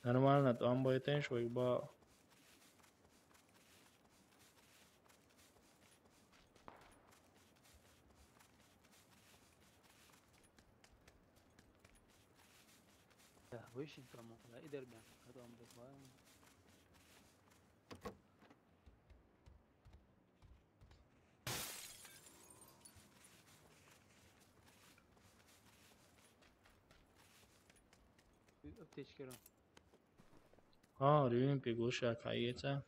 Нормально, там бойтен швейба. Да, вышли там, да, и дербен, потом буквально. Аптечкера. А, рюмпи глушак хаеца.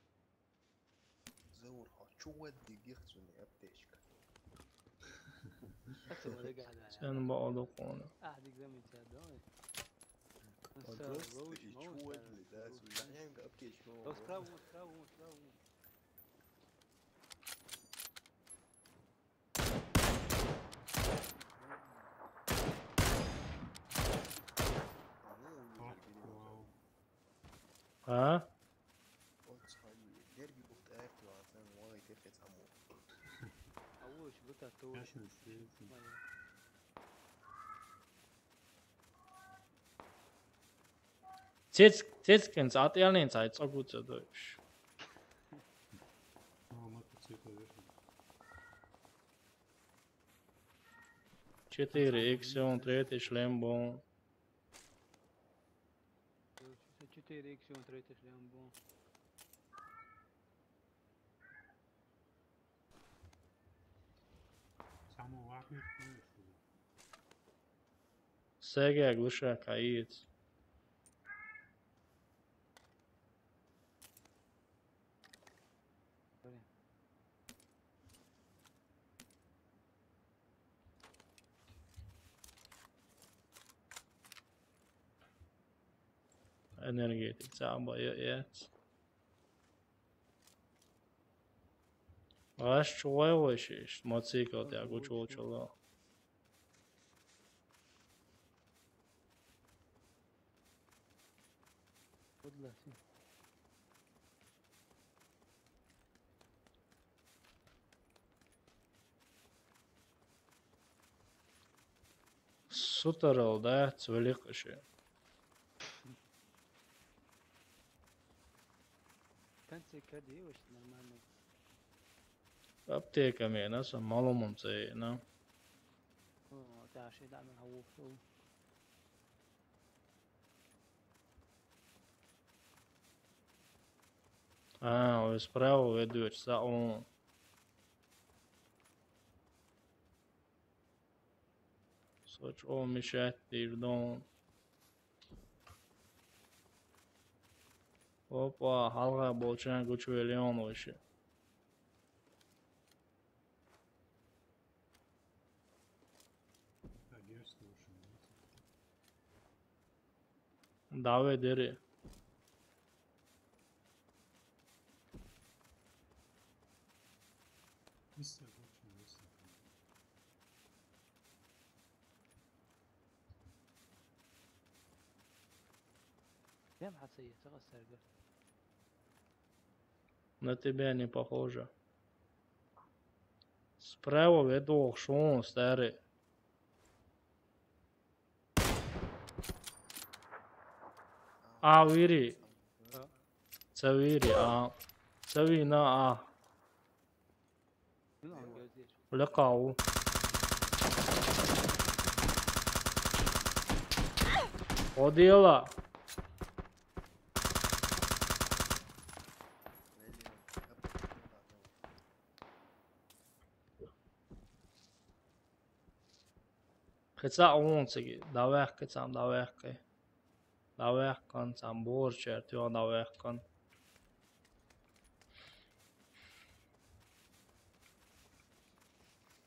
Заур, хьо чу ваддигих цуьнан аптечка? Аса вада гада. Сен баъда къона. А, дигзамин цадой. Просто и чу вадли, да, цуьнан аптечка. Справа, справа, справа. А? Цец-, цецкинца атӀеллинца хьай цӀогуца дойуш. Четыре икс, он третий шлем был. Четыре икс, он третий шлем был. Самый важный, конечно. Сеге глушак хаеца. Энергетик цхьаъ бан яц. Гӏаш чу вай вай шиш, моцикл тӏа гучувулчул. Сутарал, да, цваликъ ши. Конце кади, вообще нормально. Аптека мена, са малумум цена. О, да, ши да мен хавуфу. А, ой, справа ведёт, са он. Соч о мешать дирдон. Опа, халга болчан гучвелион вообще. Давай, дери. Дем хасаетагъа сарга. На тебя не похоже. Справа ведох шон старый. А, вири. Ца вири, а. Ца вина, а. Лакау. Одела. Кхы цхьа вон цига, давехка цхьа, давехка. Давехкан цхьа, борчер, тё давехкан.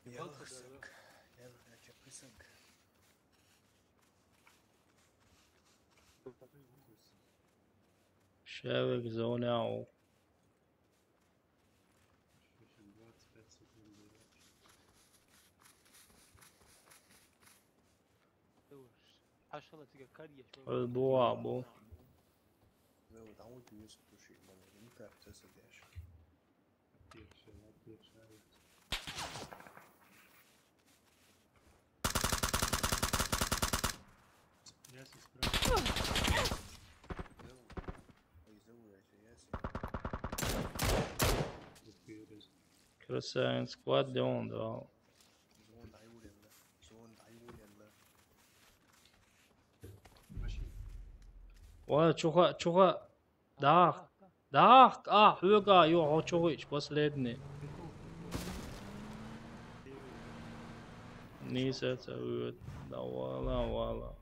Ялхасак, ялхача кысак. Шевик зоняу. Ой, бу, а, бу. Красавец, squad down, да. Ва, чуха, чуха. Дах. Дах, а, хьуга, ё, хо чугич, последний. Ниса цавет. Да вала, вала.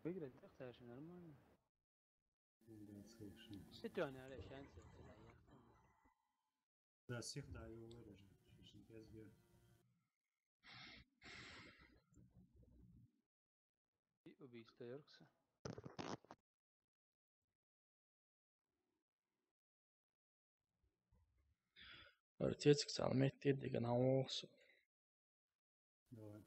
Выиграть, так, Саша, нормально. Ситуация, а, шанс. Да, всех, да, его вырежем. Очень без. И убийство Йоркса. Артец цалмет деген аволсу. Давай.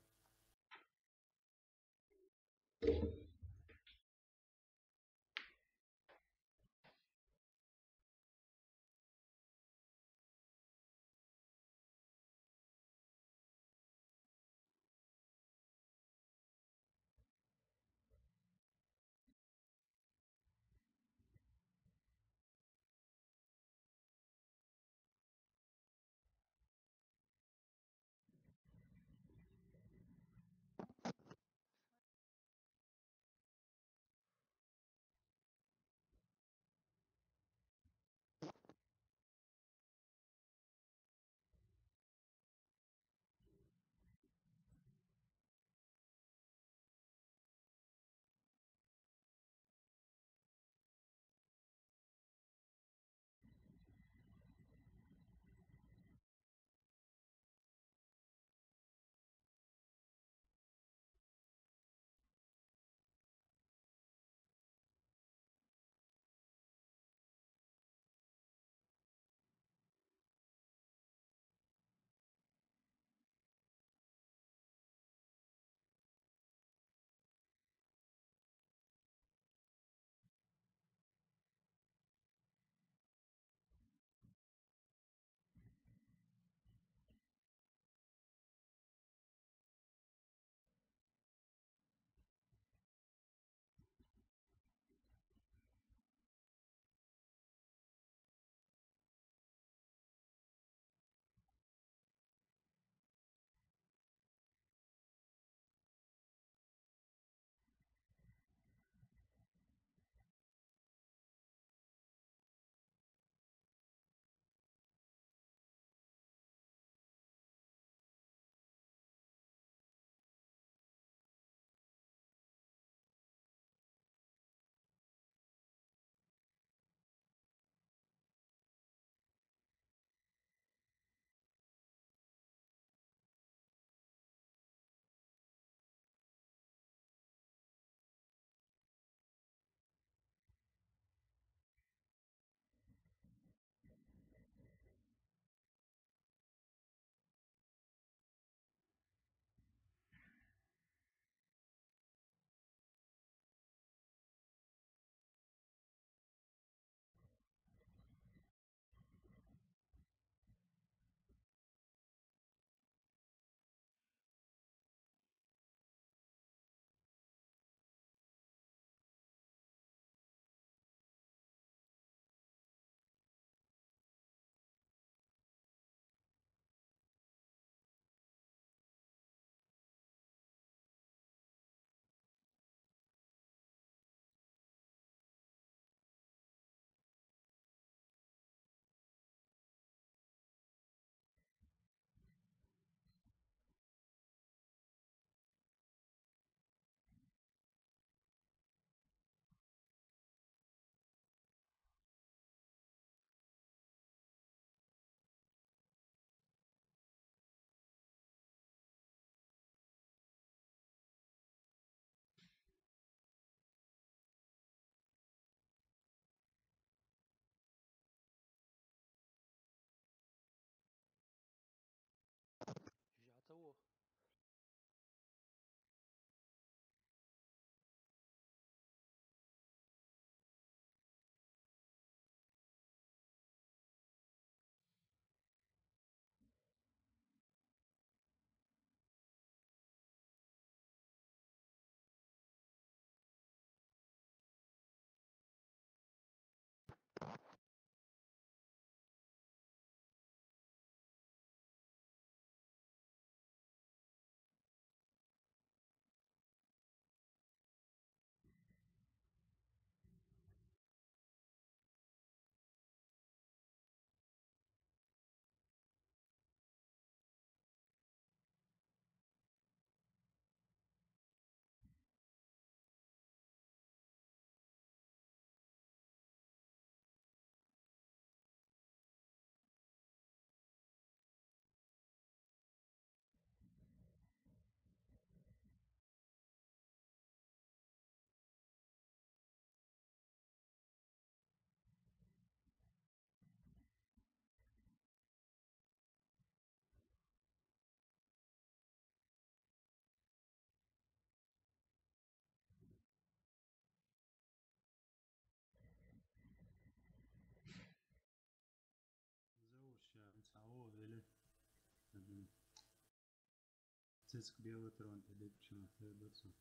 Сеск белый трон, ты лепчина, ты бацу.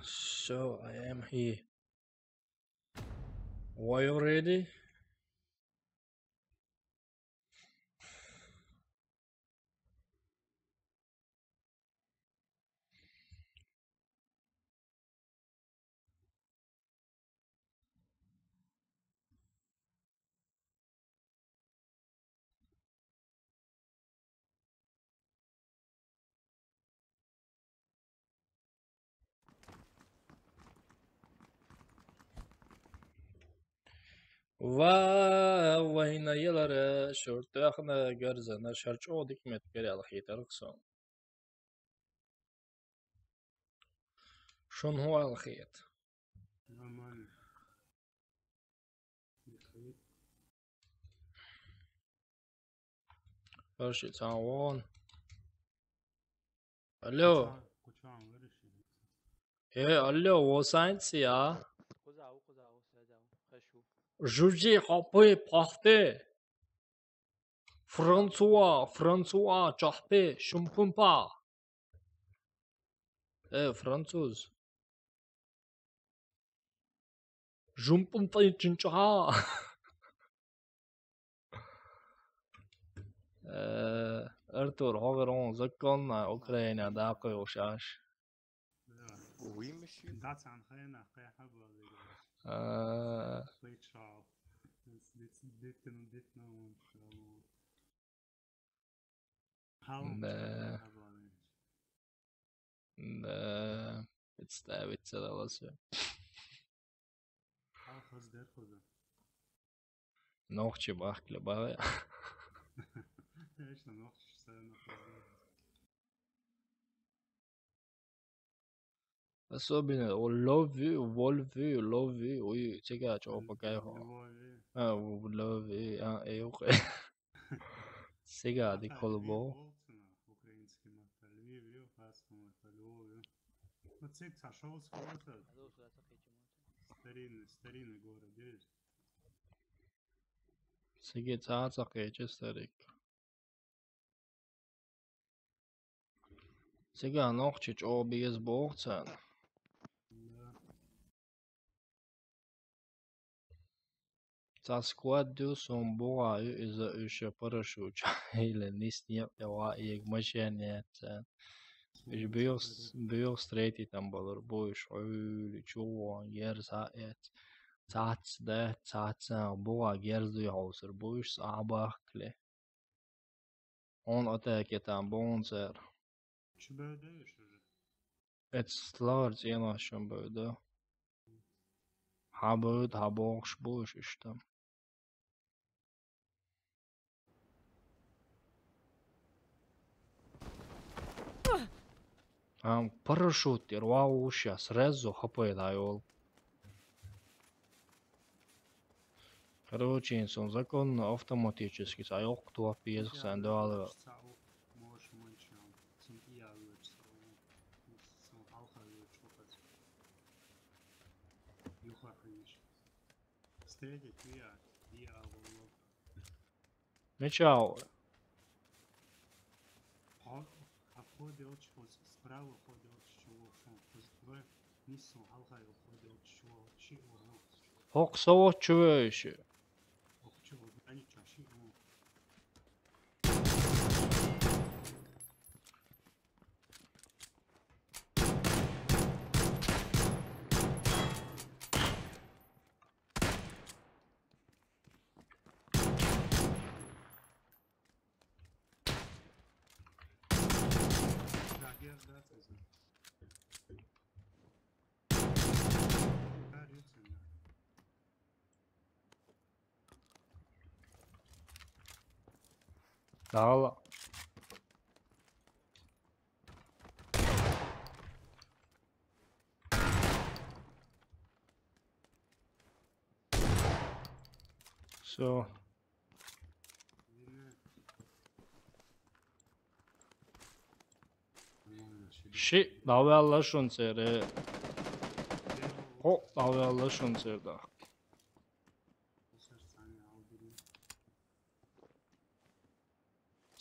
So I am here. Were you ready? Ва вайна ялара шортахна гарзана шарчо дикмет герял хитарксон. Шун хуал хит. Нормально. Хорошо, цаун. Алло. Кучан, кучан выращили. Э, алло, восанция. Кузау, кузау, сразу, хочу. Жужи, хапы, пахты. Франсуа, Франсуа, чахты, шумпумпа. Э, француз. Жумпумпа чинчаха. Э, Артур, хогерон законно Украина да кой ушаш. Да. Oui, monsieur. Да, цан хайна, хайха балыгаш. Э. Пейчал. Дит, дит, дит, дит, дит, ну, ну. Халм. Да. Хайха балыгаш. Да. Представить целого всё. Халхыз дер куза. Нохчи бахкли баве. Конечно, нохчи сая нохчи. Особенно о лови, волви, лови, уй, чега чо по кайфу. Лови. А, у- лови, а, э, ух. Сега ди колбо. Украинский мата, лви, лви, хас мата, лви. Вот цик сошёл с кого-то. Старинный, старинный город, видишь? Сиги цаца кече старик. Сига нохчи чо биез бохцан. Да. Ца сквад дю сум буа ю иза уша парашуча или нис нет ява иг машен нет. Иш бюх, бюх стрейти там балар буш ули чуа гер са эт. Цац да, цац буа гер зуй хаусар буш са бахкли. Он атаке там бонцер. Чубедеш уже. Эт слар цена шум беда. Хабыт, хабохш буш иштам. Ам парашют ирвал уша сразу хапает айол. Короче, инсон законно автоматически саёк туа пиезг сандуалы. Встретить я, я. Мечал. Хо-, а ходил чего, справа ходил чего, шо, в миссу, алхай ходил чего, чего, ну. Хок саво чувейши. Ох, чего, они чаши, ну. Dağla. Все. Ши дӀаваьлла шуна церан. Кхо дӀаваьлла шуна церан даккха.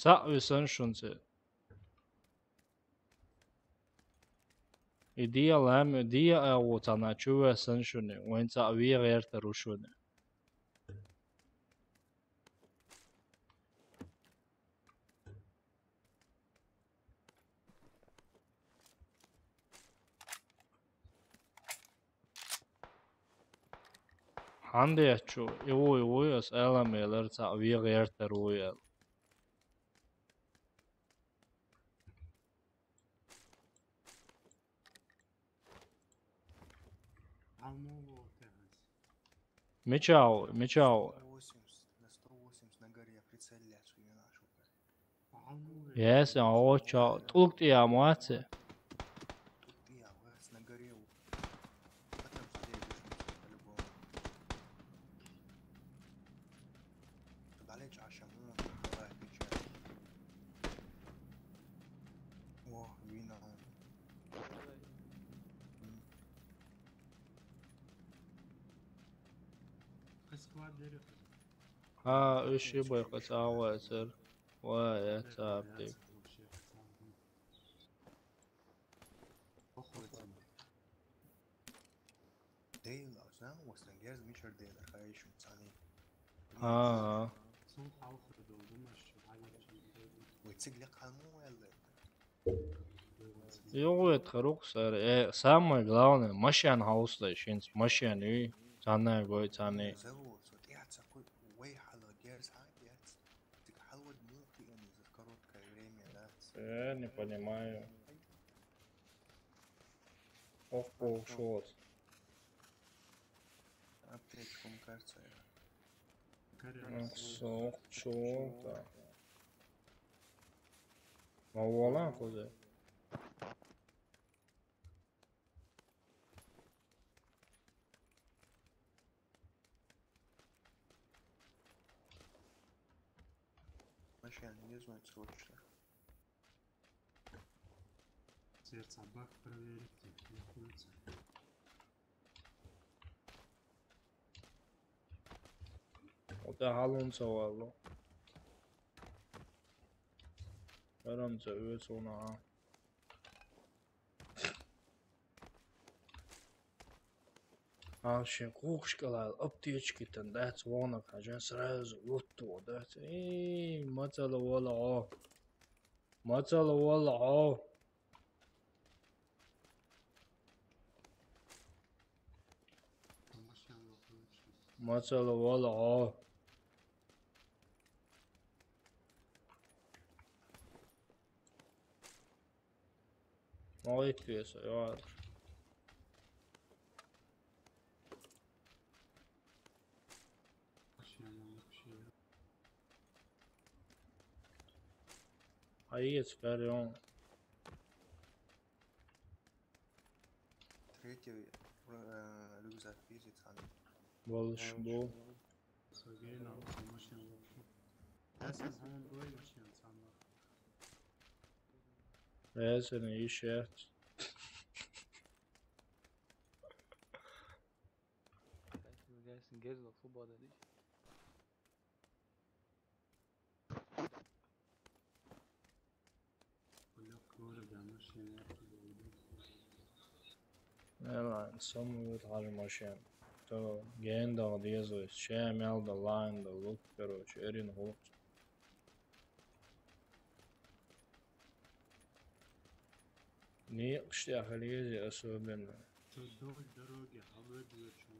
Цхьаъ висана шуна церан. И дегӀ лам, дегӀ агӀо цхьана чу висана шуна, вайн цхьаъ ве гӀертар ву шуна. Хьан деччу, и вуй, и вуй, ас Ӏелам елар цхьаъ ве гӀертар ву аьлла. Мича ву, мича ву? Яс, а, о, ча, тӀулг тӀе а моаца? Хьа, уьш ши бай кхы цӀа а вацар. Ва, я цӀа аптек. Дейла, знам, васангерз мичар дейла, хайшун цани. А, а. Вай цигли ханму валла. ЙогӀу ветхарухъ сара. Э, самое главное, машен хьаустай шинц, машен уй, цанна гой, цанна. Завод, вот я цакуй, вай хьала герз хьа, я ц-, цик хьалвад мухи ани за короткое время, да? Э, не понимаю. Ох, ох, шо. Аптечкум карцая. Ну, сок, чё так? Ма вала кузе. Машина не знаю срочно. Сердца бак проверить, не куется. Ота халун савалло. Барамца өс она. А шен кухаш калал аптечки тан дац вона хажан сразу лутту дац. Эй, мацала вала о. Мацала вала о. Мацала вала о. Молитве со, я. А есть, корён. Третий, э, рюкзак видит, а. Больше был. Сергей, нам машина вообще. Я сейчас звоню, говорю, машина сама. Эсэни ишет. Герз лоху бадалиш. Нормально, сам вот хажу машин. То ген да дезой, чем ял да лайн да лук, короче, эрин гулт. Не, что я особенно. Тут вдоль дороги, а вы две чего?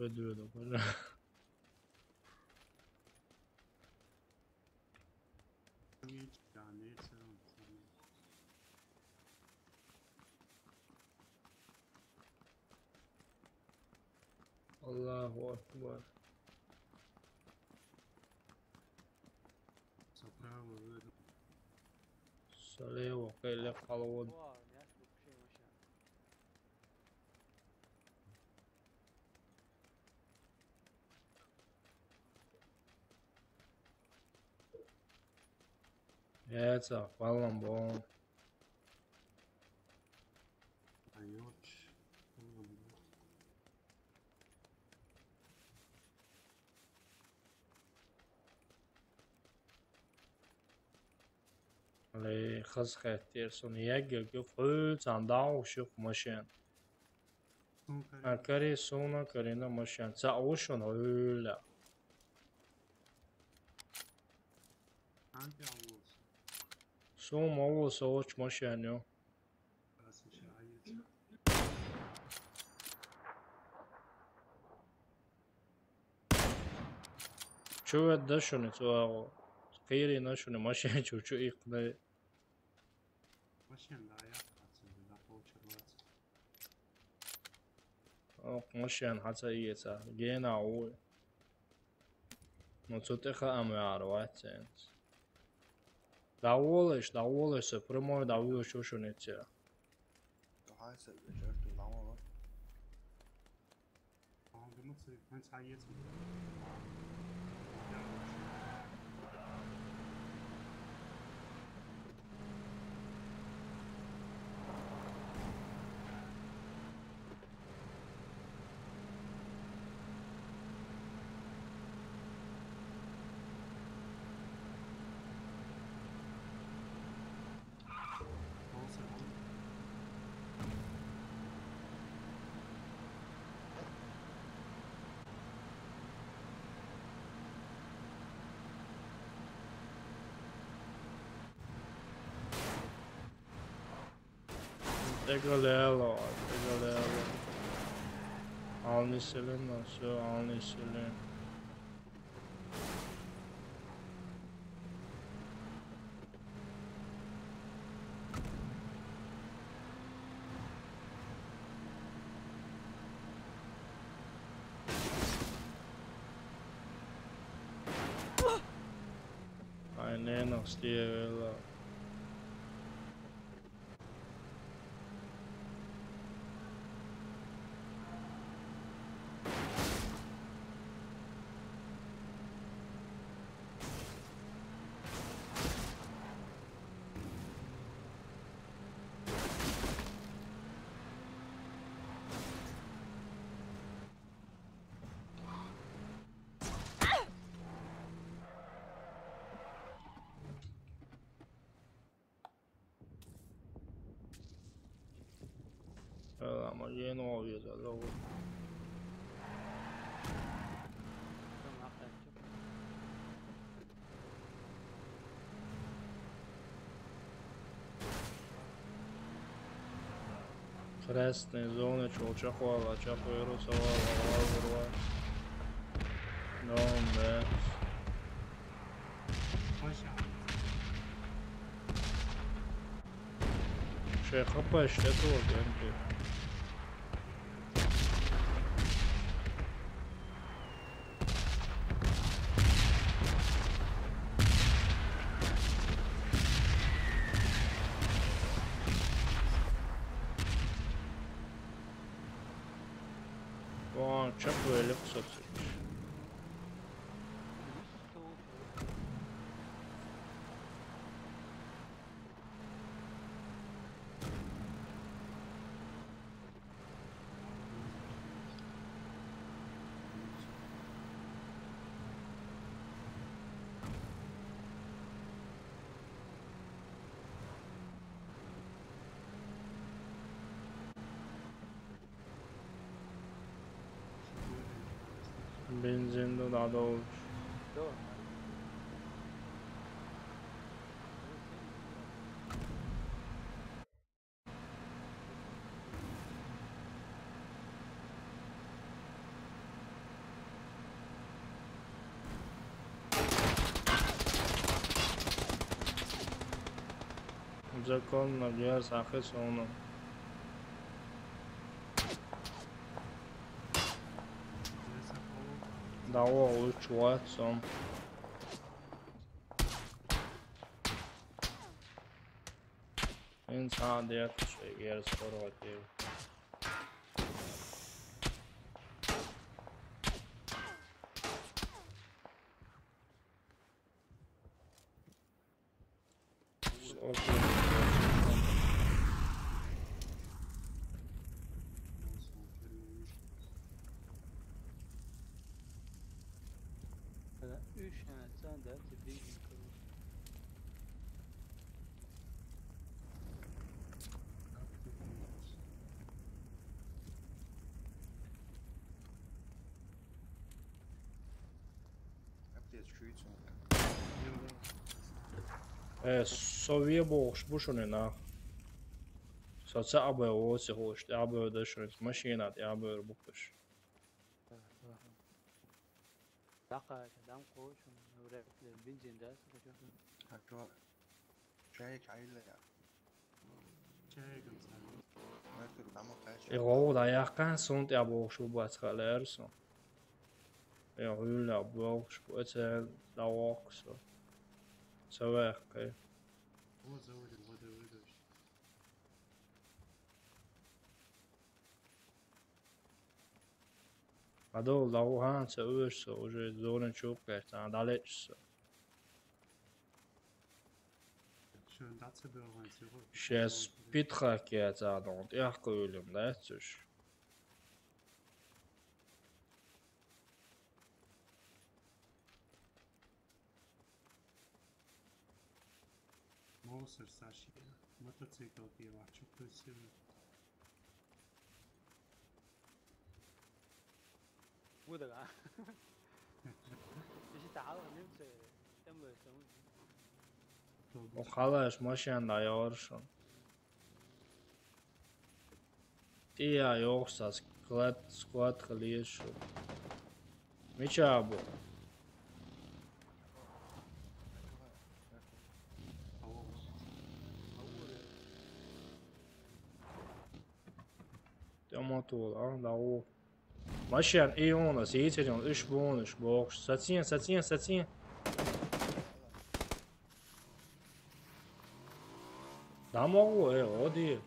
Ведь, ведь, Аллаху акбар. Справа выйду. Слева къайле къалгъан. Вау, яш бу киши машина. Яйца, баллам бон. Айоч. Алей, хаз хаттер сон ягга гуф, хул цан дау шух машин. Сун кари. А, кари суна, карина машин. Ца ушун хула. Анти авулс. Сум авулс оч машин, ё. Раз ещё аец. Чува дашуни цуагъу. Къири нашуни машин чучу икъни. Машин да я, ацинда да получилось. Ох, машин хьаца иеца. Гена у. Ну, цу тӀеха ам яр ваценц. Даволеш, даволеш, се прямой даволеш ушуница. Давай се бежар ту давола. Ага, ну, це, ну, це є це. Tegalelo, tegalelo. Alni silin, no, so alni silin. Ai, nē, nav stievela. Ama yeni oluyor zaten. Красные зоны, чё, чё хвала, чё хуйру савала, вал вырва. No, man. Шейха почти этого гэнги. Вон, чё хуйли кусок сыч. Бензин да дадовуч. Законно, я сахи сону. Давай, лучше вот сам. Ин сан дед, что я скоро. Üç tane sen de bir Капец, чё это? Э, сове бохш бушуни на. Со ца абе оси хош, абе да шо, машина, абе бухш. Такая, там кош, вряд ли бензин, да, скажем. А чё? Чай, чай, да. Эгъо даяхъан сунтӀа бохшу бацхалерсу. Э, гӀуйла бохш, эцел давохсу. Савехъе. Адол давгьан ца уьш со, уже зона чуккъерта, далечса. Сейчас питхак я цадон, тяхкуйлем, да, цуш. Мусор, Саши, мотоцикл пива, чё красиво. Будага. Иши тахал, немцы, там бы, там. О, халаш, машина, да, я оршон. Тия, ёхса, склад, склад хлешу. Мича бу. Тема тул, а, да, о. Машин и он, а сейтер он, иш бон, иш бокш. Сатин, сатин, сатин. Дамогу, э, оди.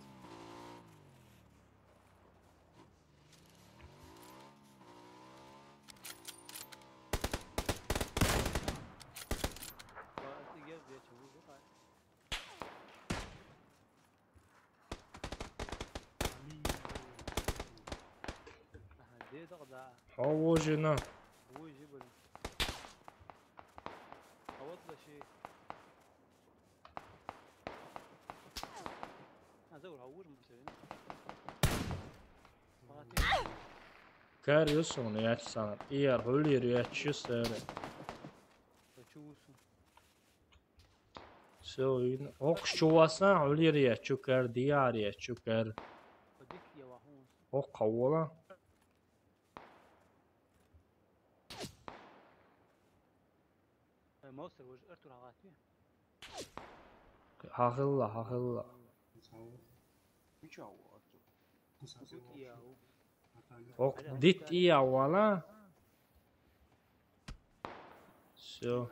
Хьо вожина. Кар юсун ячсан. Ияр хули ячсер. Всё, ин-, ох, чувасан, улир я, чукар, диар я, чукар. Ох, кавола. Хахилла, хахилла. Ох, дит и авала. Всё.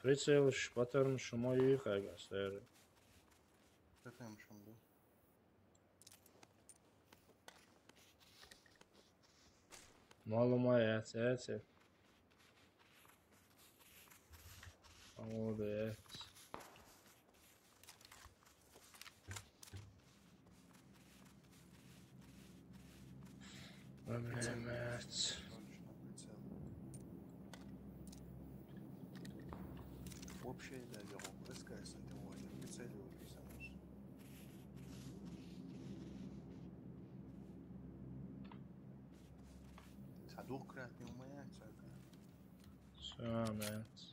Прицелш патарм шумо юйхайгастер. Патарм шумду. Малума яц, яц. Молодец. Проблемец. Вообще, да, я могу сказать, что ты можешь прицеливаться. Садук крат не умеет, всё. Всё, блядь.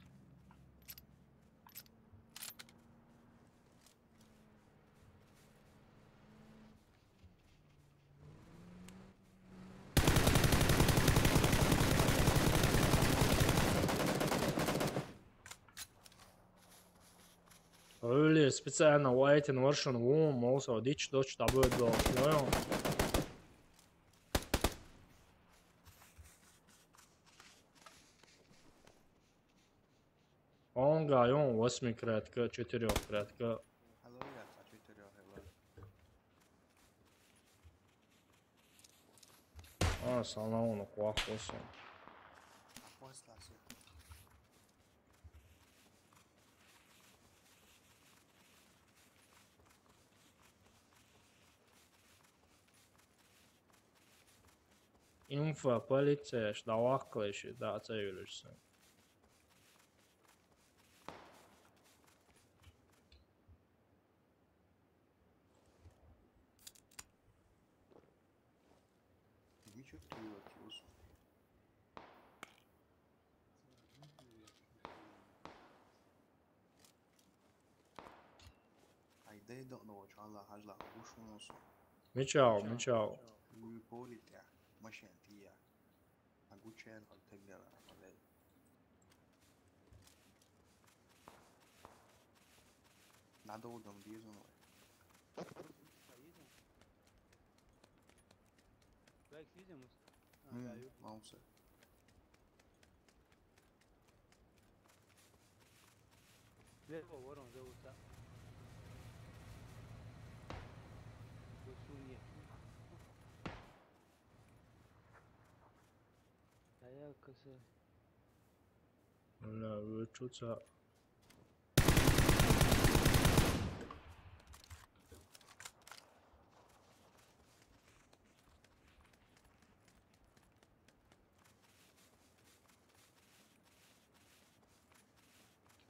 Специально вайтен варшан вон, мол, сау дич доч табу до. Йо, йо. Он га, он восьмикратка, четырёхкратка. Алло, я, а четырёх, алло. А, салауну куак болсун. Апосласы. Инфо, полиция, шдавак клэши, да, ца юлюшсэн. Ничего ты вообще. Ай, дай док но чала хажла гушмусу. Мичау, мичау. Мичау. Мичау. Мичау. Мичау. Мичау. Агучен, он тегнера, он лей. Надо удом дизу, ну. Бэк сизим. М, маунсы. Лево, ворон, зовутся. Гусунья. Аяк кысы. Бля, вы чё ца?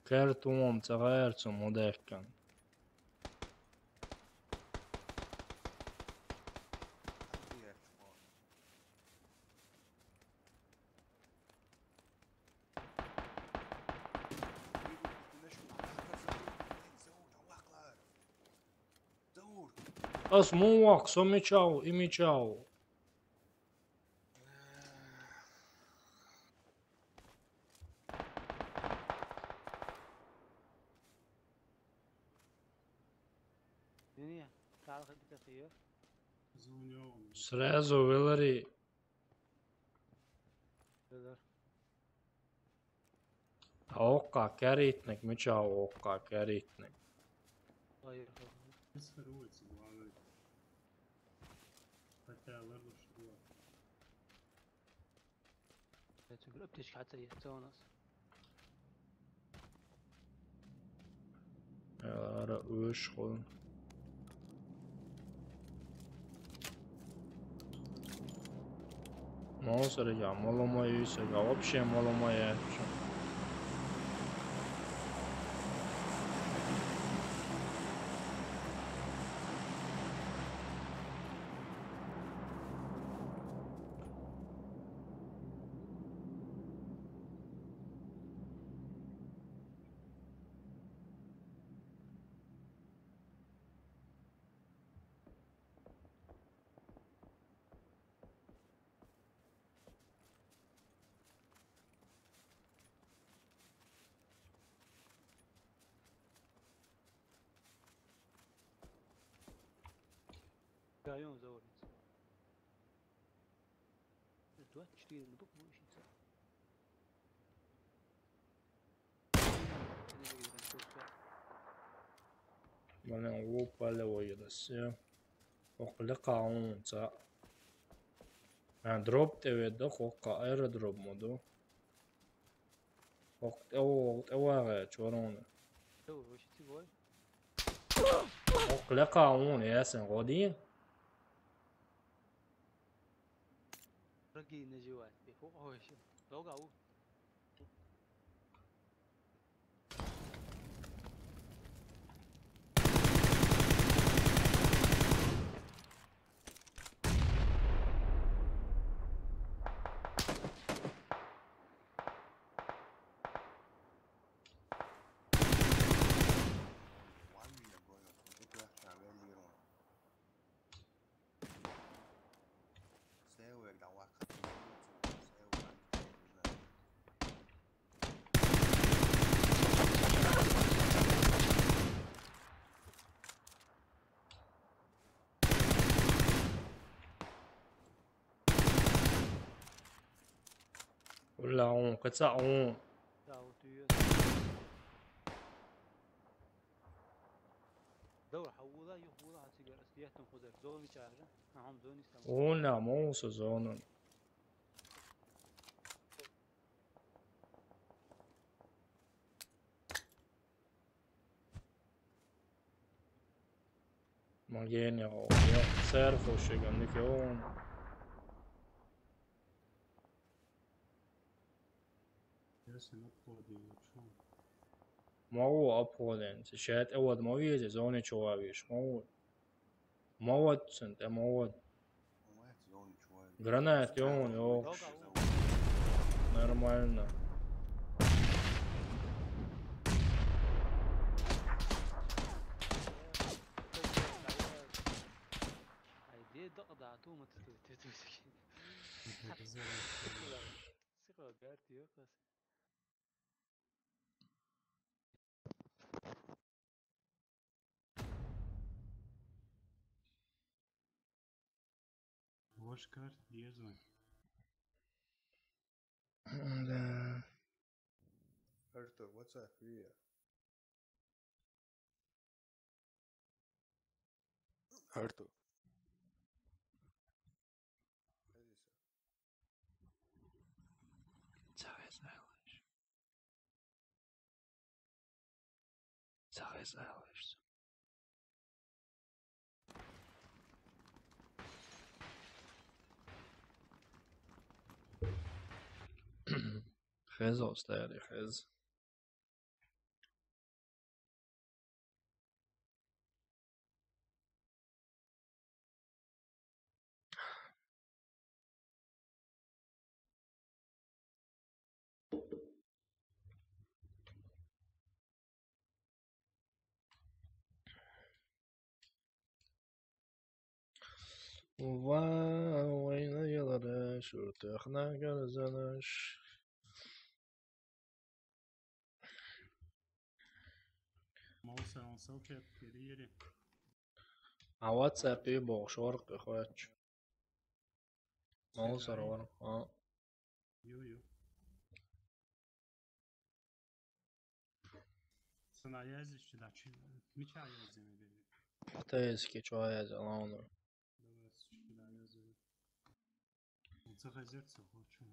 Кэр туом цагаар цу модеркан. Ас муак, со мечау, и мечау. Сразу вылари. Вылар. Окка кэритник, мича окка кэритник. Ай, ай. Здоровается, главное. Хотя ладно, что было. Я тебе говорю, аптечка хата есть, что у нас? Ара уш хол. Монстр я, маломай юсега, вообще маломай я. Район заворится. Двадцать четыре, ну, бог мой, щит. Манай уу пале воюдас, я. Окуле каун ца. А, дроп тебе да, хокка аэродроп моду. Хок, о, о, а, чорон. Ты вообще ты бой? Окуле каун, я сен годи. Враги наживать. Бехо, ой, ещё. Долго, ау. Ла он, каца он. Даур, хьо вула, юха вула, хьо цигара, ас диеттам хузар. Зона чагара. Ахьам зона истам. Уна, муса зона. Ма гене о, я, серфу шиган, нике он. Я сен обходил, чё? Ма о обходен, се шет эвод ма везе, зоне чё вавиш, ма о. Ма о цен, э, ма о. Гранат, ё-моё. Нормально. Айде, дакъа да, ту ма ту, ту, ту, ту. Сикъа гарти, ё, къас. Ваш карт дерзай. Да. Артур, what's up, Ria? Артур. Цавес айлаш. Цавес айлаш. Хез остари, хез. Ва вайна ялараш, уртахна гарзанаш. Мауса он сауке периери. А WhatsApp-и бохшор кхач. Мауса ровар. А. Ю, ю. Сана язиш чи да чи, мича язим бери. Хатайски чо яза лауну. Давай, чи да язим. Ца хазер ца хочу.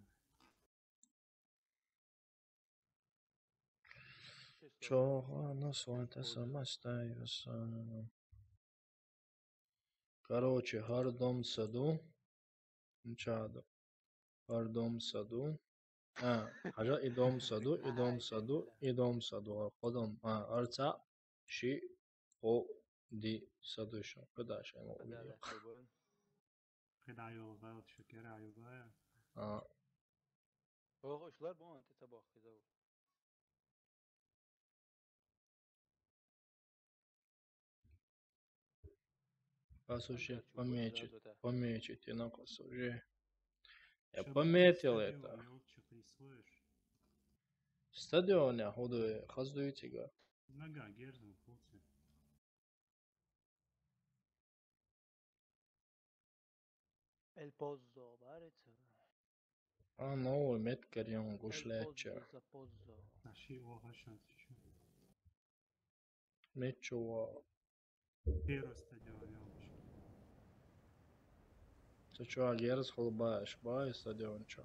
Чого на свата самостаюса. Короче, гьар дом саду. Нчаду. Гьар дом саду. А, хажа и дом саду, и дом саду, и дом саду. Гьар кодом. А, арца ши, о, ди саду шо. Куда шо, мо, да, да, КхидӀа йолгъал, шукер айугая. А. Ого, ишлар бон, ти табах кизав. Послушай, пометить, пометить, я на, послушай. Я пометил это. Стадион я худу хаздуйтига. Нага герзун хулци. Эль Позо, барец. А, новый мет карьон гушляча. Эль Позо, за Позо. Наши о гашан тичу. Мет чува. Первый стадион ёлч. Ты чё, герз хулбаш, бай стадион чё?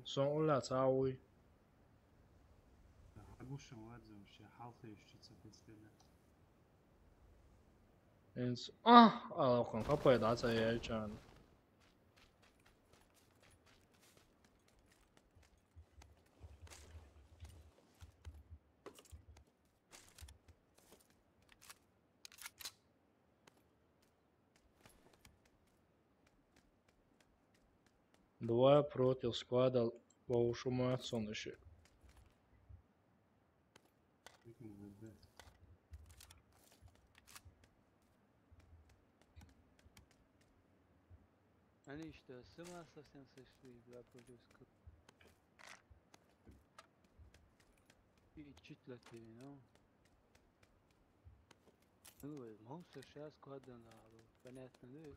Сон уля цауй. Агушин ладза вообще, халта ещё ца представляет. Инс-, а, алакун, капай да, ца яйчан. Два против склада Баушума Цуныши. Они что, с ума совсем сошли, два против склада? И чуть латили, ну. Ну, э, монстр сейчас кладен на, понятно, да?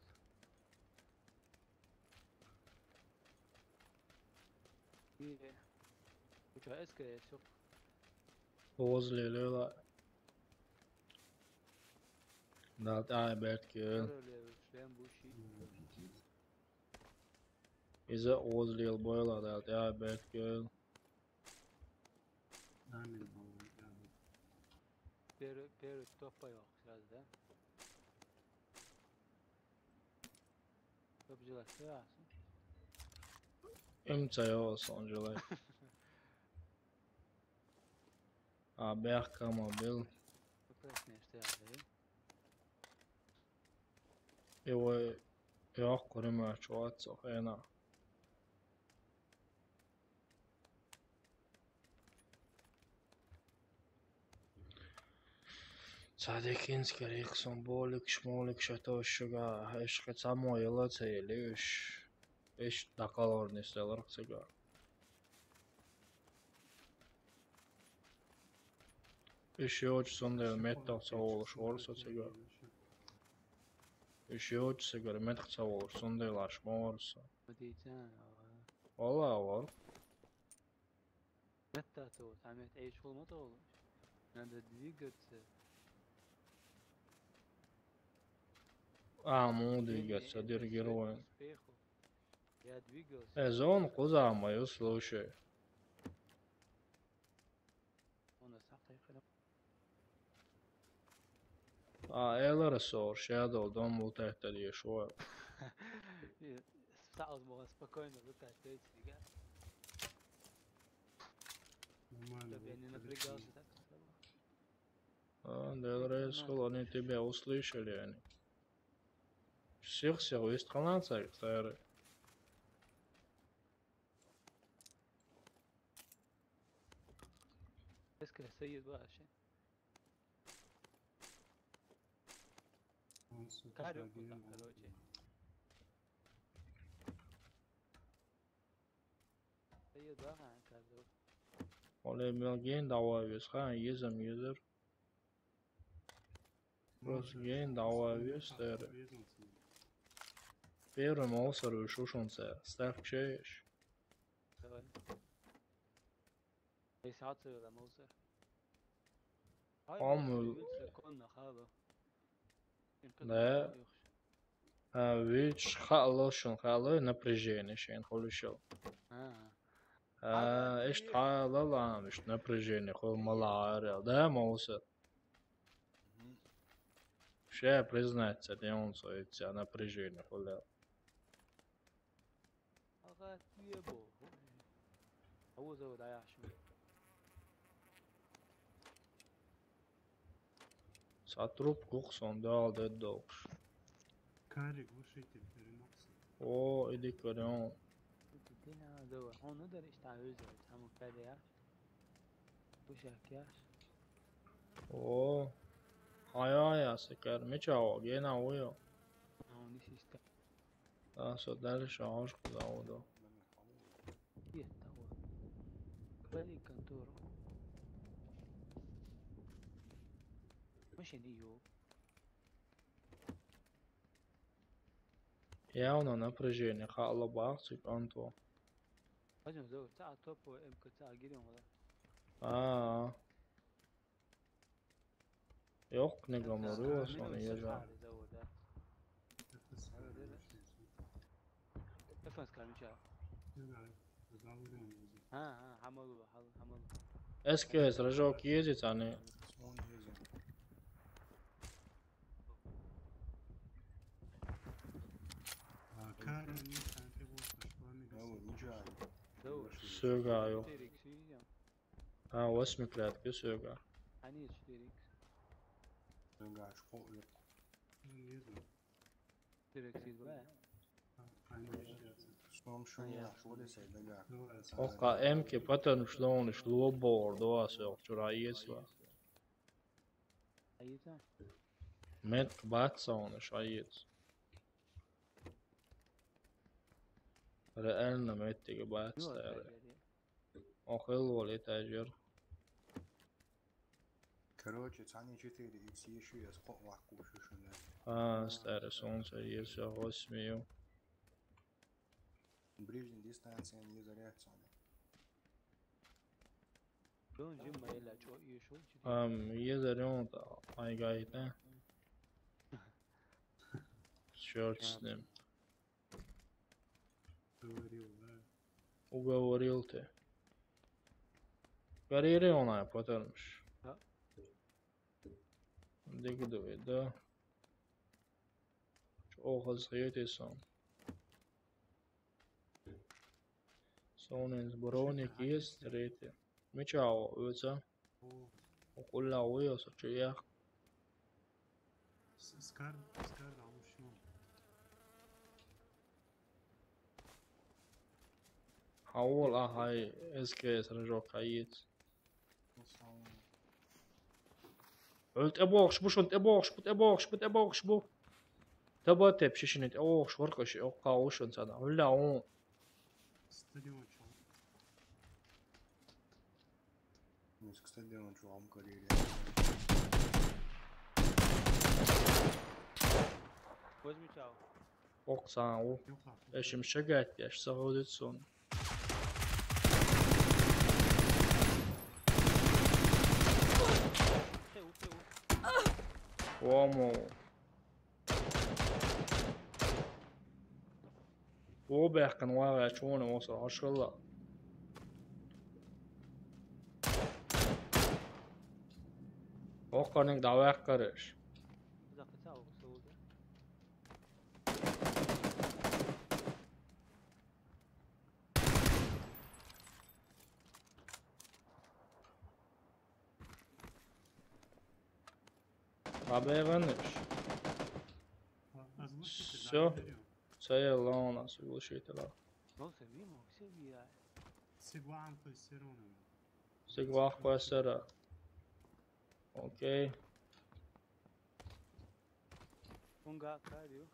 И, э, Ша эскаяс юкъ. Озле лела. Дала тӀаьхьа бертке. Королевич, лем буши. Иза озлел бойла, Дала тӀаьхьа бертке. Амин, Аллах, амин. Первый, первый топ поёк сразу, да? Топ желать, да? Им цайо сон желать. А бяхкама бил. Прекрасная история, да? Его йоккхур ма чугӀац хӀена. Цадикинский рихсон боликш, моликш а тошуга, ишхи цамо йела ца елиш. Иш дакалорни селарх цега. Иш йоч сундел меттал ца волуш ворса цега. Иш йоч сегар метх ца волуш сундел аш ма ворса. Вала вар. Меттато, там это эйшхул мотол. Надо двигаться. А, ему двигаться, дир герой. Я двигался. Э, зон куза мою, слушай. Он нас ахтай храм. А, элара сор, шядол, дом лутайтта дешуа. Саус мога спокойно лутать, видите, да? Нормально. Чтобы я не напрягался так особо. А, Дел Рейс, они тебя услышали, они. Всех, всех, есть канадцы, кстати. Эскер, Саид, вообще. Он, сука, Карю куда, короче. Саид, да, ха, каждый. Оле мелген давай вес, ха, езам езер. Просто ген давай вес, дер. Первый молсар вешушунца. Ставь чеш. Давай. Эсацыла муза. Ам. Конна хало. Да. А, вич хало, шун хало, напряжение шен холишо. А. А, эш хало ламиш напряжение хо маларел. Да, мауса. Ше признаться, де он соится напряжение холел. Ага, ебо. Авуза даяшмы. Сотрудник куксон дал дед долгш. Карик, глушитель переносит. О, иди корён. Дина дава. Он удар ишта авуза, таму кадя. Бушак яш. О. Ая, ая, секер. Мечао, гена уйо. А, он ишта. А, со дальше, а, ошку заводу. Нет, того. Бери контору. Машина ю. Явно напряжение, хала бахсик, Анто. Пойдём, зовут. Ца, топ, М К Ц, гирем, да? А. Ёх, книга муру, сон ежа. Эфес кармича. Ха, ха, хамалу, хал-, хамалу. С К С, рожок ездит, они. Он ездит. А, Карен, не знаю, ты вот, что они говорят. Давай, ничего. Давай. Всё, гаё. Четыре икс видел? А, восьмиклетки, всё, га. Они четыре икс. Всё, га, школа. Ну, не знаю. Четыре икс есть, да? А, они сейчас. Сом шумя, шо ли сей, да, га. Давай, Окка, М К, потом шло он, шло бордо, а всё, вчера есть, ва. Аита? Мет бац он, ш аиц. Реально меттиге бац, ну, тайре. Охел вол этажер. Короче, цани четыре икс ещё я скот лакку шушуна. А, старый солнце, если восьмию. Ближняя дистанция не заряд цани. Дон жим майла чо ишо чи. Ам, езарён та, айгайта. Чёрт с ним. Говорил, да. Уговорил ты. Карьере он ай потармыш. Да. Дегдуй, да. Чё, охаз хьёте сон. Сонен броник есть, третий. Мичао, оца. О. Окулла уйо, со чё я. С-, скар, скар, а мужчина. Хьавол ахьай эс кей эс рожок хьаец. Ӏул тӀебогӀуш бу шун, тӀебогӀуш бу, тӀебогӀуш бу, тӀебогӀуш бу. Таба теп шишини тӀебогӀуш варкъаши, оккха вушун цана. Ӏулла вун. Стадион чу. Миск стадион чу ам карьере. Возьми чау. Оксан у. Ёха. Эшим шагать яш, сагъудит сон. Омо. О бяхкан вагъа чуна оса ашгала. Оккарник даваккарыш. Абайганыш. Всё. Цая лаунас глушителя. Ну, се вимо, се вия. Сегван то сероно. Сегвах квасера. Окей. Унга карю.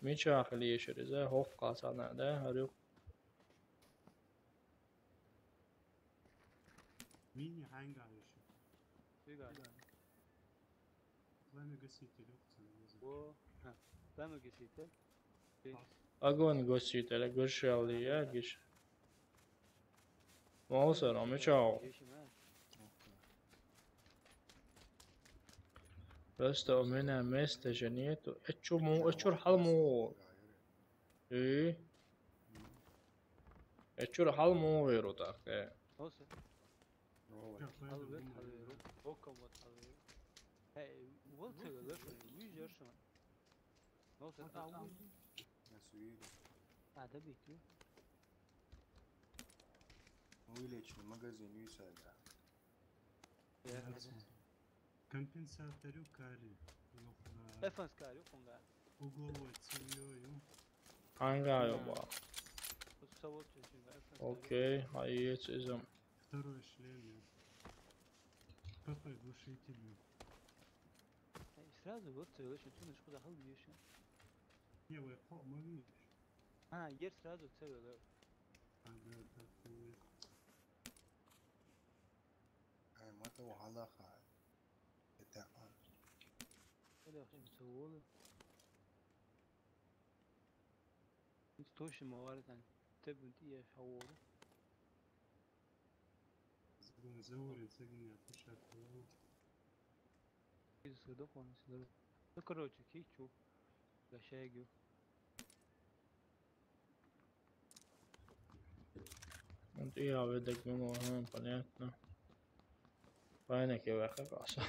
Мича хлешери, за хох касана, да, арю. Мини ханга ещё. Фига. Пламя гаситель, опция. О, ха. Пламя гаситель. Огонь гаситель, гашал я, гиш. Мауса, ну, мичао. Просто у меня места же нету. Эчу му, эчур халму. Э? Эчур халму веру так, э. Мауса. Алвет халверу. Окам вот халверу. Эй, вот ты лошадь, видишь, что? Мауса, а у. Я свидетель. А, добить, ну. Вылечил магазин, Юсада. Компенсаторю кари. Эфанс кари, хунга. Угловой цевьёю. Ханга ё ба. Окей, а есть изом. Второй шлем. Какой глушитель? Сразу вот целый, что ты нашел, захал ещё. Не, вы по, мы видишь. А, гер сразу целый, да. Ага, так, целый. Ай, мата вахалаха. Это он. Или вообще целый. Точно маваритан. Теб я шавор. Заурин сегин я пушат. Из сыдох он сыдох. Ну, короче, кичу. Гашегю. Вот я ведь так думал, ага, понятно. Понятно, киваха каса.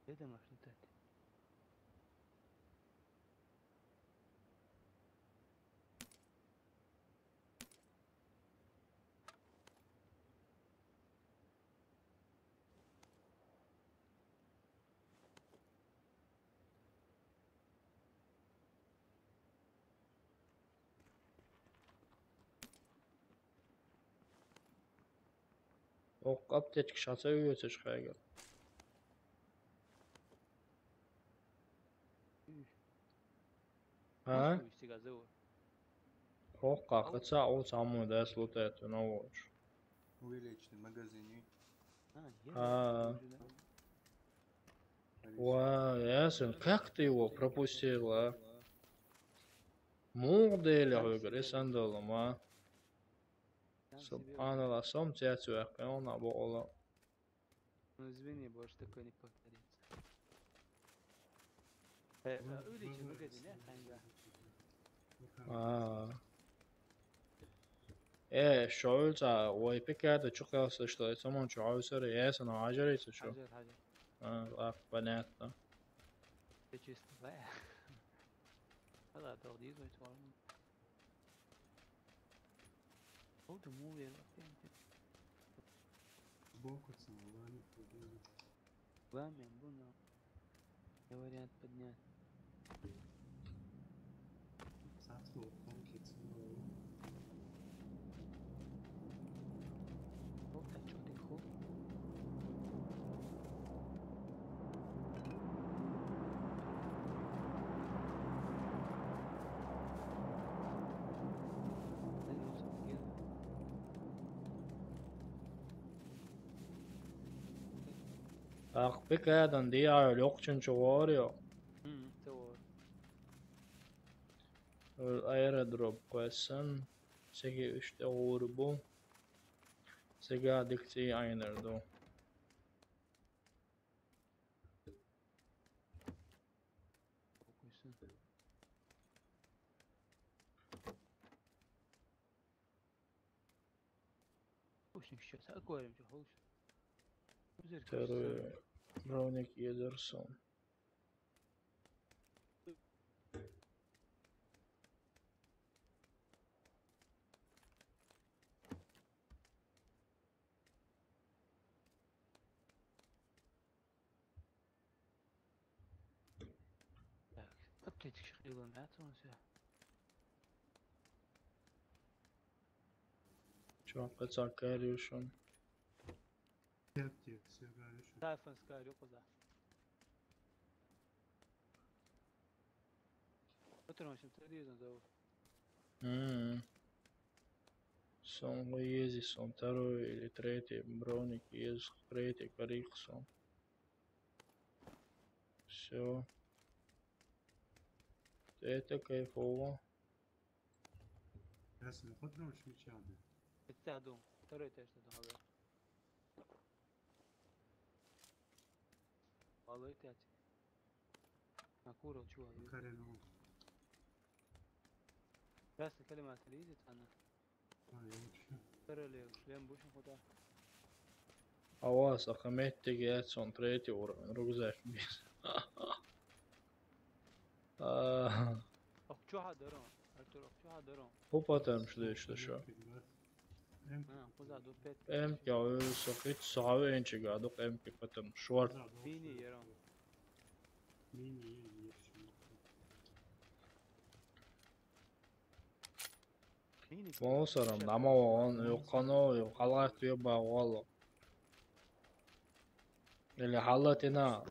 Где ты машина-то? Ох, аптечка шаца уйоцеш хайгал. А? Уйсига зэвэ. Охкъа, каца оцаму дас лутет, ну, вот. Увеличенный магазин. А, я А. Ва, ясен, как ты его пропустила? Мугъ деле хьуьгара, сандалла ма. Субханалла, сом цецвехка, он або ола. Ну, извини, больше такое не повторится. Э, э, увеличь магазин, э, ханга. А. Э, шойл ца, ой, пикада чукъялса, что это самон чугъавсар, ясен, ажар ца шо. Хажар, хажар. А, так, понятно. Ты чисто, да? Ладно, долго не знаю, что. Oldu mu yer? Сбоку цена, ладно, подойду. Ладно, буду. Я вариант поднять. Сахту, он кицу. Оп, а чё ты, хоп? Ахпи кадан диа лёкчун чугъар ё. Мм, товар. Ул аэродроп къосан. Сеги иште гъур бу. Сега дикци айнер ду. Очень сейчас аквариум чё хочешь? Второй. Броник Едерсон. Так, аптечка шкилан, да, там всё. Чё, пацан, кариушон? Аптек, всё, кариушон. Тайфан скарю куда. Патрон, чем ты резан зовут? Мм. Сон езис, сон второй или третий броник езис, третий карих сон. Всё. Это кайфово. Ясно, патрон шмичалды. Это дом. Второй этаж дом, а. Алай тати. Акура чуа. Карен ол. Ясно, калимат лизит, ана. А, я вообще. Королев, шлем бушин худа. Ава, сахаметтеги эцон третий уровень, рюкзак бир. А. Ох, чё ха дарон? Артур, ох, чё ха дарон? Хупатам, что ещё, что? М. А, худа ду пет. М, я, э, сохит савенчик, а, док, М, ки потом шварт. Мини, ярон. Мини, е, е, Мусорам, нама он, юкъано, юкъалгъай туя багъуало. Или халатина.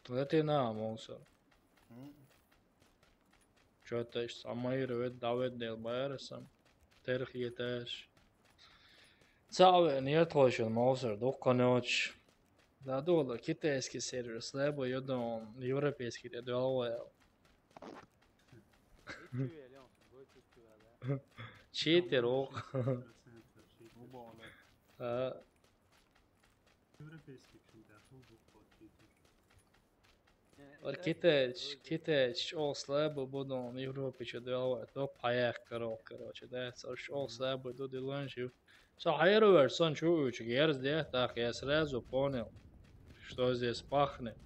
Латина мусор. М. Чё-то самайыр вед, давед дел байрасам. Терх еташ. Цаве, нет, лошен мусор, дукъаноч. Да, дола, китайский сервер, слабо, я думал, европейский, я думал, Читер, ох. А. Европейский чемпионат, ну, вот, вот, читер. Ор китайч, китайч, о, слабо, буду, он Европе чё делал, то паях, корол, короче, да, это ж, о, слабо, иду, делаем, жив. Со хайрувер сон чуучу герз де, так я сразу понял, что здесь пахнет.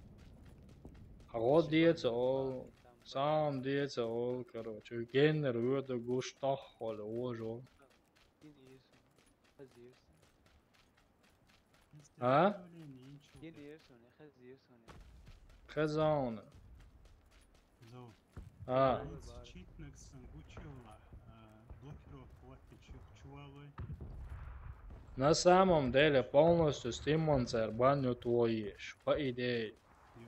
А вот деца ол, сам деца ол, короче, геннер вырда гуштах, холи, ожо. А? Хезауна. Зо. А. Читнаксан гучила, а, блокировка ватти чух чуалой. На самом деле полностью стимман цербаню твоеш, по идее. Ё.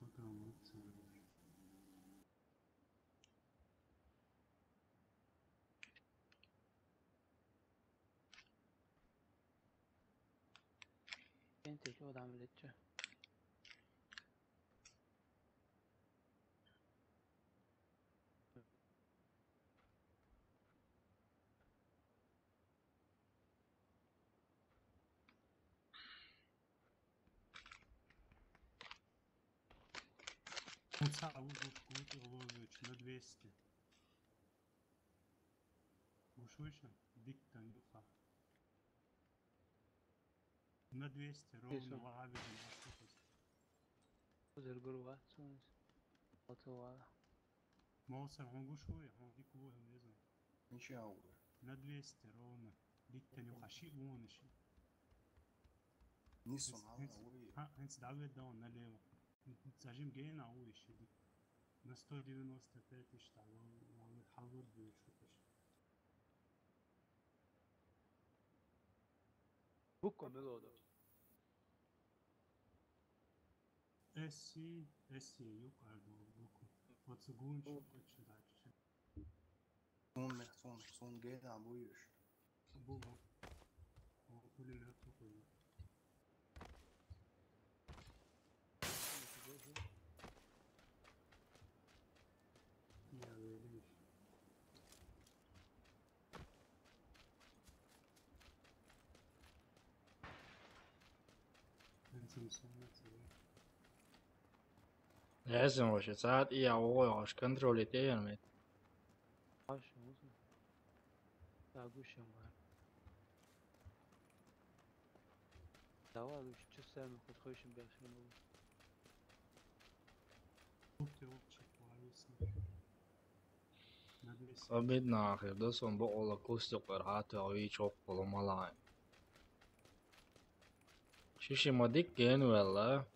Потом вот, э, Enti odam bilecek. Уца узуш кути олович на двести. Гушуйша, диктан юха. На двести ровно Исо. Лавидин аступас. Узер гурва, цунс. Отова. Молсар, хун гушуй, хун дикуй, не знаю. Ничего. На двести ровно. Диктан юха ши вон ши. Нисун, Хэнс-, а, хэнс-, уй. Ха, хэнс давай даун налево. Зажим гейна уй ши дик. На сто девяносто пять ишта, вал, вал, халвар буй шуташ. Буква мелода. Эсси, эсси юк ардо буку. Оцу гун шукачу дальше. Сун, сун, сун гена буюш. Бу, бу. О, пулемёт такой. Я, видишь. Эсин вообще цаат и я ой, аш контролить эйер мет. Аш, музу. Тагушем бар. Давай, лучше чё сами хоть хочешь бешено. Обидно ахир, да сон бо ола кустук бар хату ави чоп полу малай. Шиши мадик ген велла.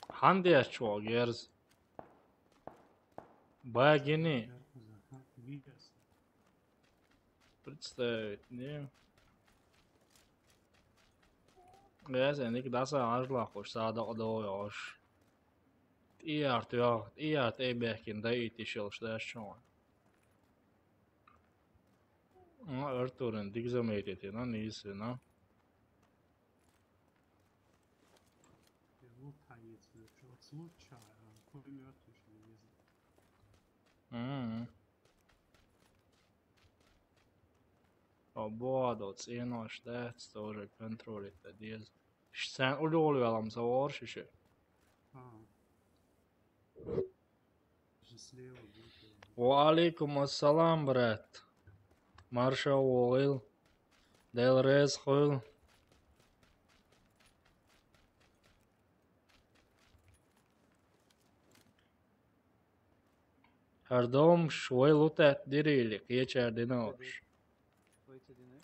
Ханди ачуа герз. Багини. Представить, не? Герз, эник даса ажла хош, сада одо ош. Иарт, иарт, эбехкин, да ити шел, что я шо. А, Артурин, дик заметите, на, не если, на. Лут хаец, от случая, а, пулемёт ещё не ездит. Мгм. О, бодо, ценош, да, тоже контролить, да, дез. Sen ulul velam sa orşişi. Ага. Же слева будет. Ва алейкум ассалам, брат. Марша угыл. Дел рез хуйл. Хардом швой лутат дирили, кечер динош. Войти динош.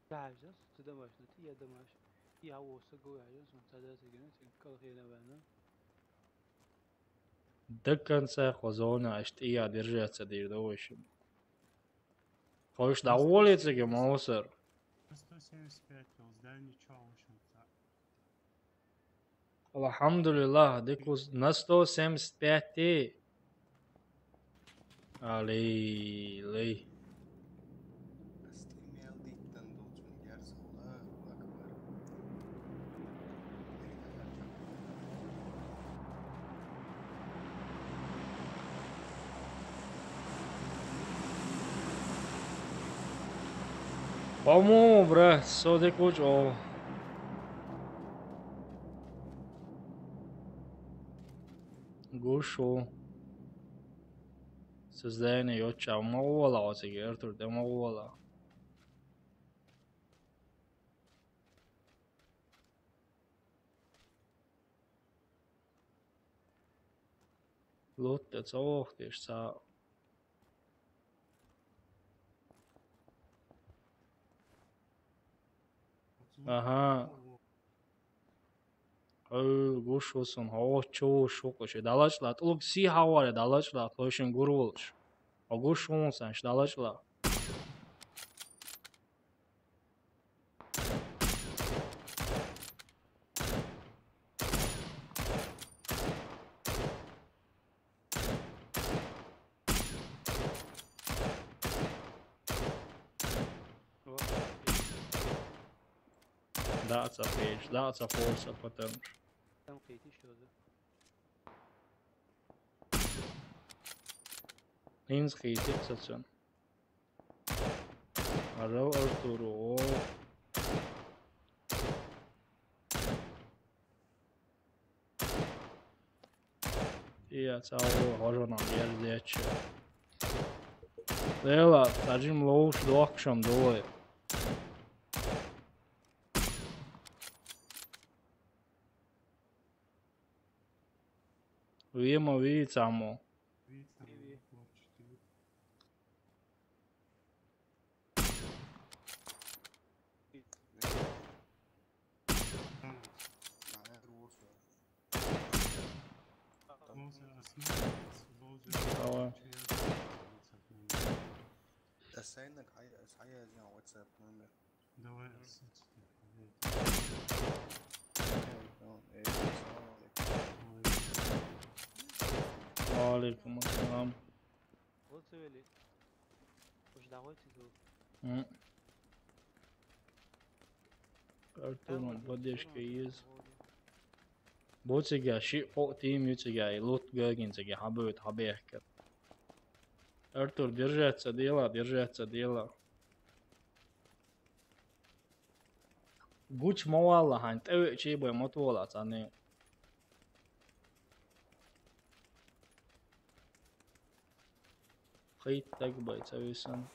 Гажас, ты домашний, ты я домашний. Я оса гуяжас, он тогда ты генес, кал хена вана. До конца хозона, аж ты я держаться дир, да, в общем. Хойш дӀагӀоле цига, мовсар. Сто семьдесят пять, здание чё, в общем-то. Алхьамдулиллах, дикус на сто семьдесят пять. Алей, лей. Астимел диттан долчун герз Аллаху акбар. По-моему, брат, содик уч о. Гушу. Создание йоча. Ма уола оцеге, Артур, де ма уола. Лутта цох теш ца. Аха. Ой, гуш вусон, хо чу шуку ши далачла, тулук си хаваре далачла, тойшин гурвулш. О гуш вусон, ш далачла. Да, ца пейдж, да, ца форса, потому что. Там хейтиш тоже. Инз хейтит сацен. Арал Артуру, о. Ия, цао хожона герзече. Лела, таджим лоуш дохшам долой. Вема ви цамо. Давай. Давай. Ва алейкум ассалам. М. Артур, поддержка есть. Бу цига ши о тим ю цига, и лут гагин цига, хабует, хабехкет. Артур, держаться дела, держаться дела. Гуч мавалла хань, тӀеве чебай матвала цани. Хайтаг бай цависан.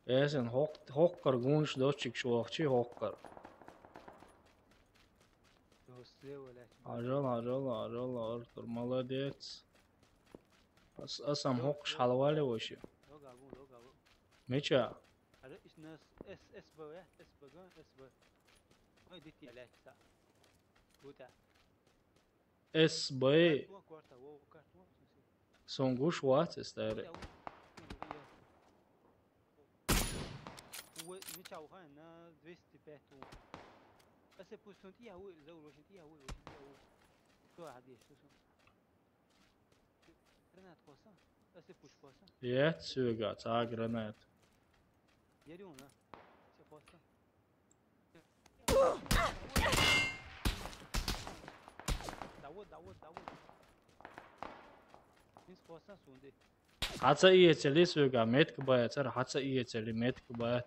Эсен хок-, хоккар гунш дочик шуахчи хоккар. Слева лять. Ажал, ажал, ажал, Артур, молодец. Ас-, асам хокш халвали воши. Лога бу, лога бу. Меча. Ара ис нас эс, эс бэ, э, эс бэ, эс бэ. Ой, дити лять са. Куда? С Б. Карту, карту, о, карту, о, в смысле. Сонгуш вац эстаре. Куда, о, о, о. Уэ, меча ухаан на двести пять у. Эсэ пусть он тия уэ, за уровень тия уэ, уэ, тия уэ. Кто а здесь, что сон? Гранат коса? Эсэ пусть коса? Е, сюга, ца гранат. Ярюна. Все коса. Давай, давай, давай. Мис коса сунды. Хаца иецели сюга, метк бая, цар хаца иецели метк бая.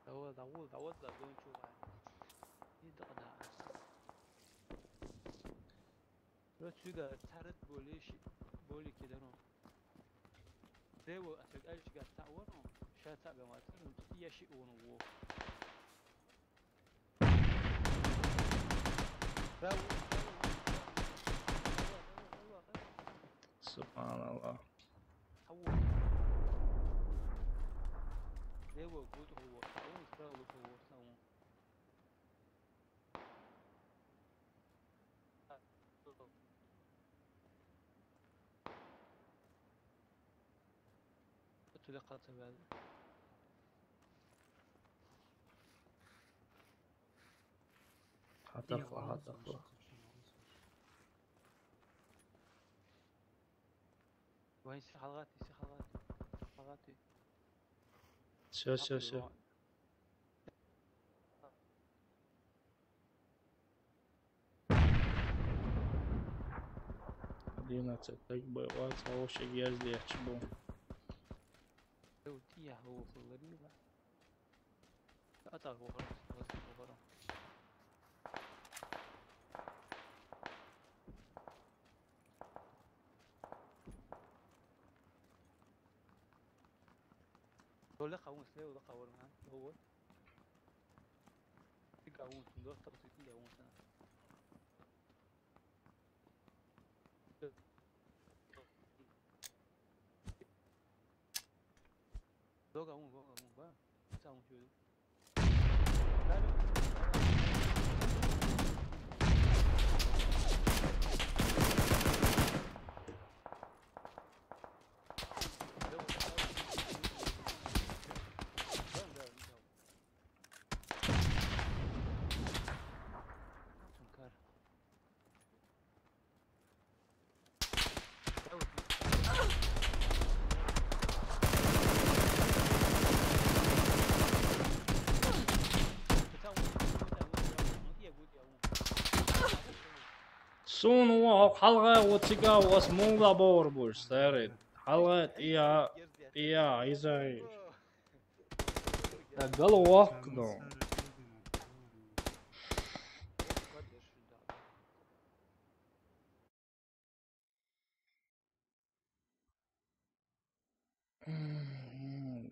Давай, давай, давай, да, дон чуга. И да, да. Ро сюга, царат боли ши, боли кедаро. Дево, а чак аль чига ца варо, ша ца гама, ца гама, я ши оно во. Субханаллах. Ау. Дево, Хатархла, хатархла. Вань, исси халгъат, исси халгъат. Халгъат уй. Всё, всё, всё. Одиннадцать, так бы, вот, а вообще герз дехчи бу. Ут я хо хо лари ва. Ата хо хо хо хо. Дола къавун слева, дола къавун, а? Дола. Ты къавун, дола, там ты къавун, а? Дола къавун, дола къавун, ба. Сам чуй. Сун ва халгъа ва цига ва смула бор буш, сарит. Халгъа тия, тия, изай. Да, головок, ну.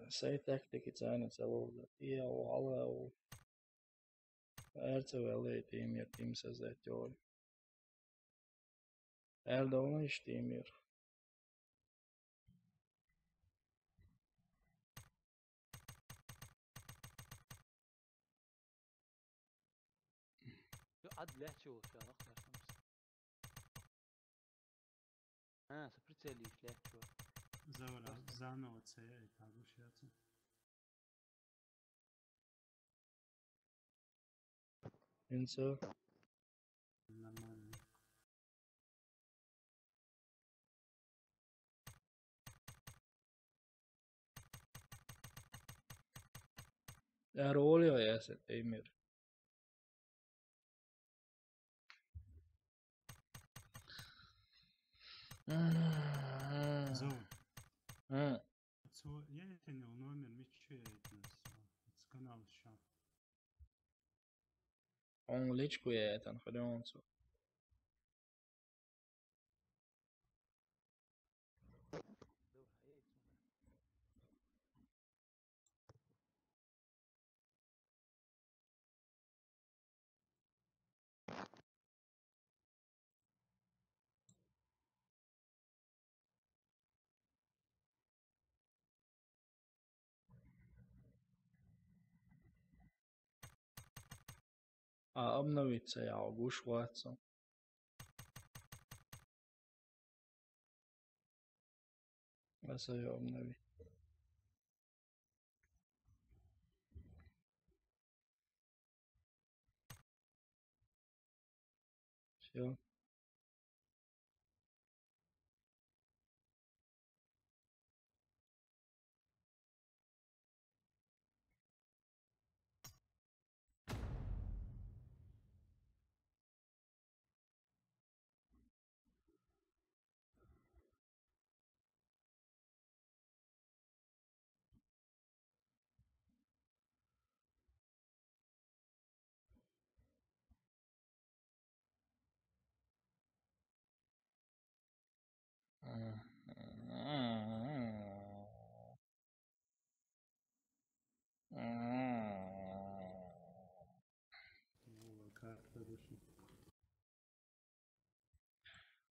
Сай тактики цани цаловда. Я, вала, у. Эрцевеле тим, я тим создать теорию. Эрдоган иш тим, я. Ад лячо, чалак. А, соприцели лячо. Заура, заново це, это обучаться. Инсо. Нормально. Эр олио ясет, Эмир. Зо. А. Цо, я это не номер, мичу я это с канал ща. Он личку я это хрен цо. А, обновиться я гуш ватсо. Аса я обнови. Всё.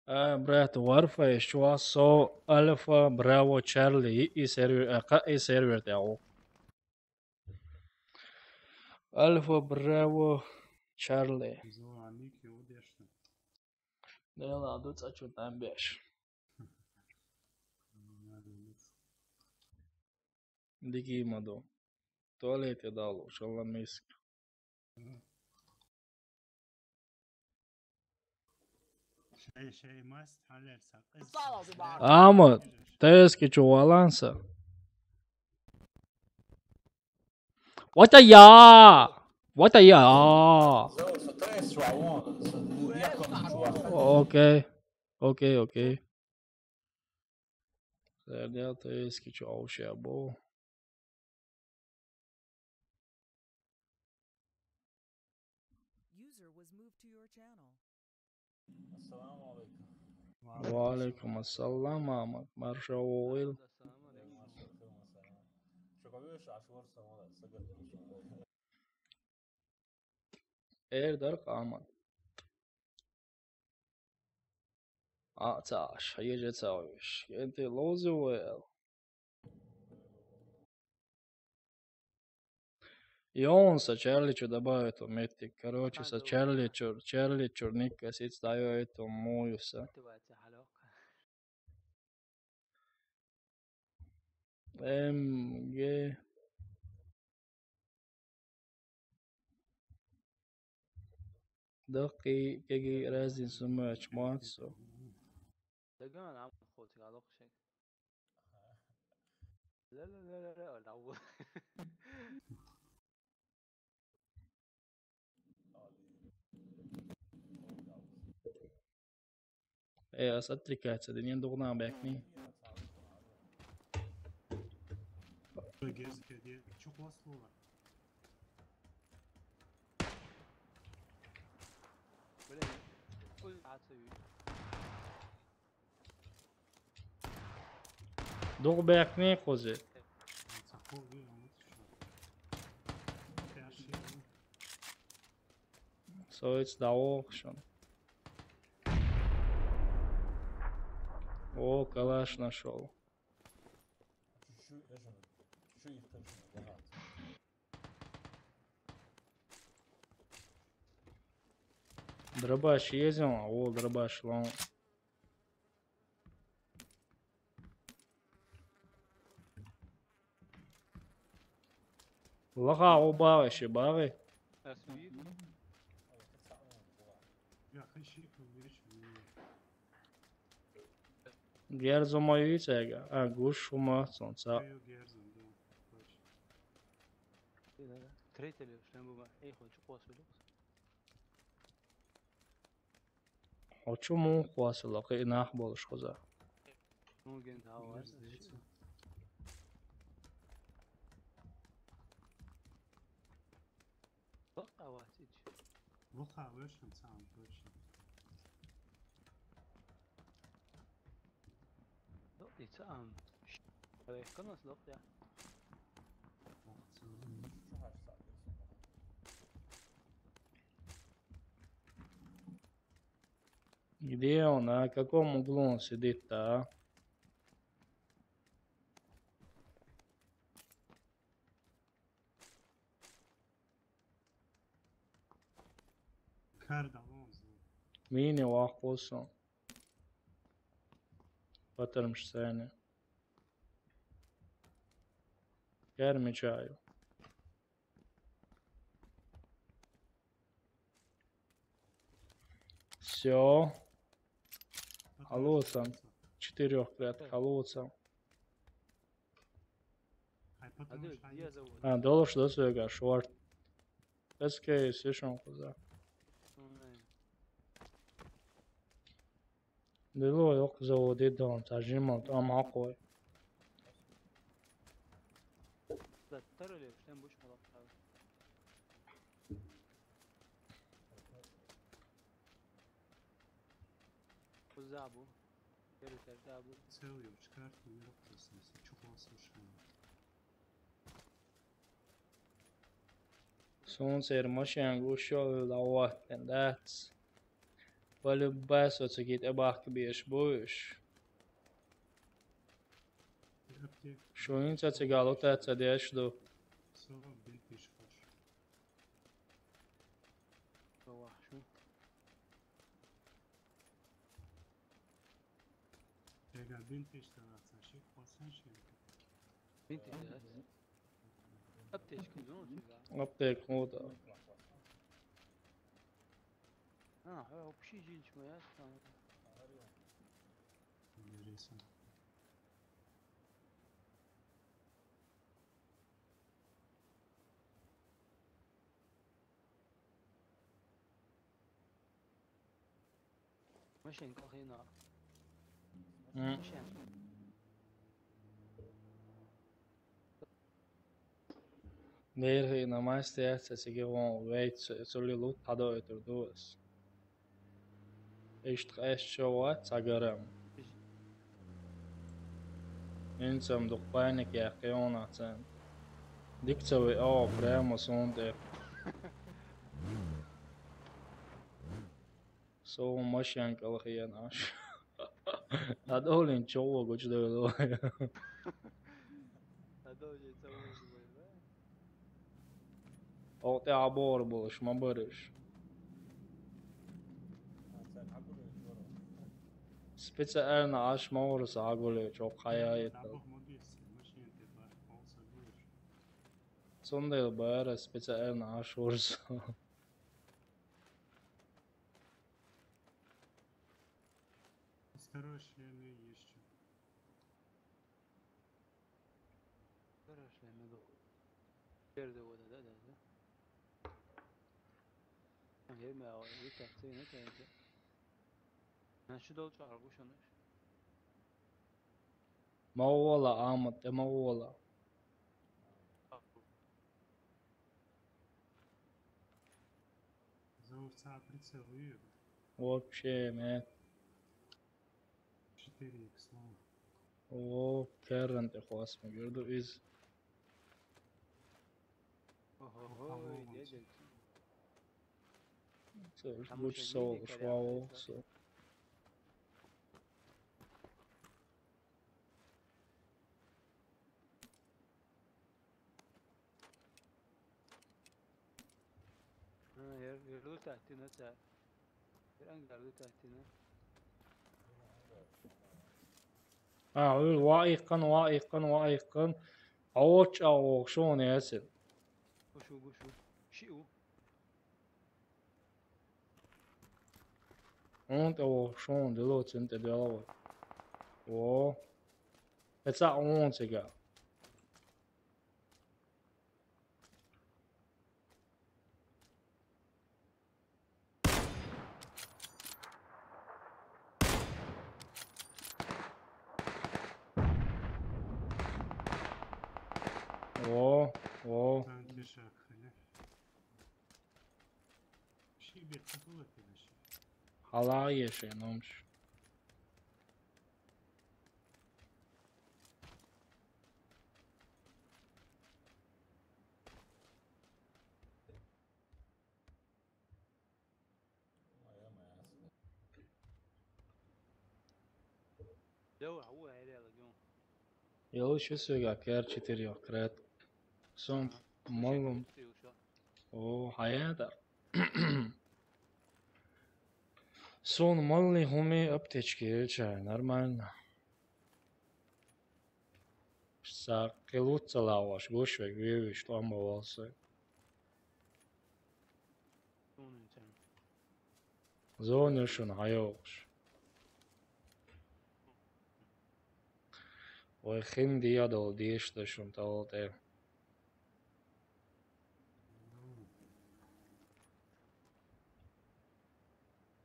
Э, брат, Warface, чувак, со Альфа, Браво, Чарли, и сервер, э, ка-, и сервер тяу. Альфа Браво Чарли. Дела дуца чу там беш. Диги мадо. Туалете дало, шалла миск. Шей, шей, маст, халер, са, къыз. Ама, тески чуваланса. What a ya? What a ya? Okay. Okay, okay. Serdar teski çavuşa bu. User was moved to your channel. Assalamu alaikum. Wa alaikum assalam, Ahmad. Marşa oğul. Эр дар къаман. А цаш, хьежа ца веш. Кенти лози вел. Йон са Чарли чу добавит метик. Короче, са Чарли чур, Чарли чурник касит стаёет муюса. М Г. Дакъи кеги разницу мачмуацу. Даган ам хот галох шек. Ла ла ла ла ла ла. Э, ас отвлекается, да не дугна бэкни. Гез кеди чуклас лула. Блин. Хуй ацу. Дугу бэкни кузи. Соец даохшун. О, калаш нашёл. Дробаш есть он? О, дробаш лон. Лаха о багы, ши багы. Герзо ма юйцега, а гуш шума сонца. Третья лишь, не бывает. Эй, хочу косу. Хочу му косу, лаки нах болуш коза. Ну, ген да вар. Бак аватич. Вуха вешен сам точно. Doch, die Zahn. Ey, ich kann das doch, ja. Где он? На каком углу он сидит-то, а? Кар далонзу. Мини вахусу. Патармш сени. Кар мечаю. Всё. Алосан. Четырёх клеток алосан. А, долуш досуга шорт. Эскей сишон куза. Дило ёк заводи дон, тажимал, там акой. Куза бу. Гери терда бу. Цел ёчкар, не рок тесен, чухлан слушаем. Солнце машин гушёл, да вот, that's. Полюбас оцегит эбахк беш буш. Шуин цецегалу таца деш ду. Бинтиш танацан шик хвасан шин. Бинтиш, да? Аптечка, ну, у тебя. Аптека, вот. А, вообще жинч моя. Интересно. Машинка хина. М. Машин. Нерхи намайстеяц, сиги вон вейц, цули лут падо этур дуэс. Ишт къэс чо ва цагарам. Инцам дукъ пайник яхъёна цен. Дикцеви, о, прямо сунде. Со машин калхиян аш. Адолин чого гуч дойдо. Адолин чого гуч дойдо. О, те абор булыш, ма барыш. Специально аш ма барыш, агуле, чё, хая это. Сонда бара специально аш барыш. Второй члены есть. Хорошо, я могу. Первый вода, да, да, да. Ага, я могу. И так, ты, ну, конечно. Значит, долго чё, аргу, что, знаешь? Маула, амат, э, маула. Зовца прицел, и Вообще, мэ. Четыре икс, ну. О, керрен те хвас мы гёрдю из. Ого, ого, дядя. Всё, лучше всего ушла, всё. Ха, ер, ерлу тахтина ца. Ер ангарлу тахтина. А, ва иккан, ва иккан, ва иккан. Аоч, аоч, шо не ясен. Гушу, гушу. Шиу. Он те, о, шо он дело, цен те дело. О. Эца он сега. О, о. Танки шахали. Ши бир катула, конечно. Хала еше номш. Йо, ау, айрела, гон. Йо, шо сёга кэр четыре крат. Сон малым. О, хаяда. Сон малый хуми аптечки эльча, нормально. Са килуца лаваш, гошвек, вевиш, там бавалса. Зонишун хайош. Ой, хим диадол дишта шун талте.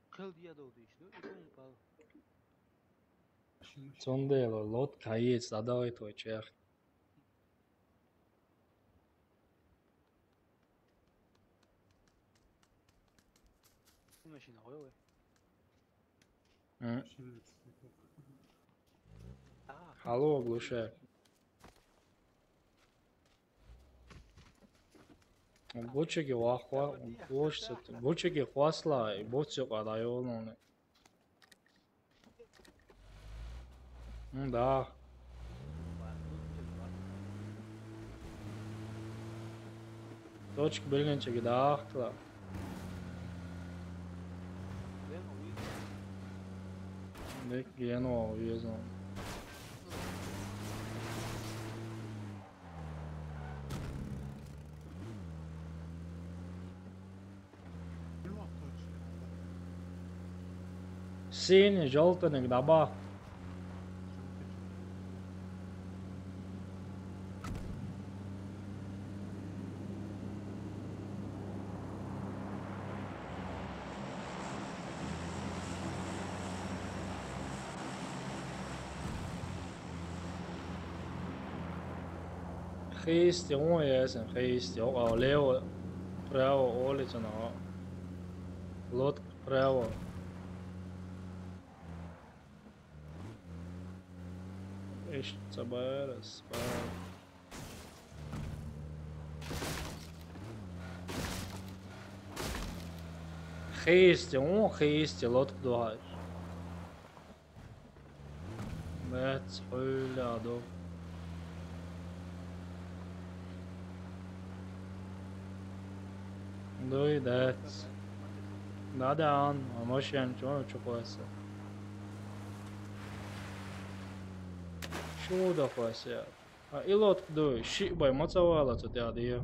Кыл диадол дишта, и кумпал. Цондело, лодка есть, задавай твой чех. Машина, ой, ой. М. А. Алло, оглушает. Бучеги вахва, бучеги хвасла, и бучеги району. М, да. Точка беленчеги да ахтла. Бек гено уезно. Синий, жёлтый, дабагӀа. Хийсте, вон ясен, хийсте, о, лево, право, улица, но лодка право. Ишт цабарас, ба. Хийсте, вон хийсте, лодка дугӀаш. Бац, хьуйла ду. Дуй, дац. Да, да, он, а машин чё, чё кваса? Чё да кваса? А, и лодка дуй, шиъ бай, ма ца вала цу тӀа дия.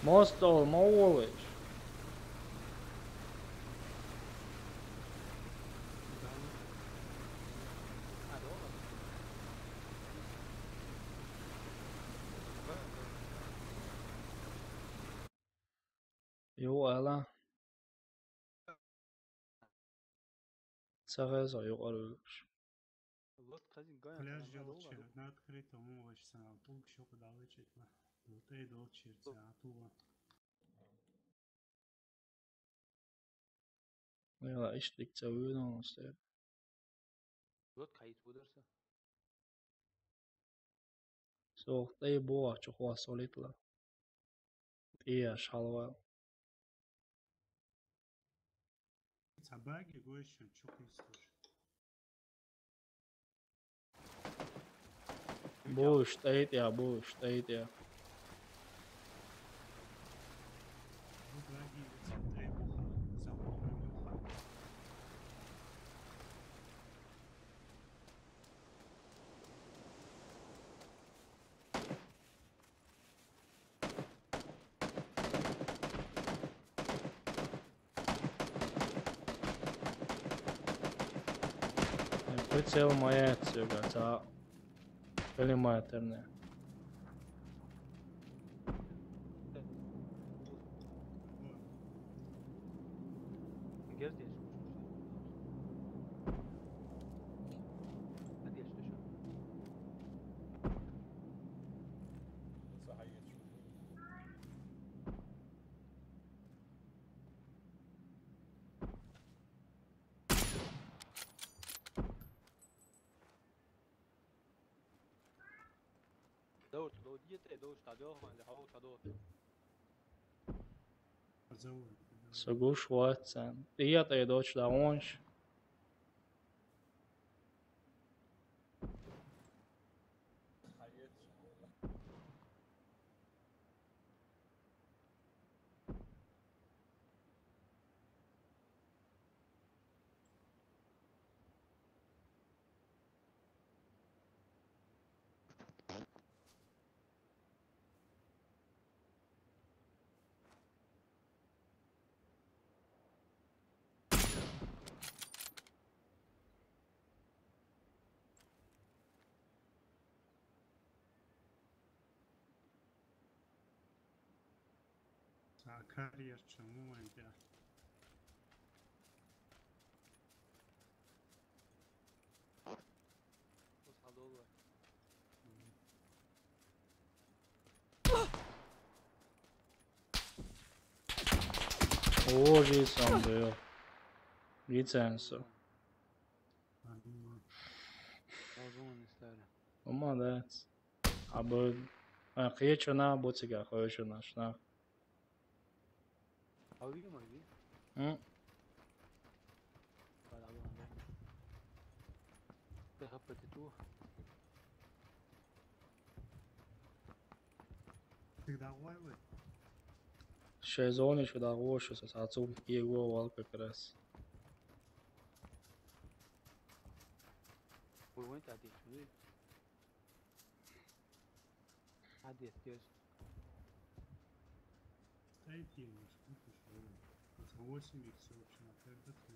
Мост ол ма волаш. Ю, ала. Ца хеза юкъару вилуш. Пляж жолчи на открытом овощ санал, пункт шо кудалычитла. Дутей долчир ца тула. Яла иштик ца вилуш. Лодка ит бударса. Сох тӀе боа чухуа солитла. ТӀия шалва. Цабаги гойшин чукуйстуш. Буш тӀейтӀя, буш тӀейтӀя. Прицел моя цвета, ца коллиматорная. دور، دور، دور، دور، دور. Сагуш ватсан. Ия тӀе доч да онш. Сакар ярча муан дя. О, жи сам бил. Лицензу. Молодец. А бу, а, кхечуна, буцига, хойшуна, шна. М? Т Х П Т Т. Всегда ловит. Шезоночка, да, лучше, со отцом его вал как раз. Ой, вон та десь, ну. А десь, десь. Стоит ей, не сколько же, вот. Это восемь икс вообще, на пять бэксов.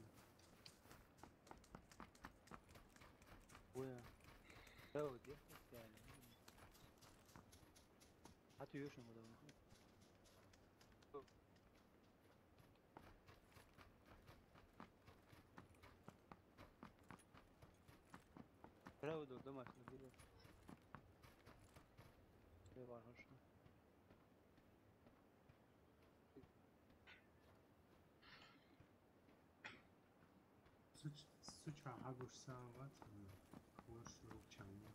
Ой, а. Да, вот здесь постоянно. А ты ещё куда? Правда, домашний билет. Все важно, что. Суча агуш сават, хорошо чаму.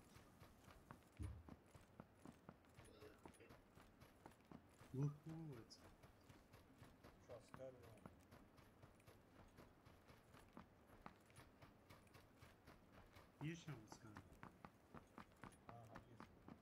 Луховец. Что сказал? Ещё он сказал. Ага, есть.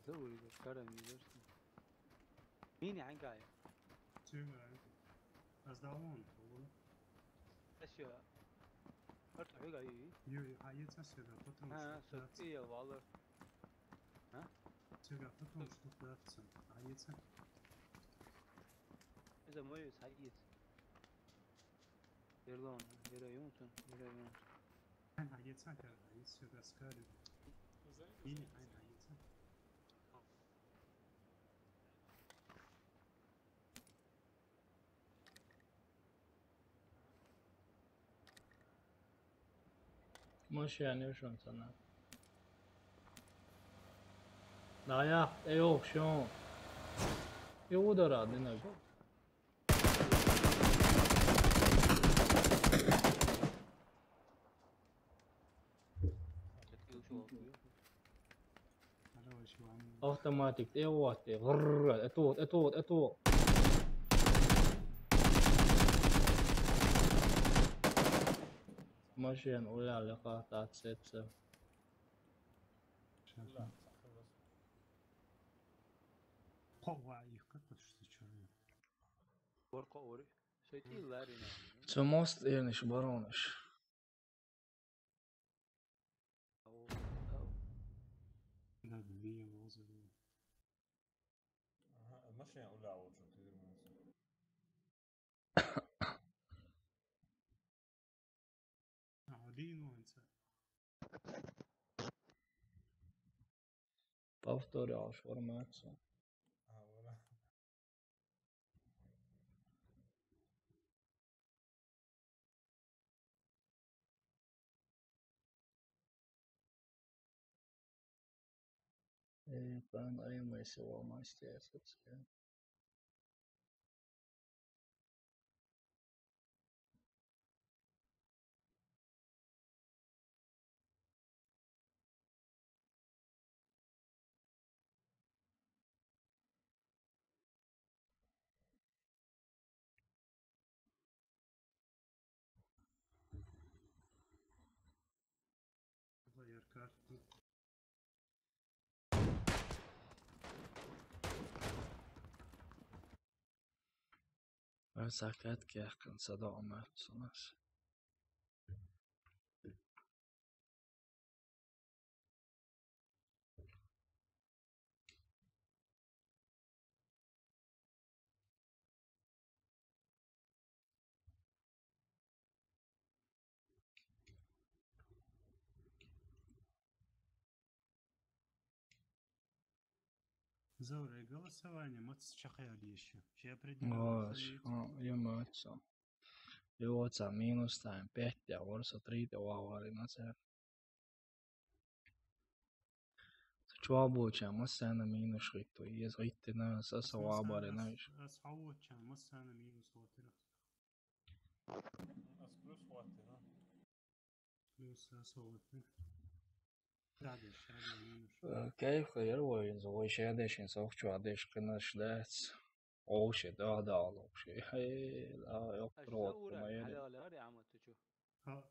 هذا هو اللي قال لي. مين يا عن قايم؟ Tümer. As da on. Aşağı. Artık öyle iyi. Yo, yo, hayır, sen söyle, потом. Ha, что söyle, vallahi. Ha? Söyle, потом, что дальше. Hayır, sen. Bize moyu sayı. Yerlon, yere yumutun, yere yumutun. Sen hayır, sen, hayır, söyle, söyle. Yine, hayır, hayır, sen. Машина не ушён цена. Да я, э, ё, шо? И удар один, а. Автоматик, э, вот, э, грррр, это вот, это вот, это вот. Машина, уля, леха, та, ца, ца. Коваи, как это, что, чё? Ворка ори. Сойти ларина. Цо мост эрниш барониш. Ау, ау. Да, две лозы. Ага, машина уля лучше, ты вернулся. А, один он. Повторял информацию. А, ура. Э, правильно, а я мысль ломать, я, собственно. Ой, сакат кехкан садо омат сунас. Заур, голосование, ма ца чакхъяьлча ещё. Чи определённый. Ой, а, я мать сам. Йо, ца минус тайм, пять я, вар со три я, ва, вар и на ца. Ца чуа боча, массана минус хитто, ез хиттина, са, са ва барина. Ас, ас хавоча, массана минус хитто. Ас плюс хитто, да? Плюс особо. Да, да, ща, да, минус. Э, кайф, хаяр вайнза, вай ща дешин сохчу, а деш кынаш дац. О, ща, да, да, ло, ща. Э, да, ёк, Аш трот, за ура, моя. Хала, хала, хала, амма ты чё? Ха.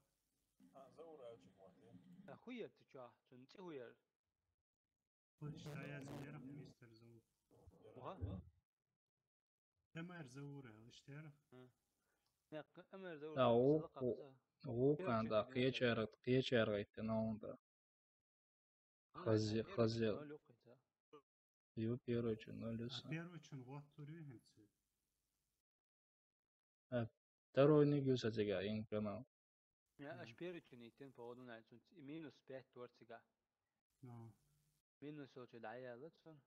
А, за ура, чё, вот, э? А хуяр ты чё? Чё, не хуяр? Слышь, а я зверь, мистер зовут. Уха? Эмер заура, алыштер. Ха. Як, эмер заура, Да, о, сала о, капса. О, Пёр канда, чё, кечер, кечер айтты, наунда. А, Хазе-, первый хазе. Чё, ноль окуйта. Ю, первый чё, ноль А уса. Первый чё, вот турю хенцы. А второй не гюса тига, ин канал. Я, Мгм. Аш первый чё, не тен по одну на, минус пять тур тига. Ну. Минус ол чё, да, я, вот сон.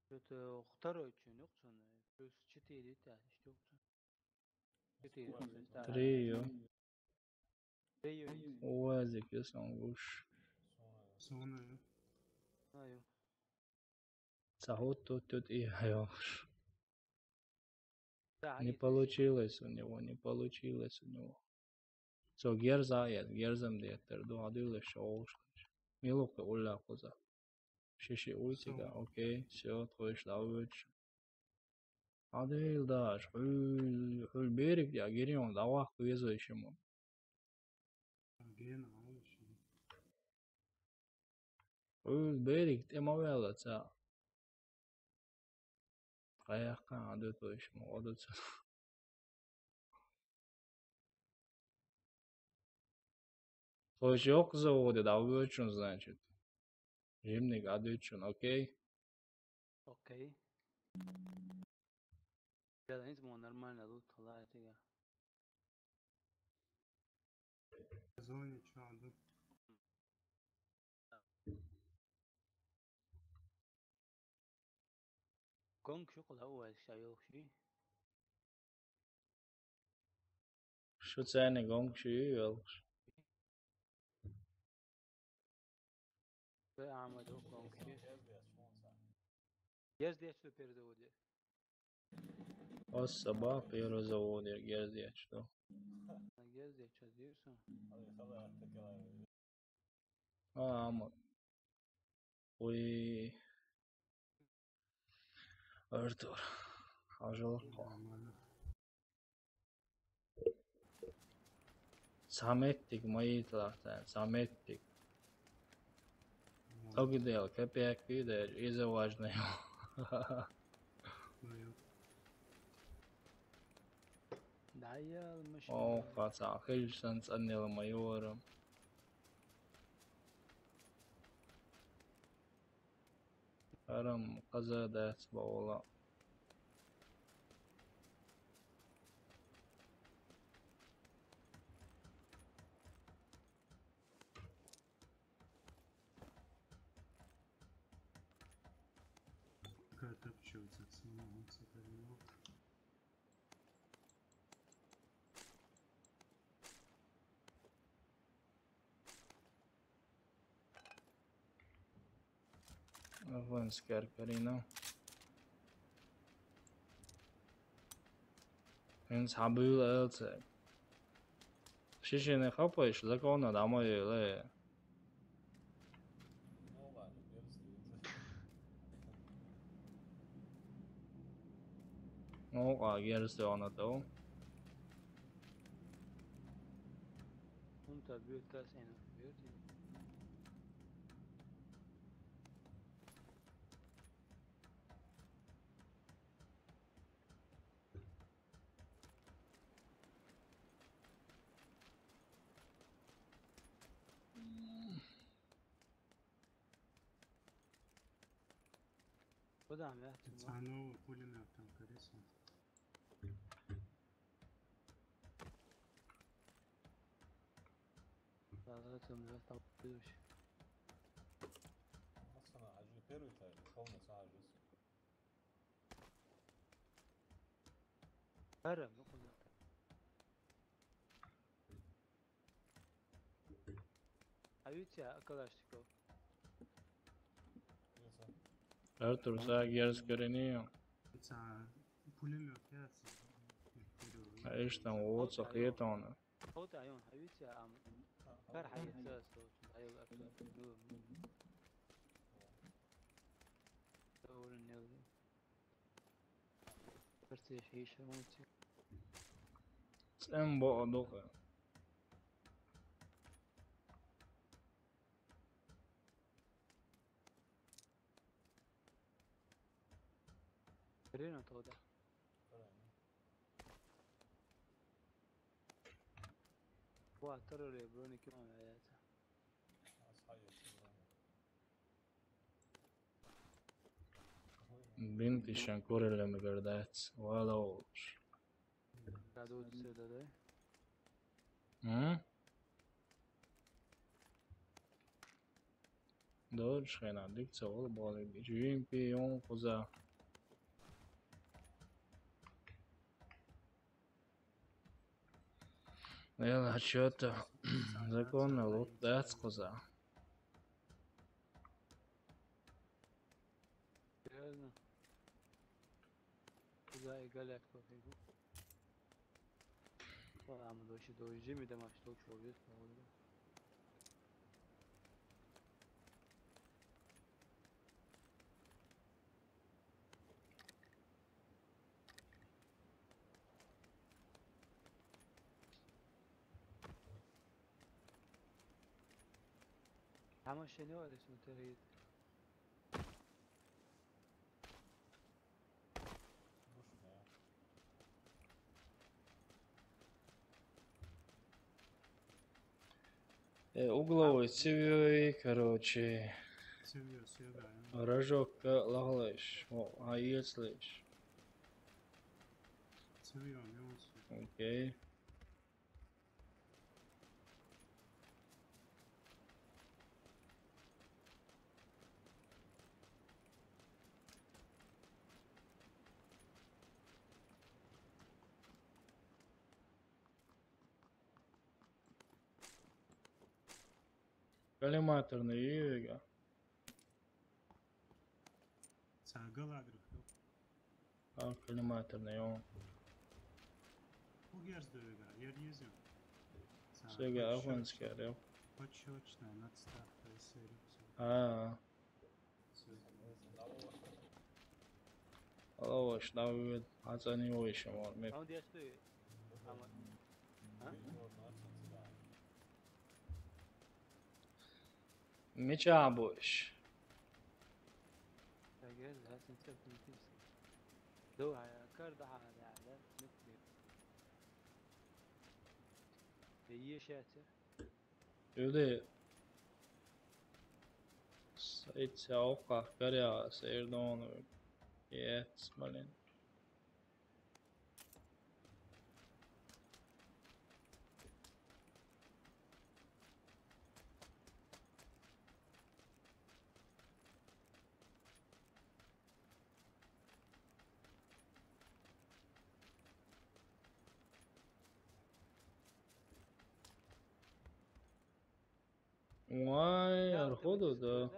Что-то второй чё, ну, сон, плюс четыре, да, что-то. Четыре, да. Три, ё. Три, ё. Уазик, если он лучше. Сона, ё. А, ё. Сахут тут, тут и ё. Да, Не они получилось у него, не получилось у него. Со герза, я, герзам деттер, ду адыл ещё олуш. Милук улла куза. Шиши ультига, Сама. Окей, всё, твой шла уч. Адыл даш, хул, хул берик я, гирион, давах куезо ещё ему. Ген, а, ещё. Хул берик, тема вела, ца. Каяхка, адыл твой ещё ему, адыл ца. Слушай, ок заводе, да, вы очень, значит. Жимник, а ты чё, окей? Окей. Я, да, не знаю, нормально тут, ладно, я. Зоне чё, а тут? Гонг шу кула уэл шайыл ши. Шу цене гонг шу уэл. Бе амаду гонг шу. Герз дечту перзаводе. О, собак перзаводе, герз дечту. Герз дечту дирсу. А, ама. Уй. Артур. Ажал. Нормально. Саметтик, мои тлахтан, саметтик. Вот. Огидел, капек, видер, из важный. Ну, ё. Да, я машина. О, пацан, хиль сан цаннел майором. Арам каза дац баула. Какая топчётся, самого цепельного. Вон скар карина. Эн сабыл элце. Шишине хапаешь, законно домой ле. Ну, а герсте он это. Он-то бьёт касс, я не бьёт. Куда, бля? Пацанов пулемётом, колесо. Да, да, там, да, там, короче. Пацаны, а же первый этаж, полный сажусь. Ара, ну куда? А ведь я, а Калашников? Артур, за герз коренею. Пулемёт, я. Ишта вон воцу кхетона. Хьо тӀе Ӏайон, хьан виця ам? Кар хьаеца со, Ӏайон ак. Доран нел. Парцеш хьийша вон ци. ЦӀен бо а дукха. Рена тода. Ва, тарале, броник имам аяца. Бинт ишан корелле мегардац. Вала олуш. Радуц седа, да? М? Дорж хена дикца ол боли. Джимпион куза. Эл, а чё-то законно лут дац куза. Серьёзно? Куда и галят кофейку? Ладно, мы дальше дойдем, и домашний толчок здесь, походу. Тамашени варис мутарид. Э, угловой, цевьёвый, короче. Цевьё, цевьё, да. Рожок, э, лаглэш, о, а, ецлэш. Цевьё, мёс. Окей. Коллиматорный юга. Цагал агрых. А, коллиматорный, о. Угерздуга, ер езем. Сега афонская, да? Почётная надставка из сервиса. А. Алло, что вы оцениваешь, мор, мир? А он я что? А? Мича бош. Эгер да сенсер кунтис. До ая кар да ха да да. Ешете. Юде. Сайт сяо кахкаря сердон. Ец, блин. Вай, арходу, да.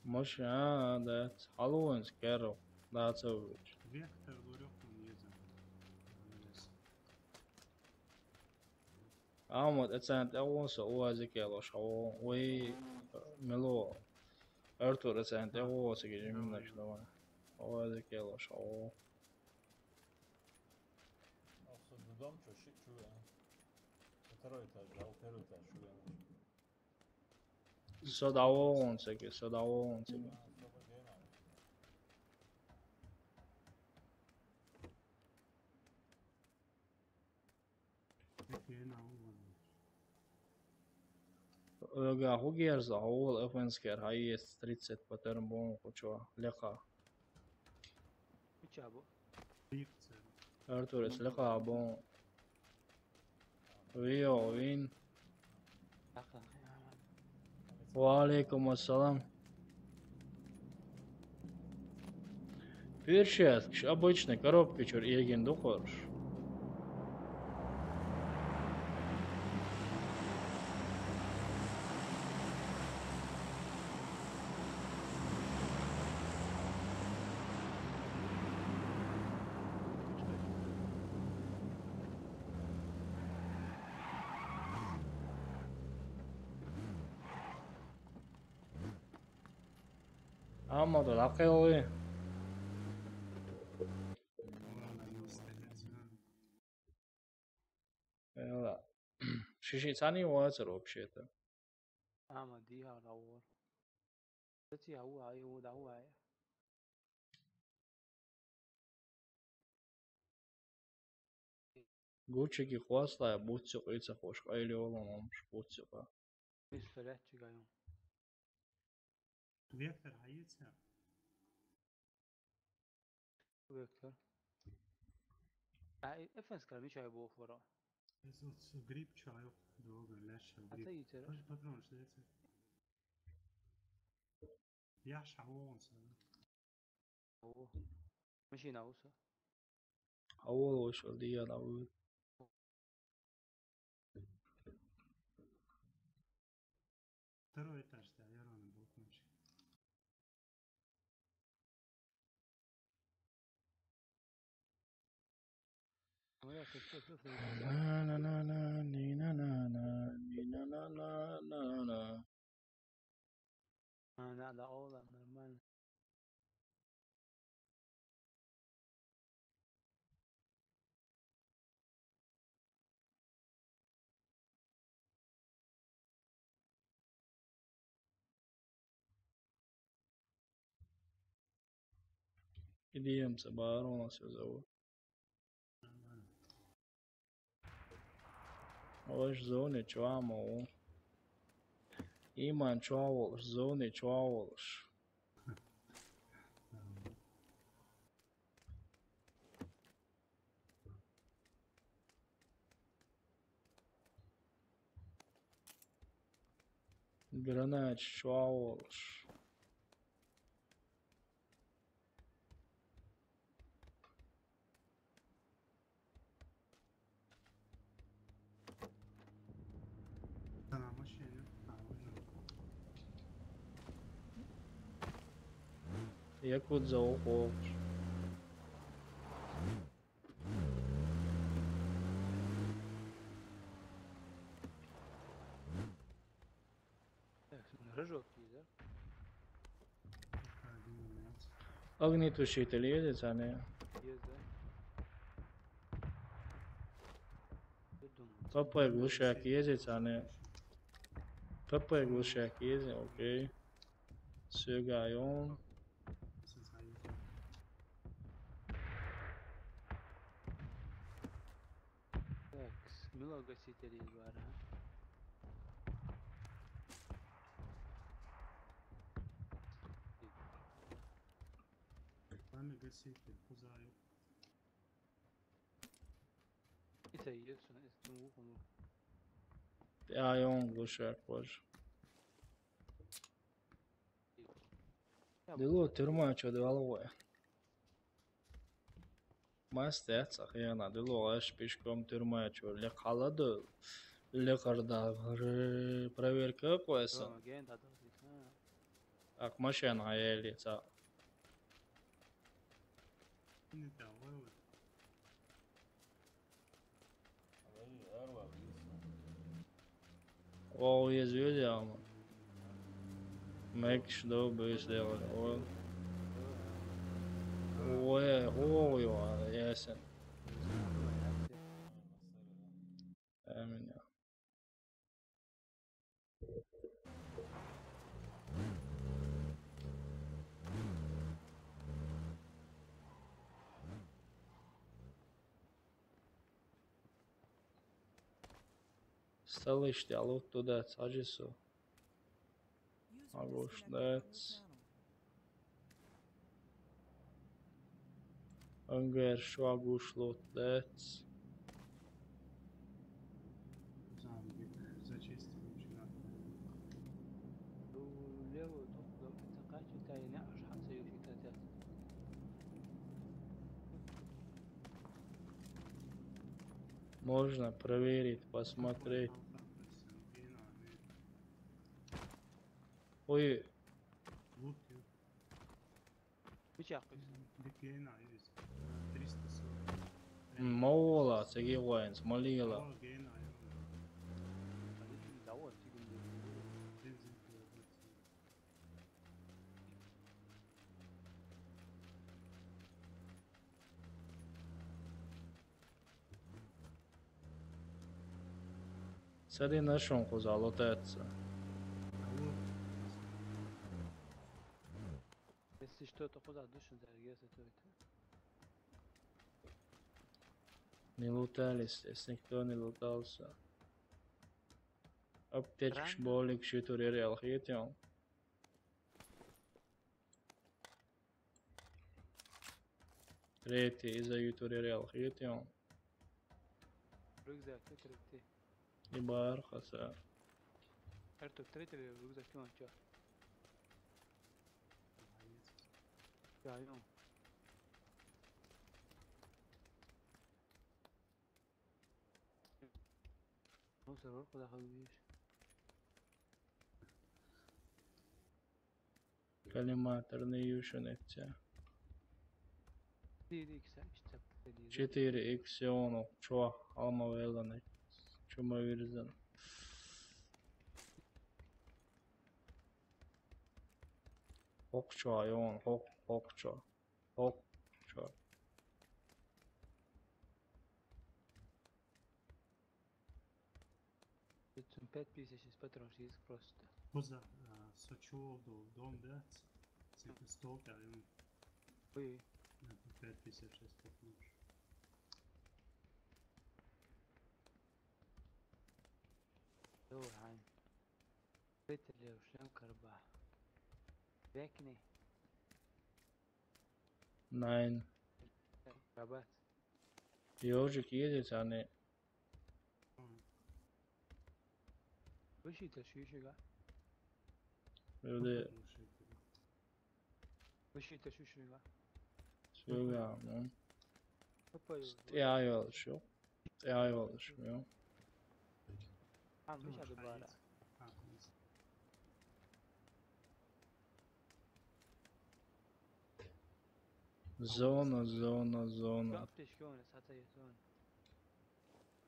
Маша, да. Халуинс керо. Да, цович. Вектор лурёк он еза. Амот, эцент, эвонса уазик ялош, о, уи, мело. Артур, эцент, эвонса гижим наш, давай. Уазик ялош, о. Ах, со дом чё, шик чё, а? Со второй этаж, да, первый этаж, чё, а? Со давонсаки, со давонсаки. А, со второй, да. Öga, who cares? All F N square, highest тридцать паттерн бон кучо лека. Куча бу. Артурис лека бон. Вио, вин. Ва алейкум ассалам. Перчатки, обычный коробка, чур эгин духорш. Амма дӀакъайли. Эла. Шиши цани вацар вообще-то. Ама дигьар авар. Цаци гьав ай, гьав ай. Гуччи кьаслай, буцци кьица хуш, къайли оламамш, буцци кьа. Мисферет чигаем. Вектор гьайца? Вектор. А, э, эфенс кара, мичай бохора. Эс вот грипп чайок, долго ляш грипп. Ата йитера. Патронаш деца. Яш гьавонса. О. Машина уса. Авол вошал дияр авол. Второй этаж, да, я рано был, значит. А, надо, Ола, нормально. Идем, барона всё зовут. Ваш зоне чуамо. Иман чуаволш, зоне чуаволш. Гранач чуаволш. Якут за околш. Так, рожок есть, да? Огнетушитель есть, а не? Есть, да? Капай глушак есть, а не? Капай глушак есть, окей. Всё, гаем. Так, мило гаситель из бара. Пламя гаситель, кузаю. Итаиль, что это, ну, ухо, ну. Я, я он глушак, боже. Дило тюрьма, чё, дивало. Мастер, цахиана, дило, аш пешком тюрьма, чё, ле халады, ле харда, проверка квеса. Ак машина ели, ца. О, я звезды, ама. Мэг, что бы сделали? О. Ой, ой, ой, ясен. Аминь. Сталыш тялот туда цажисо. Агуш дац. Ангар шо агуш лот дац. Лево, только это качество, я не аж хасаю, что это. Можно проверить, посмотреть. Ой. Мича къуйсан? Дикена юз. Триста сорок. М, мавла, сеги гъвайнс, малигала. О, гена, ё. Давай, тигин. Бензин. Ца дина шун кхуза лутаца. Если что, то куда душу зарегаться, то это. Не лутались, здесь никто не лутался. Аптечкаш болик ши тур яри алхийтион. Третий из-за ютур яри алхийтион. Рюкзак, тут третий. И бар хаса. Артур, третий рюкзак, он чё? Я, ё. Ну, здорово, куда ходишь? Коллиматорный юшенец. Четыре икса, четыре икса. Четыре икса, он чё, алма веланы. Чё мы вирзан? Хок чё, он, хок, хок чё. Хок чё. Тут пять тысяч из патрон шесть просто. Кхуза, а, со чё до дом, да? С-, с-, столка, м, Ой, а, тут пять тысяч из патрон. Давай. Петель, шлем карба. Векни. Nein. Карбат. Ёжик едет, они Вышли-то шишига. люди Вышли-то шишига. сюда, ну. Опа, Стяивал, что? Стяивал, что? А, мы сейчас добавили. А, кхуза. Зона, зона, зона. Аптечки он, сата есть он.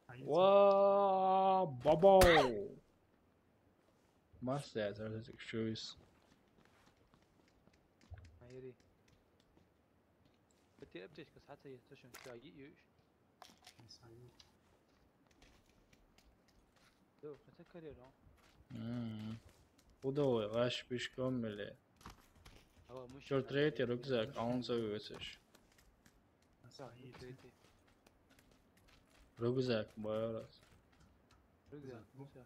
А если Ва, бабоу! Мастер, это чуис. Айри. Бити аптечка сата есть, точно, что, и юш. не знаю. Ё, это карьера. Мм. Удовой, ваш пешком или? А вот мы Чё, третий рюкзак, а он завываешь. А саид. Третий. Рюкзак, байрас. Рюкзак, Ну. Всё.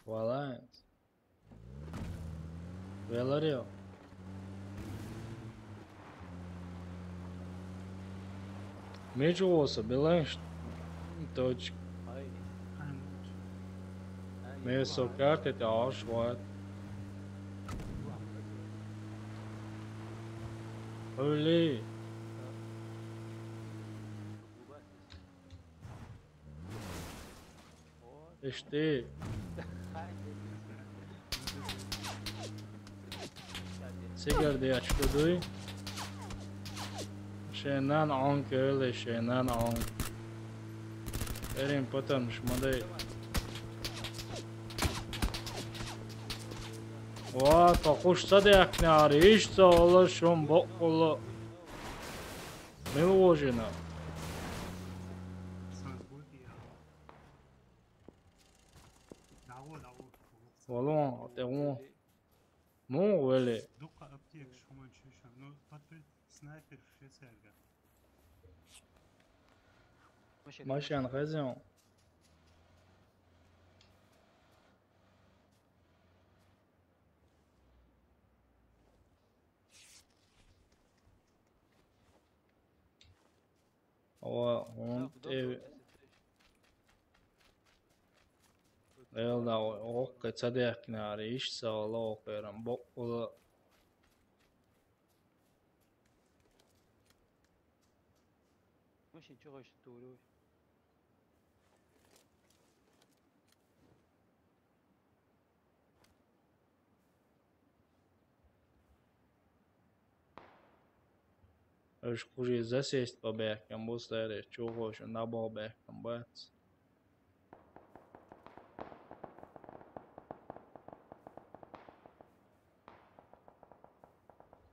Валанс. Веларио. Меч волса, беланш. Точка. Ай. Ай, ну, Ай, Месо ладно. карты это аш вот. Öyle. İşte. Sigar diye açıkladı. Şeyden on köyle şeyden on. Erin потом шмадай. Ва, токуш садяк не ариш, цоло шум бокуло. Милвожина. Сансбург я. Даво, даво. Валон, атево. Мон вели. Дукха аптек шуман чуша. Ну, подпред снайпер шесерга. Машин хозяин. Ва, он эв. Элда окка цадяк нари иш сала окерам бокула. Машин чего еще турю? Уж кхужий засесть по бехкам, бу старый, чё хочешь, на бал бехкам, бац.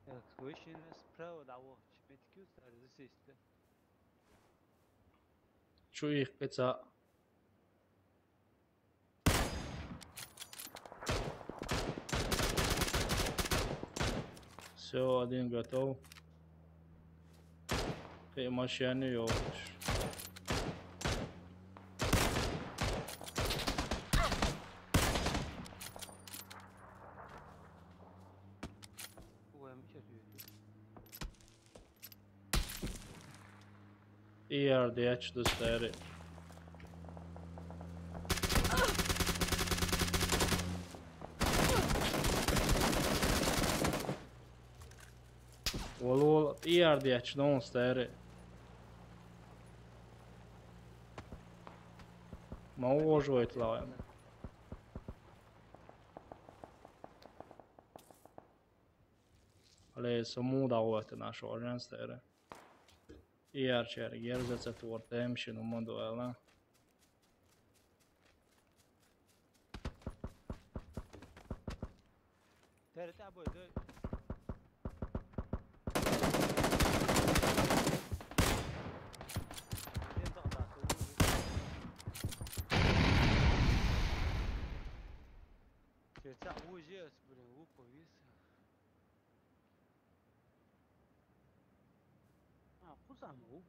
Так, вышли справа, да, вот, метки старый засесть. Чё их кыца? Всё, один готов. Ты машины ёбаешь. Ой, а мы чё тут? Иар дечь достари. Вол, вол, иар дечь достари. Ма ожвайт лаем. Алей, со муда уотана шо арянстари. Иар чер, герзаца туор тем шин умон дуэла. Тери та бой дой. Ден дагда. Тери та ужас, блин, луповица. А, куда мы?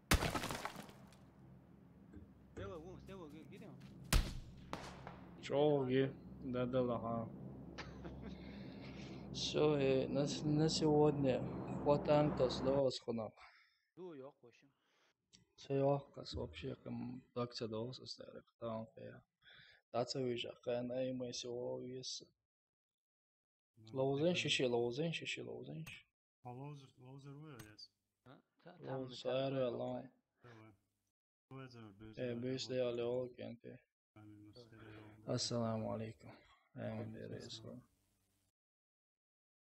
Слева, вон, слева, где, где он? Чё, где? Да, да, ага. Всё, э, на, с- на сегодня хватаем то слова с хунов. Ду, я хочу. Всё, я как вообще, ком так тебя дал составили, там, я. That's a vision, can I, my всего вес. Лоузен шиши, лоузен шиши, лоузен шиши. А лоузер, лоузер вы, yes. Лоузер, лоузер. Давай. Давай. Э, бюс де але ол кенте. Ассаламу алейкум. Амин, дерес.